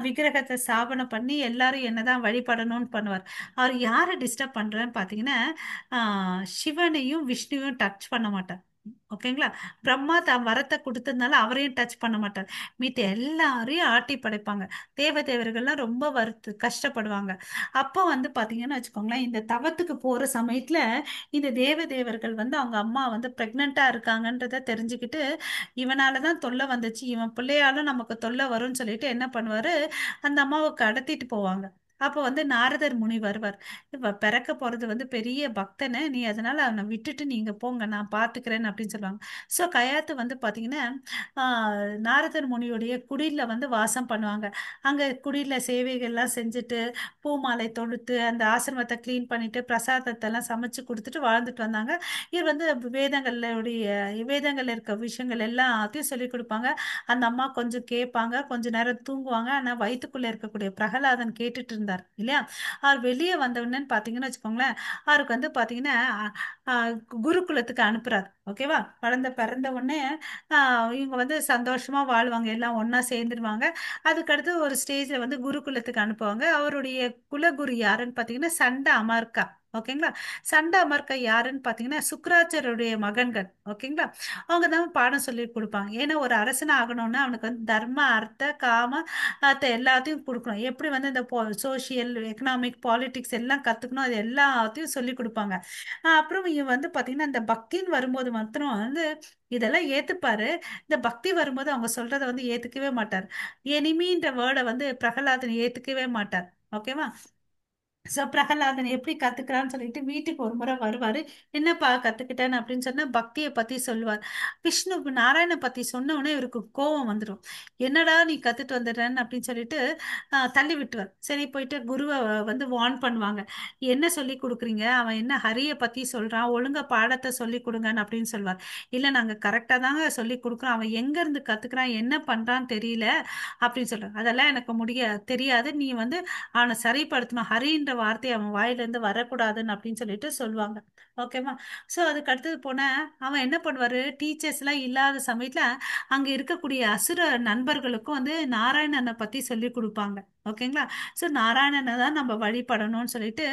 விக்கிரகத்தை ஸ்தாபனம் பண்ணி எல்லாரும் என்னதான் வழிபடணும்னு பண்ணுவார். அவர் யாரை டிஸ்டர்ப் பண்றேன்னு பார்த்தீங்கன்னா, சிவனையும் விஷ்ணுவையும் டச் பண்ண மாட்டார். ஓகேங்களா? பிரம்மா தான் வரத்தை கொடுத்ததுனால அவரையும் டச் பண்ண மாட்டார். மீத்த எல்லாரையும் ஆட்டி படைப்பாங்க. தேவ தேவர்கள்லாம் ரொம்ப வருத்து கஷ்டப்படுவாங்க. அப்போ வந்து பாத்தீங்கன்னு வச்சுக்கோங்களேன், இந்த தவத்துக்கு போற சமயத்துல இந்த தேவ தேவர்கள் வந்து அவங்க அம்மா வந்து பிரெக்னண்டா இருக்காங்கன்றத தெரிஞ்சுக்கிட்டு, இவனாலதான் தொல்லை வந்துச்சு, இவன் பிள்ளையாலும் நமக்கு தொல்லை வரும்னு சொல்லிட்டு என்ன பண்ணுவாரு, அந்த அம்மாவை கடத்திட்டு போவாங்க. அப்போ வந்து நாரதர் முனி வருவார். இப்ப பிறக்க போறது வந்து பெரிய பக்தனை, நீ அதனால அவனை விட்டுட்டு நீங்க போங்க, நான் பாத்துக்கிறேன் அப்படின்னு சொல்லுவாங்க. ஸோ கயாத்து வந்து பாத்தீங்கன்னா நாரதர் முனியுடைய குடில வந்து வாசம் பண்ணுவாங்க. அங்க குடில சேவைகள்லாம் செஞ்சுட்டு பூமாலை தொடுத்து அந்த ஆசிரமத்தை கிளீன் பண்ணிட்டு பிரசாதத்தை எல்லாம் சமைச்சு கொடுத்துட்டு வாழ்ந்துட்டு வந்தாங்க. இவர் வந்து வேதங்களுடைய வேதங்கள்ல இருக்க விஷயங்கள் எல்லாத்தையும் சொல்லிக் கொடுப்பாங்க. அந்த அம்மா கொஞ்சம் கேட்பாங்க, கொஞ்ச நேரம் தூங்குவாங்க. ஆனா வயிற்றுக்குள்ள இருக்கக்கூடிய பிரகலாதன் கேட்டுட்டு இருந்தார் இல்லையா? அவர் வெளியே வந்த உடனே பாத்தீங்கன்னு வச்சுக்கோங்களேன், அவருக்கு வந்து பாத்தீங்கன்னா குருகுலத்துக்கு அனுப்புறாரு. ஓகேவா? குழந்தை பிறந்த உடனே இவங்க வந்து சந்தோஷமா வாழ்வாங்க, எல்லாம் ஒன்னா சேர்ந்துருவாங்க. அதுக்கடுத்து ஒரு ஸ்டேஜ்ல வந்து குருகுலத்துக்கு அனுப்புவாங்க. அவருடைய குலகுரு யாருன்னு பாத்தீங்கன்னா சண்ட அமர்கா. ஓகேங்களா? சண்ட அமர்கா யாருன்னு பாத்தீங்கன்னா சுக்ராச்சருடைய மகன்கள். ஓகேங்களா? அவங்க தான் பாடம் சொல்லி கொடுப்பாங்க. ஏன்னா ஒரு அரசன் ஆகணும்னா அவனுக்கு வந்து தர்ம அர்த்த காம அர்த்த எல்லாத்தையும் கொடுக்கணும். எப்படி வந்து இந்த சோசியல் எக்கனாமிக் பாலிடிக்ஸ் எல்லாம் கத்துக்கணும், அது எல்லாத்தையும் சொல்லி கொடுப்பாங்க. அப்புறம் இவன் வந்து பாத்தீங்கன்னா இந்த பக்தின்னு வரும்போது மாத்திரம் வந்து இதெல்லாம் ஏத்துப்பாரு. இந்த பக்தி வரும்போது அவங்க சொல்றதை வந்து ஏத்துக்கவே மாட்டார். எனிமீன்ற வேர்டை வந்து பிரகலாதன் ஏத்துக்கவே மாட்டார். ஓகேவா? ஸோ பிரகலாதன் எப்படி கத்துக்கிறான்னு சொல்லிட்டு வீட்டுக்கு ஒரு முறை வருவாரு. என்னப்பா கத்துக்கிட்டேன்னு அப்படின்னு சொன்னா பக்தியை பத்தி சொல்லுவார். விஷ்ணு நாராயண பத்தி சொன்ன உடனே இவருக்கு கோவம் வந்துடும். என்னடா நீ கத்துட்டு வந்துடுறேன்னு அப்படின்னு சொல்லிட்டு தள்ளி விட்டுவார். சரி போயிட்டு குருவை வந்து வார்ன் பண்ணுவாங்க. என்ன சொல்லி கொடுக்குறீங்க, அவன் என்ன ஹரியை பத்தி சொல்றான், ஒழுங்கா பாடத்தை சொல்லி கொடுங்கன்னு அப்படின்னு சொல்லுவார். இல்ல நாங்க கரெக்டா தாங்க சொல்லி கொடுக்குறோம், அவன் எங்க இருந்து கத்துக்கிறான் என்ன பண்றான்னு தெரியல அப்படின்னு சொல்றான். அதெல்லாம் எனக்கு தெரியாது, நீ வந்து அவனை சரிப்படுத்தணும், ஹரின்ற வார்த்தை அவன் வாயிலிருந்து வரக்கூடாதுன்னு அப்படின்னு சொல்லிட்டு சொல்லுவாங்க. ஓகேவா? ஸோ அதுக்கு அடுத்தது போனா அவன் என்ன பண்ணுவாரு, டீச்சர்ஸ் எல்லாம் இல்லாத சமயத்துல அங்க இருக்கக்கூடிய அசுர நண்பர்களுக்கும் வந்து நாராயணனை பத்தி சொல்லி கொடுப்பாங்க. ஓகேங்களா? ஸோ நாராயணனை தான் நம்ம வழிபடணும்னு சொல்லிட்டு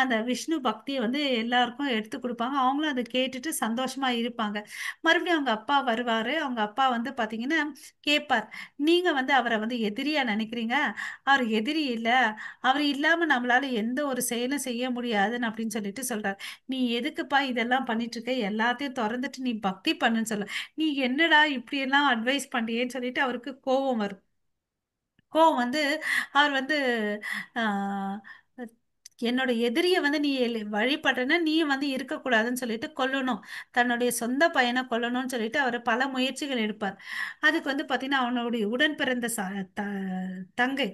அந்த விஷ்ணு பக்தியை வந்து எல்லாருக்கும் எடுத்து கொடுப்பாங்க. அவங்களும் அதை கேட்டுட்டு சந்தோஷமா இருப்பாங்க. மறுபடியும் அவங்க அப்பா வருவாரு. அவங்க அப்பா வந்து பாத்தீங்கன்னா கேட்பார், நீங்க வந்து அவரை வந்து எதிரியா நினைக்கிறீங்க, அவர் எதிரி இல்ல, அவர் இல்லாம நம்மளால எந்த ஒரு செயலும் செய்ய முடியாதுன்னு அப்படின்னு சொல்லிட்டு சொல்றாரு. நீ எதுக்குப்பா இதெல்லாம் பண்ணிட்டு இருக்க, எல்லாத்தையும் திறந்துட்டு நீ பக்தி பண்ணுன்னு சொல்ல, நீ என்னடா இப்படி எல்லாம் அட்வைஸ் பண்றியேன்னு சொல்லிட்டு அவருக்கு கோபம் வரும். கோவம் வந்து அவர் வந்து என்னோட எதிரியை வந்து நீ வழிபடுறேன்னா நீ வந்து இருக்கக்கூடாதுன்னு சொல்லிட்டு கொல்லணும், தன்னுடைய சொந்த பையனை கொல்லணும்னு சொல்லிட்டு அவர் பல முயற்சிகள் எடுப்பார். அதுக்கு வந்து பாத்தீங்கன்னா அவனுடைய உடன் பிறந்த தங்கை,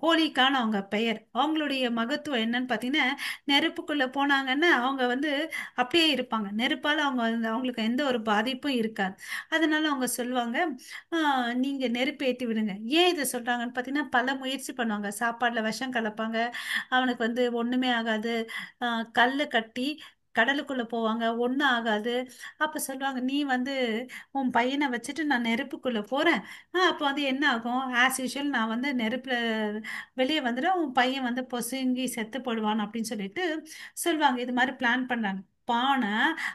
ஹோலிக்கான அவங்க பெயர், அவங்களுடைய மகத்துவம் என்னன்னு பாத்தீங்கன்னா நெருப்புக்குள்ள போனாங்கன்னா அவங்க வந்து அப்படியே இருப்பாங்க, நெருப்பால அவங்க வந்து அவங்களுக்கு எந்த ஒரு பாதிப்பும் இருக்காது. அதனால அவங்க சொல்லுவாங்க, நீங்க நெருப்பு ஏத்தி விடுங்க. ஏன் இதை சொல்றாங்கன்னு பாத்தீங்கன்னா பல முயற்சி பண்ணுவாங்க, சாப்பாடுல விஷம் கலப்பாங்க, அவனுக்கு வந்து ஒண்ணுமே ஆகாது, கல்லு கட்டி கடலுக்குள்ள போவாங்க, ஒண்ணும் ஆகாது. அப்ப சொல்லுவாங்க, நீ வந்து உன் பையனை வச்சுட்டு நான் நெருப்புக்குள்ள போறேன், அப்ப வந்து என்ன ஆகும், ஆஸ் யூஷுவல் நான் வந்து நெருப்புல வெளியே வந்துடும், உன் பையன் வந்து பொசுங்கி செத்து போடுவான் அப்படின்னு சொல்லிட்டு சொல்லுவாங்க. இது மாதிரி பிளான் பண்றாங்க. பானை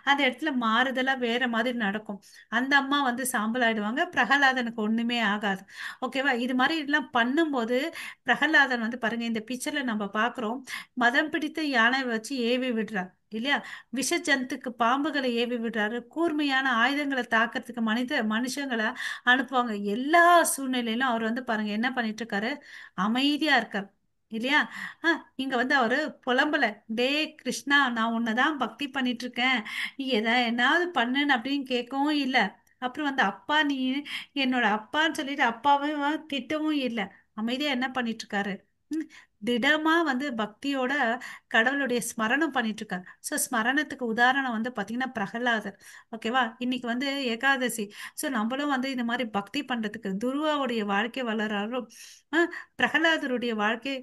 அந்த இடத்துல மாறுதலா வேற மாதிரி நடக்கும். அந்த அம்மா வந்து சாம்பல் ஆயிடுவாங்க, பிரகலாதனுக்கு ஒண்ணுமே ஆகாது. ஓகேவா? இது மாதிரி எல்லாம் பண்ணும்போது பிரகலாதன் வந்து பாருங்க, இந்த பிக்சர்ல நம்ம பாக்குறோம், மதம் பிடித்த யானை வச்சு ஏவி விடுறார் இல்லையா, விஷ ஜந்துக்கு பாம்புகளை ஏவி விடுறாரு, கூர்மையான ஆயுதங்களை தாக்கிறதுக்கு மனுஷங்களை அனுப்புவாங்க. எல்லா சூழ்நிலையிலும் அவர் வந்து பாருங்க என்ன பண்ணிட்டு இருக்காரு, அமைதியா இருக்காரு இல்லையா? இங்க வந்து அவரு புலம்பல, டே கிருஷ்ணா நான் உன்னைதான் பக்தி பண்ணிட்டு இருக்கேன், நீ எதாவது பண்ணுன்னு அப்படின்னு கேட்கவும் இல்லை. அப்புறம் வந்து அப்பா நீ என்னோட அப்பான்னு சொல்லிட்டு அப்பாவையும் திட்டவும் இல்லை. அமைதியா என்ன பண்ணிட்டு இருக்காரு, திடமா வந்து பக்தியோட கடவுளுடைய ஸ்மரணம் பண்ணிட்டு இருக்காரு. ஸோ ஸ்மரணத்துக்கு உதாரணம் வந்து பாத்தீங்கன்னா பிரகலாதர். ஓகேவா? இன்னைக்கு வந்து ஏகாதசி. ஸோ நம்மளும் வந்து இந்த மாதிரி பக்தி பண்றதுக்கு துருவாவுடைய வாழ்க்கை வளராலும், பிரகலாதருடைய வாழ்க்கை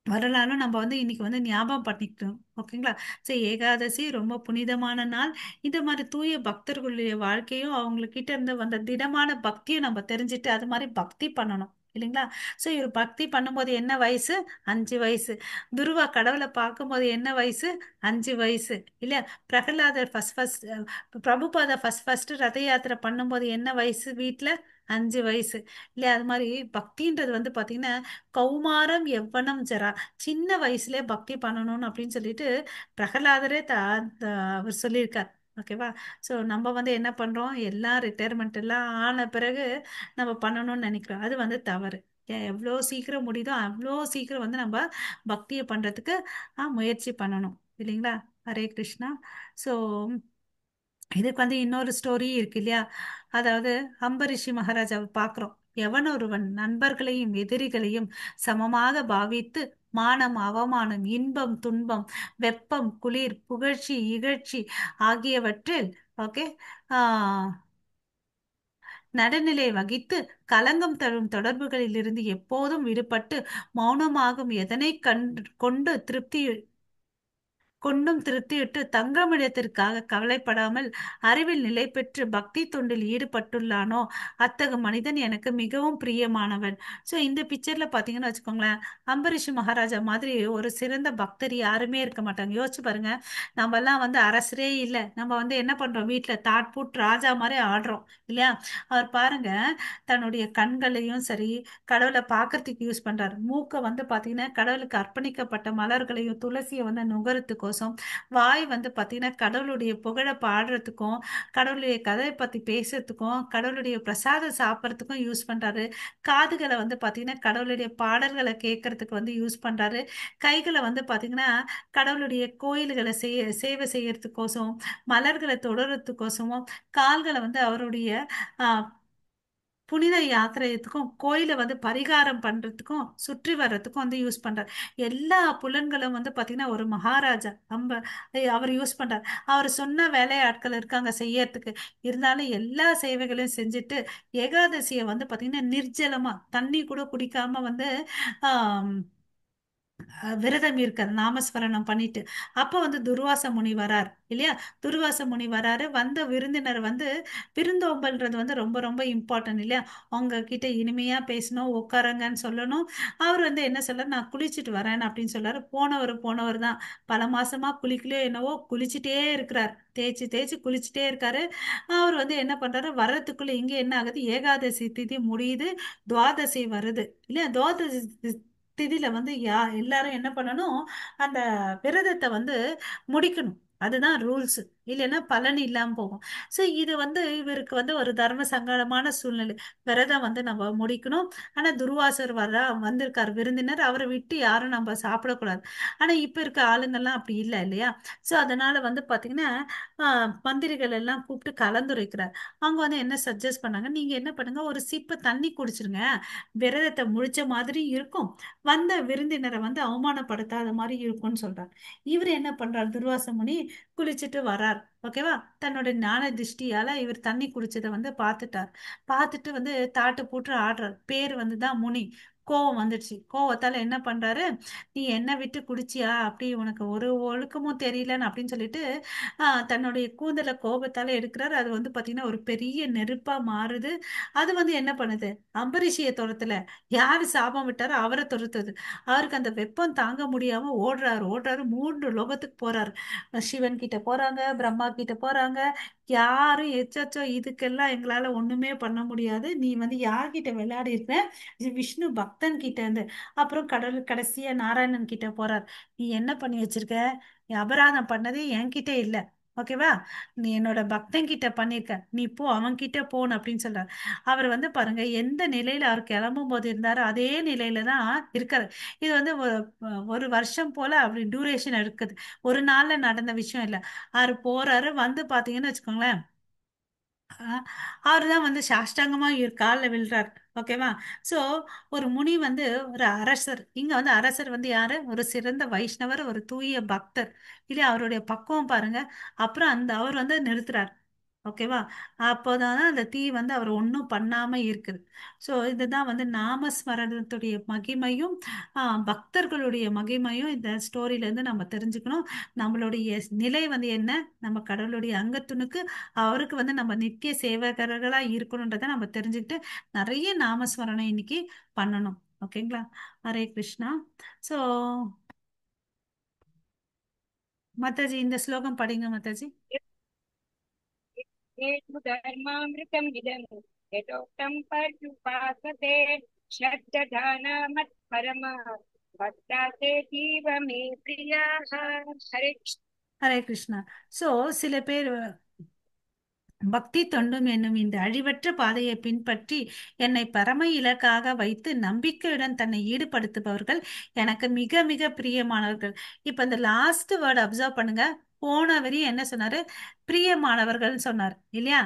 வரலாறும் நம்ம வந்து இன்னைக்கு வந்து ஞாபகம் பண்ணிக்கணும். ஓகேங்களா? ஸோ ஏகாதசி ரொம்ப புனிதமான நாள். இந்த மாதிரி தூய பக்தர்களுடைய வாழ்க்கையும் அவங்கக்கிட்ட இருந்து வந்த திடமான பக்தியும் நம்ம தெரிஞ்சுட்டு அது மாதிரி பக்தி பண்ணணும் இல்லைங்களா? ஸோ இவர் பக்தி பண்ணும்போது என்ன வயசு? 5 வயசு. துருவா கடவுளை பார்க்கும்போது என்ன வயசு? 5 வயசு இல்லையா? பிரகலாதர் first first, Prabhupada first first Ratha Yatra பண்ணும்போது என்ன வயசு? வீட்டில் 5 வயசு இல்லையா? அது மாதிரி பக்தின்றது வந்து பாத்தீங்கன்னா கௌமாரம் எவ்வனம் ஜரா, சின்ன வயசுலயே பக்தி பண்ணணும்னு அப்படின்னு சொல்லிட்டு பிரகலாதரே அவர் சொல்லியிருக்கார். ஓகேவா? ஸோ நம்ம வந்து என்ன பண்றோம், எல்லாம் ரிட்டையர்மெண்ட் எல்லாம் ஆன பிறகு நம்ம பண்ணணும்னு நினைக்கிறோம். அது வந்து தவறு எவ்வளோ சீக்கிரம் முடியுதோ அவ்வளோ சீக்கிரம் வந்து நம்ம பக்தியை பண்றதுக்கு முயற்சி பண்ணணும் இல்லைங்களா? ஹரே கிருஷ்ணா. ஸோ இதுக்கு வந்து இன்னொரு ஸ்டோரி இருக்கு இல்லையா? அதாவது அம்பரிஷி மகாராஜாவை பார்க்குறோம். எவன் ஒருவன் நண்பர்களையும் எதிரிகளையும் சமமாக பாவித்து மானம் அவமானம் இன்பம் துன்பம் வெப்பம் குளிர் புகழ்ச்சி இகழ்ச்சி ஆகியவற்றில் ஓகே நடுநிலை வகித்து கலங்கம் தரும் தொடர்புகளில் இருந்து எப்போதும் விடுபட்டு மௌனமாகும் எதனை கொண்டு திருப்தி கொண்டும் திருப்தியிட்டு தங்கமிடத்திற்காக கவலைப்படாமல் அறிவில் நிலை பெற்று பக்தி தொண்டில் ஈடுபட்டுள்ளானோ அத்தகு மனிதன் எனக்கு மிகவும் பிரியமானவன். ஸோ இந்த பிக்சர்ல பாத்தீங்கன்னு வச்சுக்கோங்களேன், அம்பரீஷ் மகாராஜா மாதிரி ஒரு சிறந்த பக்தர் யாருமே இருக்க மாட்டாங்க. யோசிச்சு பாருங்க, நம்ம எல்லாம் வந்து அரசரே இல்லை, நம்ம வந்து என்ன பண்றோம், வீட்டுல தாட்பூட் ராஜா மாதிரி ஆடுறோம் இல்லையா? அவர் பாருங்க, தன்னுடைய கண்களையும் சரி கடவுளை பாக்குறதுக்கு யூஸ் பண்றாரு. மூக்கை வந்து பாத்தீங்கன்னா கடவுளுக்கு அர்ப்பணிக்கப்பட்ட மலர்களையும் துளசியை வந்து நுகரத்துக்கோசம், வாய் வந்து பாத்தீங்கன்னா கடவுளுடைய புகழை பாடுறதுக்கும் கடவுளுடைய கதையை பத்தி பேசுறதுக்கும் கடவுளுடைய பிரசாதம் சாப்பிட்றதுக்கும் யூஸ் பண்றாரு. காதுகளை வந்து பாத்தீங்கன்னா கடவுளுடைய பாடல்களை கேட்கறதுக்கு வந்து யூஸ் பண்றாரு. கைகளை வந்து பாத்தீங்கன்னா கடவுளுடைய கோயில்களை சேவை செய்யறதுக்கோசம், மலர்களை தொடர்றதுக்கோசமும், கால்களை வந்து அவருடைய புனித யாத்திரையத்துக்கும் கோயிலை வந்து பரிகாரம் பண்றதுக்கும் சுற்றி வர்றதுக்கும் வந்து யூஸ் பண்றாரு. எல்லா புலன்களும் வந்து பாத்தீங்கன்னா ஒரு மகாராஜா அவர் யூஸ் பண்றாரு. அவர் சொன்ன வேலையாட்கள் இருக்காங்க செய்யறதுக்கு, இருந்தாலும் எல்லா சேவைகளையும் செஞ்சுட்டு ஏகாதசியை வந்து பாத்தீங்கன்னா நிர்ஜலமா தண்ணி கூட குடிக்காம வந்து விரதம் இருக்காரு, நாமஸ்மரணம் பண்ணிட்டு. அப்ப வந்து துர்வாச முனி வரார் இல்லையா? துர்வாச முனி வராரு. வந்த விருந்தினர் வந்து விருந்தோம்பல்ன்றது வந்து ரொம்ப ரொம்ப இம்பார்ட்டன்ட் இல்லையா? அவங்க கிட்ட இனிமையா பேசணும், உட்காருங்கன்னு சொல்லணும். அவர் வந்து என்ன சொல்றாரு, நான் குளிச்சுட்டு வரேன் அப்படின்னு சொல்றாரு. போனவர் தான் பல மாசமா குளிக்கலையோ என்னவோ குளிச்சுட்டே இருக்கிறார், தேய்ச்சி தேய்ச்சி குளிச்சுட்டே இருக்காரு. அவர் வந்து என்ன பண்றாரு, வர்றதுக்குள்ள இங்க என்ன ஆகுது, ஏகாதசி திதி முடியுது, துவாதசி வருது இல்லையா? துவாதசி திதியில வந்து எல்லாரும் என்ன பண்ணணும், அந்த விரதத்தை வந்து முடிக்கணும். அதுதான் ரூல்ஸ், இல்லைன்னா பலன் இல்லாம போகும். ஸோ இது வந்து இவருக்கு வந்து ஒரு தர்ம சங்கடமான சூழ்நிலை. விரதம் வந்து நம்ம முடிக்கணும், ஆனா துர்வாசர் வந்திருக்காரு விருந்தினர், அவரை விட்டு யாரும் நம்ம சாப்பிடக்கூடாது. ஆனா இப்ப இருக்க ஆளுங்கள்லாம் அப்படி இல்லை இல்லையா? ஸோ அதனால வந்து பாத்தீங்கன்னா மந்திரிகள் எல்லாம் கூப்பிட்டு கலந்துரைக்கிறார். அவங்க வந்து என்ன சஜஸ்ட் பண்ணாங்க, நீங்க என்ன பண்ணுங்க, ஒரு சிப்பு தண்ணி குடிச்சிருங்க, விரதத்தை முடிச்ச மாதிரி இருக்கும், வந்த விருந்தினரை வந்து அவமானப்படுத்தாத மாதிரி இருக்கும்னு சொல்றாரு. இவர் என்ன பண்றாரு, துர்வாச முனி குளிச்சுட்டு வர்றார். ஓகேவா? தன்னோட ஞான திருஷ்டியால இவர் தண்ணி குடிச்சதை வந்து பார்த்துட்டார். பார்த்துட்டு வந்து தாட்டு போட்டு ஆடுறார். பேர் வந்து தான் முனி. கோவம் வந்துடுச்சு. கோவத்தால என்ன பண்றாரு, நீ என்ன விட்டு குடிச்சியா, அப்படி உனக்கு ஒரு ஒழுக்கமும் தெரியலன்னு அப்படின்னு சொல்லிட்டு தன்னுடைய கூந்தலை கோபத்தால எடுக்கிறாரு. அது வந்து பாத்தீங்கன்னா ஒரு பெரிய நெருப்பா மாறுது. அது வந்து என்ன பண்ணுது, அம்பரீஷிய துரத்துல யாரு சாபம் விட்டாரோ அவரை துரத்துது. அவருக்கு அந்த வெப்பம் தாங்க முடியாம ஓடுறாரு, ஓடுறாரு, 3 லோகத்துக்கு போறாரு. சிவன் கிட்ட போறாங்க, பிரம்மா கிட்ட போறாங்க, யாரும் எச்சோ இதுக்கெல்லாம் எங்களால ஒண்ணுமே பண்ண முடியாது, நீ வந்து யார்கிட்ட விளையாடி இருக்க, இது விஷ்ணு பக்தன் கிட்ட இருந்து. அப்புறம் கடவுள் கடைசியா நாராயணன் கிட்ட போறார். நீ என்ன பண்ணி வச்சிருக்க, நீ அபராதம் பண்ணதே என்கிட்ட இல்ல, ஓகேவா, நீ என்னோட பக்தன் கிட்ட பண்ணிருக்க, நீ போ அவன்கிட்ட போன்னு அப்படின்னு சொல்றாரு. அவர் வந்து பாருங்க எந்த நிலையில அவர் கிளம்பும் போது இருந்தாரோ அதே நிலையில தான் இருக்காரு. இது வந்து ஒரு வருஷம் போல அப்படி டியூரேஷன் இருக்குது, ஒரு நாள்ல நடந்த விஷயம் இல்ல. அவர் போறாரு, வந்து பாத்தீங்கன்னு வச்சுக்கோங்களேன், அவரு தான் வந்து சாஷ்டாங்கமா இவர் கால்ல விழுறாரு. ஓகேவா? சோ ஒரு முனி வந்து ஒரு அரசர், இங்க வந்து அரசர் வந்து யாரு, ஒரு சிறந்த வைஷ்ணவர், ஒரு தூய பக்தர் இல்லையா? அவருடைய பக்குவம் பாருங்க. அப்புறம் அந்த அவர் வந்து நிறுத்துறாரு. ஓகேவா? அப்போதான் அந்த தீ வந்து அவர் ஒண்ணும் பண்ணாம இருக்குது. ஸோ இதுதான் வந்து நாமஸ்மரணத்துடைய மகிமையும் பக்தர்களுடைய மகிமையும் இந்த ஸ்டோரியில இருந்து நம்ம தெரிஞ்சுக்கணும். நம்மளுடைய நிலை வந்து என்ன, நம்ம கடவுளுடைய அங்கத்துணுக்கு அவருக்கு வந்து நம்ம நித்திய சேவகர்களா இருக்கணுன்றதை நம்ம தெரிஞ்சுக்கிட்டு நிறைய நாமஸ்மரணம் இன்னைக்கு பண்ணணும். ஓகேங்களா? ஹரே கிருஷ்ணா. ஸோ மாதாஜி இந்த ஸ்லோகம் படிங்க மாதாஜி. धर्मामृतम् इदं यथोक्तं पर्युपासते श्रद्दधाना मत्परमा भक्ता ते जीव मे प्रियाः. ஹரே கிருஷ்ணா. ஹரே கிருஷ்ணா. ஸோ சில பேர் பக்தி தொண்டும் என்னும் இந்த அழிவற்ற பாதையை பின்பற்றி என்னை பரம இலக்காக வைத்து நம்பிக்கையுடன் தன்னை ஈடுபடுத்துபவர்கள் எனக்கு மிக மிக பிரியமானவர்கள். இப்ப இந்த லாஸ்ட் வேர்டு அப்சர்வ் பண்ணுங்க. போன வரி என்ன சொன்னாரு? பிரியமானவர்கள்னு சொன்னார் இல்லையா?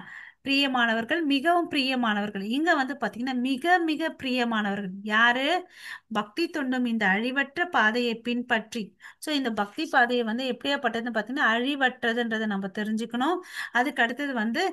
பிரியமானவர்கள், மிகவும் பிரியமானவர்கள். இங்க வந்து பாத்தீங்கன்னா மிக மிக பிரியமானவர்கள் யாரு? பக்தி தொண்டும் இந்த அழிவற்ற பாதையை பின்பற்றி. ஸோ இந்த பக்தி பாதையை வந்து எப்படியாப்பட்டதுன்னு பாத்தீங்கன்னா அழிவற்றதுன்றதை நம்ம தெரிஞ்சுக்கணும். அதுக்கு அடுத்தது வந்து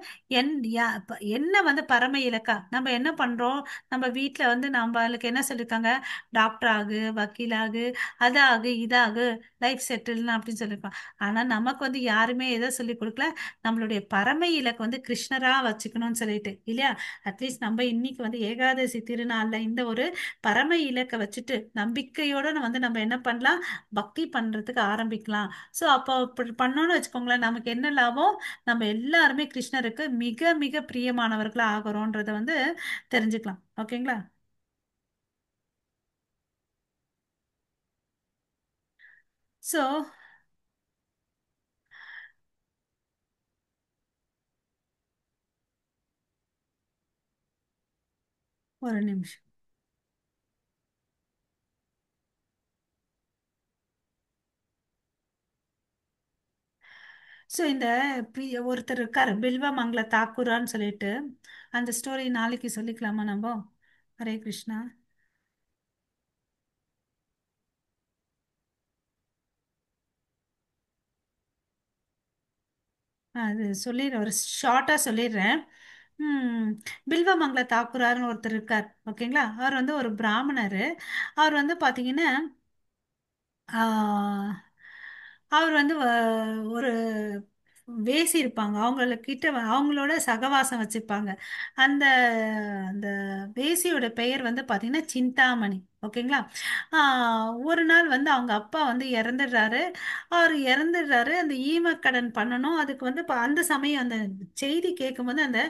என்ன வந்து பரம இலக்கா நம்ம என்ன பண்றோம்? நம்ம வீட்டுல வந்து நம்மளுக்கு என்ன சொல்லியிருக்காங்க? டாக்டர் ஆகு, வக்கீல் ஆகு, அதாகு, இதாகு, லைஃப் செட்டில்னு அப்படின்னு சொல்லியிருப்பாங்க. ஆனா நமக்கு வந்து யாருமே எதை சொல்லிக் கொடுக்கல, நம்மளுடைய பரம இலக்கு வந்து கிருஷ்ணரா வச்சுக்கணும்னு சொல்லிட்டு இல்லையா? அட்லீஸ்ட் நம்ம இன்னைக்கு வந்து ஏகாதசி திருநாள்ல இந்த ஒரு பரம இலக்கை வச்சுட்டு நம்பிக்கையோட வந்து நம்ம என்ன பண்ணலாம், பக்தி பண்றதுக்கு ஆரம்பிக்கலாம். ஸோ அப்போ அப்படி பண்ணோம்னு வச்சுக்கோங்களேன், நமக்கு என்ன லாபம்? நம்ம எல்லாருமே கிருஷ்ணருக்கு மிக மிக பிரியமானவர்களா ஆகிறோன்றதை வந்து தெரிஞ்சுக்கலாம். ஓகேங்களா? ஸோ ஒரு நிமிஷம். ஸோ இந்த ஒருத்தர் இருக்காரு, பில்வமங்கல தாக்கூரான்னு சொல்லிட்டு, அந்த ஸ்டோரி நாளைக்கு சொல்லிக்கலாமா நம்ம? ஹரே கிருஷ்ணா. அது சொல்லிடுறேன், ஒரு ஷார்ட்டாக சொல்லிடுறேன். பில்வமங்கல தாக்கூரார்னு ஒருத்தர் இருக்கார். ஓகேங்களா? அவர் வந்து ஒரு பிராமணர். அவர் வந்து பார்த்தீங்கன்னா, அவர் வந்து ஒரு வேசி இருப்பாங்க, அவங்கக்கிட்ட அவங்களோட சகவாசம் வச்சுப்பாங்க. அந்த அந்த வேசியோட பெயர் வந்து பார்த்தீங்கன்னா சிந்தாமணி. ஓகேங்களா? ஒரு நாள் வந்து அவங்க அப்பா வந்து இறந்துடுறாரு. அவர் இறந்துடுறாரு. அந்த ஈமக்கடன் பண்ணணும். அதுக்கு வந்து அந்த சமயம் அந்த செய்தி கேட்கும்போது அந்த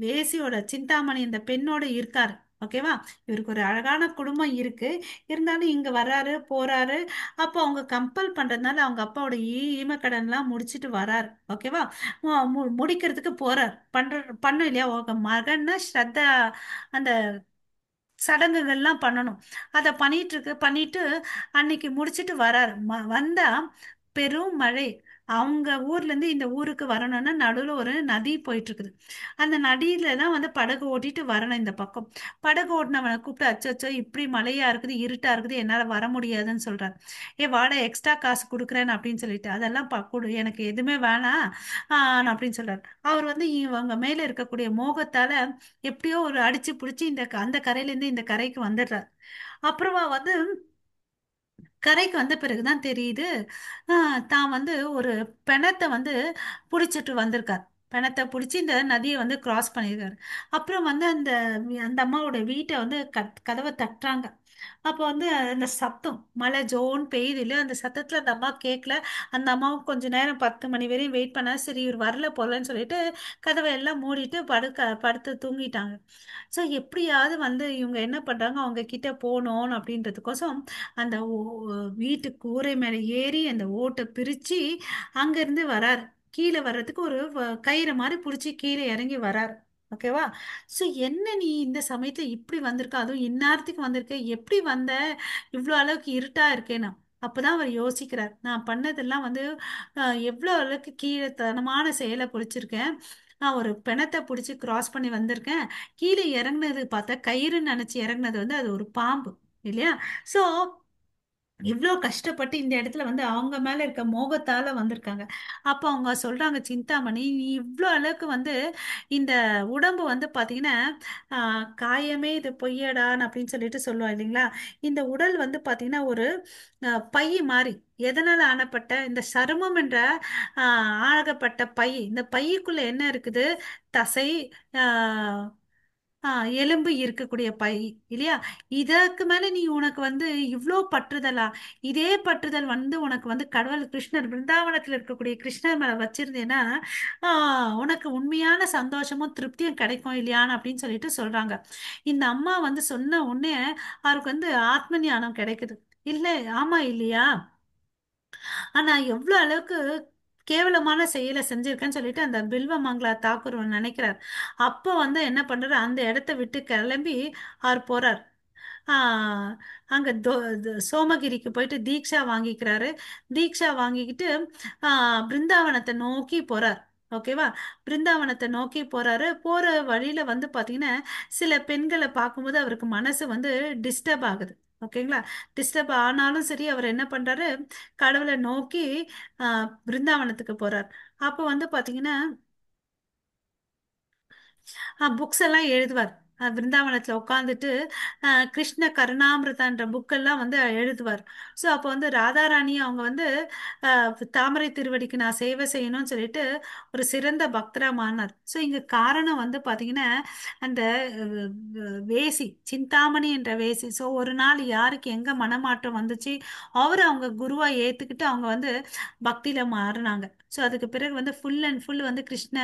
வேசியோட சிந்தாமணி இந்த பெண்ணோட இருக்காரு. ஓகேவா? இவருக்கு ஒரு அழகான குடும்பம் இருக்கு, இருந்தாலும் இங்க வர்றாரு போறாரு. அப்போ அவங்க கம்பல் பண்றதுனால அவங்க அப்பாவோட ஈமக்கடன்லாம் முடிச்சுட்டு வராரு. ஓகேவா? முடிக்கிறதுக்கு போறார். பண்ணும் இல்லையா? உங்க மகன்னா ஸ்ரத்தா அந்த சடங்குகள்லாம் பண்ணணும். அதை பண்ணிட்டு அன்னைக்கு முடிச்சுட்டு வராரு. வந்தா பெரும் மழை. அவங்க ஊர்ல இருந்து இந்த ஊருக்கு வரணும்னா நடுவுல ஒரு நதி போயிட்டு இருக்குது. அந்த நதியில தான் வந்து படகு ஓட்டிட்டு வரணும். இந்த பக்கம் படகு ஓட்டினவனை கூப்பிட்டு, அச்சோ இப்படி மழையா இருக்குது, இருட்டா இருக்குது, என்னால வர முடியாதுன்னு சொல்றாரு. ஏ வாடா, எக்ஸ்ட்ரா காசு கொடுக்குறேன்னு அப்படின்னு சொல்லிட்டு, அதெல்லாம் கொடு, எனக்கு எதுவுமே வேணாம் அப்படின்னு சொல்றாரு. அவர் வந்து இவங்க மேல இருக்கக்கூடிய மோகத்தால எப்படியோ ஒரு அடிச்சு புடிச்சு அந்த கரையிலேருந்து இந்த கரைக்கு வந்துடுறாரு. அப்புறமா வந்து கரைக்கு வந்த பிறகுதான் தெரியுது, தான் வந்து ஒரு பிணத்தை வந்து புடிச்சிட்டு வந்திருக்கார். பிணத்தை புடிச்சு இந்த நதியை வந்து கிராஸ் பண்ணியிருக்காரு. அப்புறம் வந்து அந்த அம்மாவோட வீட்டை வந்து கதவை தட்டுறாங்க. அப்போ வந்து அந்த சத்தம், மழை ஜோன் பெய்யுது இல்லையோ, அந்த சத்தத்துல அந்த அம்மா கேட்கல. அந்த அம்மாவும் கொஞ்ச நேரம் 10 மணி வரையும் வெயிட் பண்ணா, சரி இவர் வரல போலன்னு சொல்லிட்டு கதவை எல்லாம் மூடிட்டு படுத்து தூங்கிட்டாங்க. ஸோ எப்படியாவது வந்து இவங்க என்ன பண்றாங்க, அவங்க கிட்ட போகணும் அப்படின்றதுக்கோசம் அந்த வீட்டு கூரை மேலே ஏறி அந்த ஓட்டை பிரிச்சு அங்கிருந்து வராரு. கீழே வர்றதுக்கு ஒரு கயிறு மாதிரி புடிச்சு கீழே இறங்கி வராரு. ஓகேவா? ஸோ என்ன நீ இந்த சமயத்துல இப்படி வந்திருக்க, அதுவும் இந்நேரத்துக்கு வந்திருக்க, எப்படி வந்த, இவ்வளோ அளவுக்கு இருட்டா இருக்கேன்னா. அப்பதான் அவர் யோசிக்கிறார், நான் பண்ணதெல்லாம் வந்து எவ்வளோ அளவுக்கு கீழத்தனமான செயலை புடிச்சிருக்கேன், நான் ஒரு பிணத்தை புடிச்சு கிராஸ் பண்ணி வந்திருக்கேன், கீழே இறங்குனது பார்த்தா கயிறுன்னு நினைச்சு இறங்குனது வந்து அது ஒரு பாம்பு இல்லையா? ஸோ இவ்ளோ கஷ்டப்பட்டு இந்த இடத்துல வந்து அவங்க மேல இருக்க மோகத்தால வந்திருக்காங்க. அப்போ அவங்க சொல்றாங்க, சிந்தாமணி நீ இவ்ளோ அளவுக்கு வந்து இந்த உடம்பு வந்து பாத்தீங்கன்னா, காயமே இது பொய்யடான்னு அப்படின்னு சொல்லிட்டு சொல்லுவா இல்லைங்களா? இந்த உடல் வந்து பாத்தீங்கன்னா ஒரு பை மாதிரி, எதனால ஆனப்பட்ட இந்த சருமம் என்ற, ஆகப்பட்ட பை, இந்த பைக்குள்ள என்ன இருக்குது, தசை, எலும்பு இருக்கக்கூடிய பை இல்லையா? இதற்கு மேல நீ உனக்கு வந்து இவ்ளோ பற்றுதலா, இதே பற்றுதல் வந்து உனக்கு வந்து கடவுள் கிருஷ்ணர் பிருந்தாவனத்துல இருக்கக்கூடிய கிருஷ்ணர் மேல வச்சிருந்தேன்னா, உனக்கு உண்மையான சந்தோஷமும் திருப்தியும் கிடைக்கும் இல்லையான்னு அப்படின்னு சொல்லிட்டு சொல்றாங்க. இந்த அம்மா வந்து சொன்ன உடனே அவருக்கு வந்து ஆத்ம ஞானம் கிடைக்குது. இல்ல ஆமா இல்லையா, ஆனா எவ்வளவு அளவுக்கு கேவலமான செயலை செஞ்சிருக்கேன்னு சொல்லிட்டு அந்த பில்வ மங்களா தாக்கூர் நினைக்கிறார். அப்போ வந்து என்ன பண்றாரு, அந்த இடத்த விட்டு கிளம்பி அவர் போறார். ஆஹ் அங்க சோமகிரிக்கு போயிட்டு தீக்ஷா வாங்கிக்கிறாரு. தீக்ஷா வாங்கிக்கிட்டு பிருந்தாவனத்தை நோக்கி போறார். ஓகேவா? பிருந்தாவனத்தை நோக்கி போறாரு. போற வழியில வந்து பாத்தீங்கன்னா சில பெண்களை பார்க்கும்போது அவருக்கு மனசு வந்து டிஸ்டர்ப் ஆகுது. ஓகேங்களா? டிஸ்டர்ப் ஆனாலும் சரி அவர் என்ன பண்றாரு, கடவுளை நோக்கி பிருந்தாவனத்துக்கு போறார். அப்போ வந்து பாத்தீங்கன்னா புக்ஸ் எல்லாம் எழுதுவார். பிருந்தாவனத்துல உட்காந்துட்டு கிருஷ்ண கருணாமிர்தன்ற புக்கெல்லாம் வந்து எழுதுவார். ஸோ அப்போ வந்து ராதாராணி அவங்க வந்து தாமரை திருவடிக்கு நான் சேவை செய்யணும்னு சொல்லிட்டு ஒரு சிறந்த பக்தரா மாறினார். ஸோ இங்க காரணம் வந்து பாத்தீங்கன்னா அந்த அஹ், வேசி சிந்தாமணி என்ற வேசி. ஸோ ஒரு நாள் யாருக்கு எங்க மனமாற்றம் வந்துச்சு, அவர் அவங்க குருவா ஏத்துக்கிட்டு அவங்க வந்து பக்தியில மாறினாங்க. ஸோ அதுக்கு பிறகு வந்து ஃபுல் அண்ட் ஃபுல் வந்து கிருஷ்ண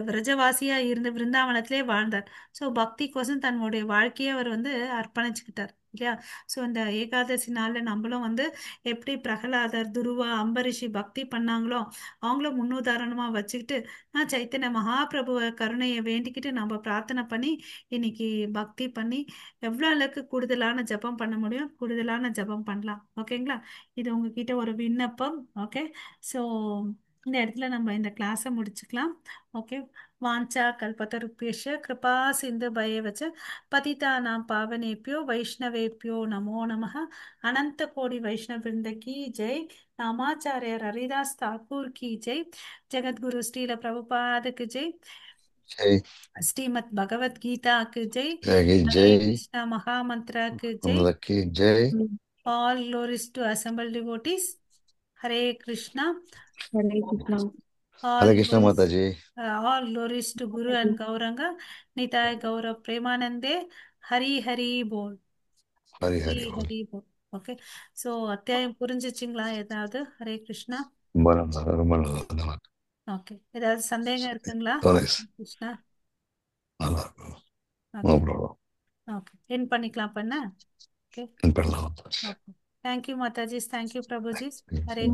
விரஜவாசியா இருந்து பிருந்தாவனத்திலே வாழ்ந்தார். ஸோ பக்தி கோசம் தன்னுடைய வாழ்க்கையை அவர் வந்து அர்ப்பணிச்சுக்கிட்டார் இல்லையா? ஸோ இந்த ஏகாதசி நாளில் நம்மளும் வந்து எப்படி பிரகலாதர், துருவா, அம்பரிஷி பக்தி பண்ணாங்களோ அவங்களும் முன்னுதாரணமாக வச்சுக்கிட்டு நான் சைத்தன்ய மகாபிரபுவ கருணையை வேண்டிக்கிட்டு நம்ம பிரார்த்தனை பண்ணி இன்னைக்கு பக்தி பண்ணி எவ்வளோ அளவுக்கு கூடுதலான ஜபம் பண்ண முடியும் கூடுதலான ஜபம் பண்ணலாம். ஓகேங்களா? இது உங்ககிட்ட ஒரு விண்ணப்பம். ஓகே, ஸோ இந்த இடத்துல நம்ம இந்த கிளாஸை முடிச்சுக்கலாம். ஓகே, வாஞ்சா கல்பத்தருப்பேஷ கிருபா சிந்து பயவச்ச பதிதானாம் பாவனேபியோ வைஷ்ணவேபியோ நமோ நமः. அனந்த கோடி வைஷ்ணவ விருந்த கி ஜெய். ராமாச்சாரியர் ஹரிதாஸ் தாக்கூர் கி ஜெய். ஜெகத்குரு ஸ்ரீல பிரபுபாதுக்கு ஜெய். जय। ஸ்ரீமத் பகவத்கீதாக்கு ஜெய். जय ஹரே जय। கிருஷ்ணா மகாமந்த்ராக்கு ஜெய். की जय। All glories to assembled devotees. Hare Krishna. Hare Krishna. All Hare Krishna glories, Mata ji. all glories to Guru and Gauranga. Nitai Gaurav Premanande. Hari Hari Bol. Hari Hari Hari बोल। Hari Bol. Okay, so அத்தியாயம் புரிஞ்சிச்சிங்களா ஏதாவது? ஹரே கிருஷ்ணா. ரொம்ப நல்லது, ரொம்ப நல்லது. Okay, ஏதாவது சந்தேகம் இருக்குங்களா? கிருஷ்ணா. நல்லா இருக்கும். No okay. Problem. Okay, என் பண்ணிக்கலாம் பண்ண. ஓகே. பண்ணலாம். Okay, thank you Mataji, thank you Prabhuji. Hare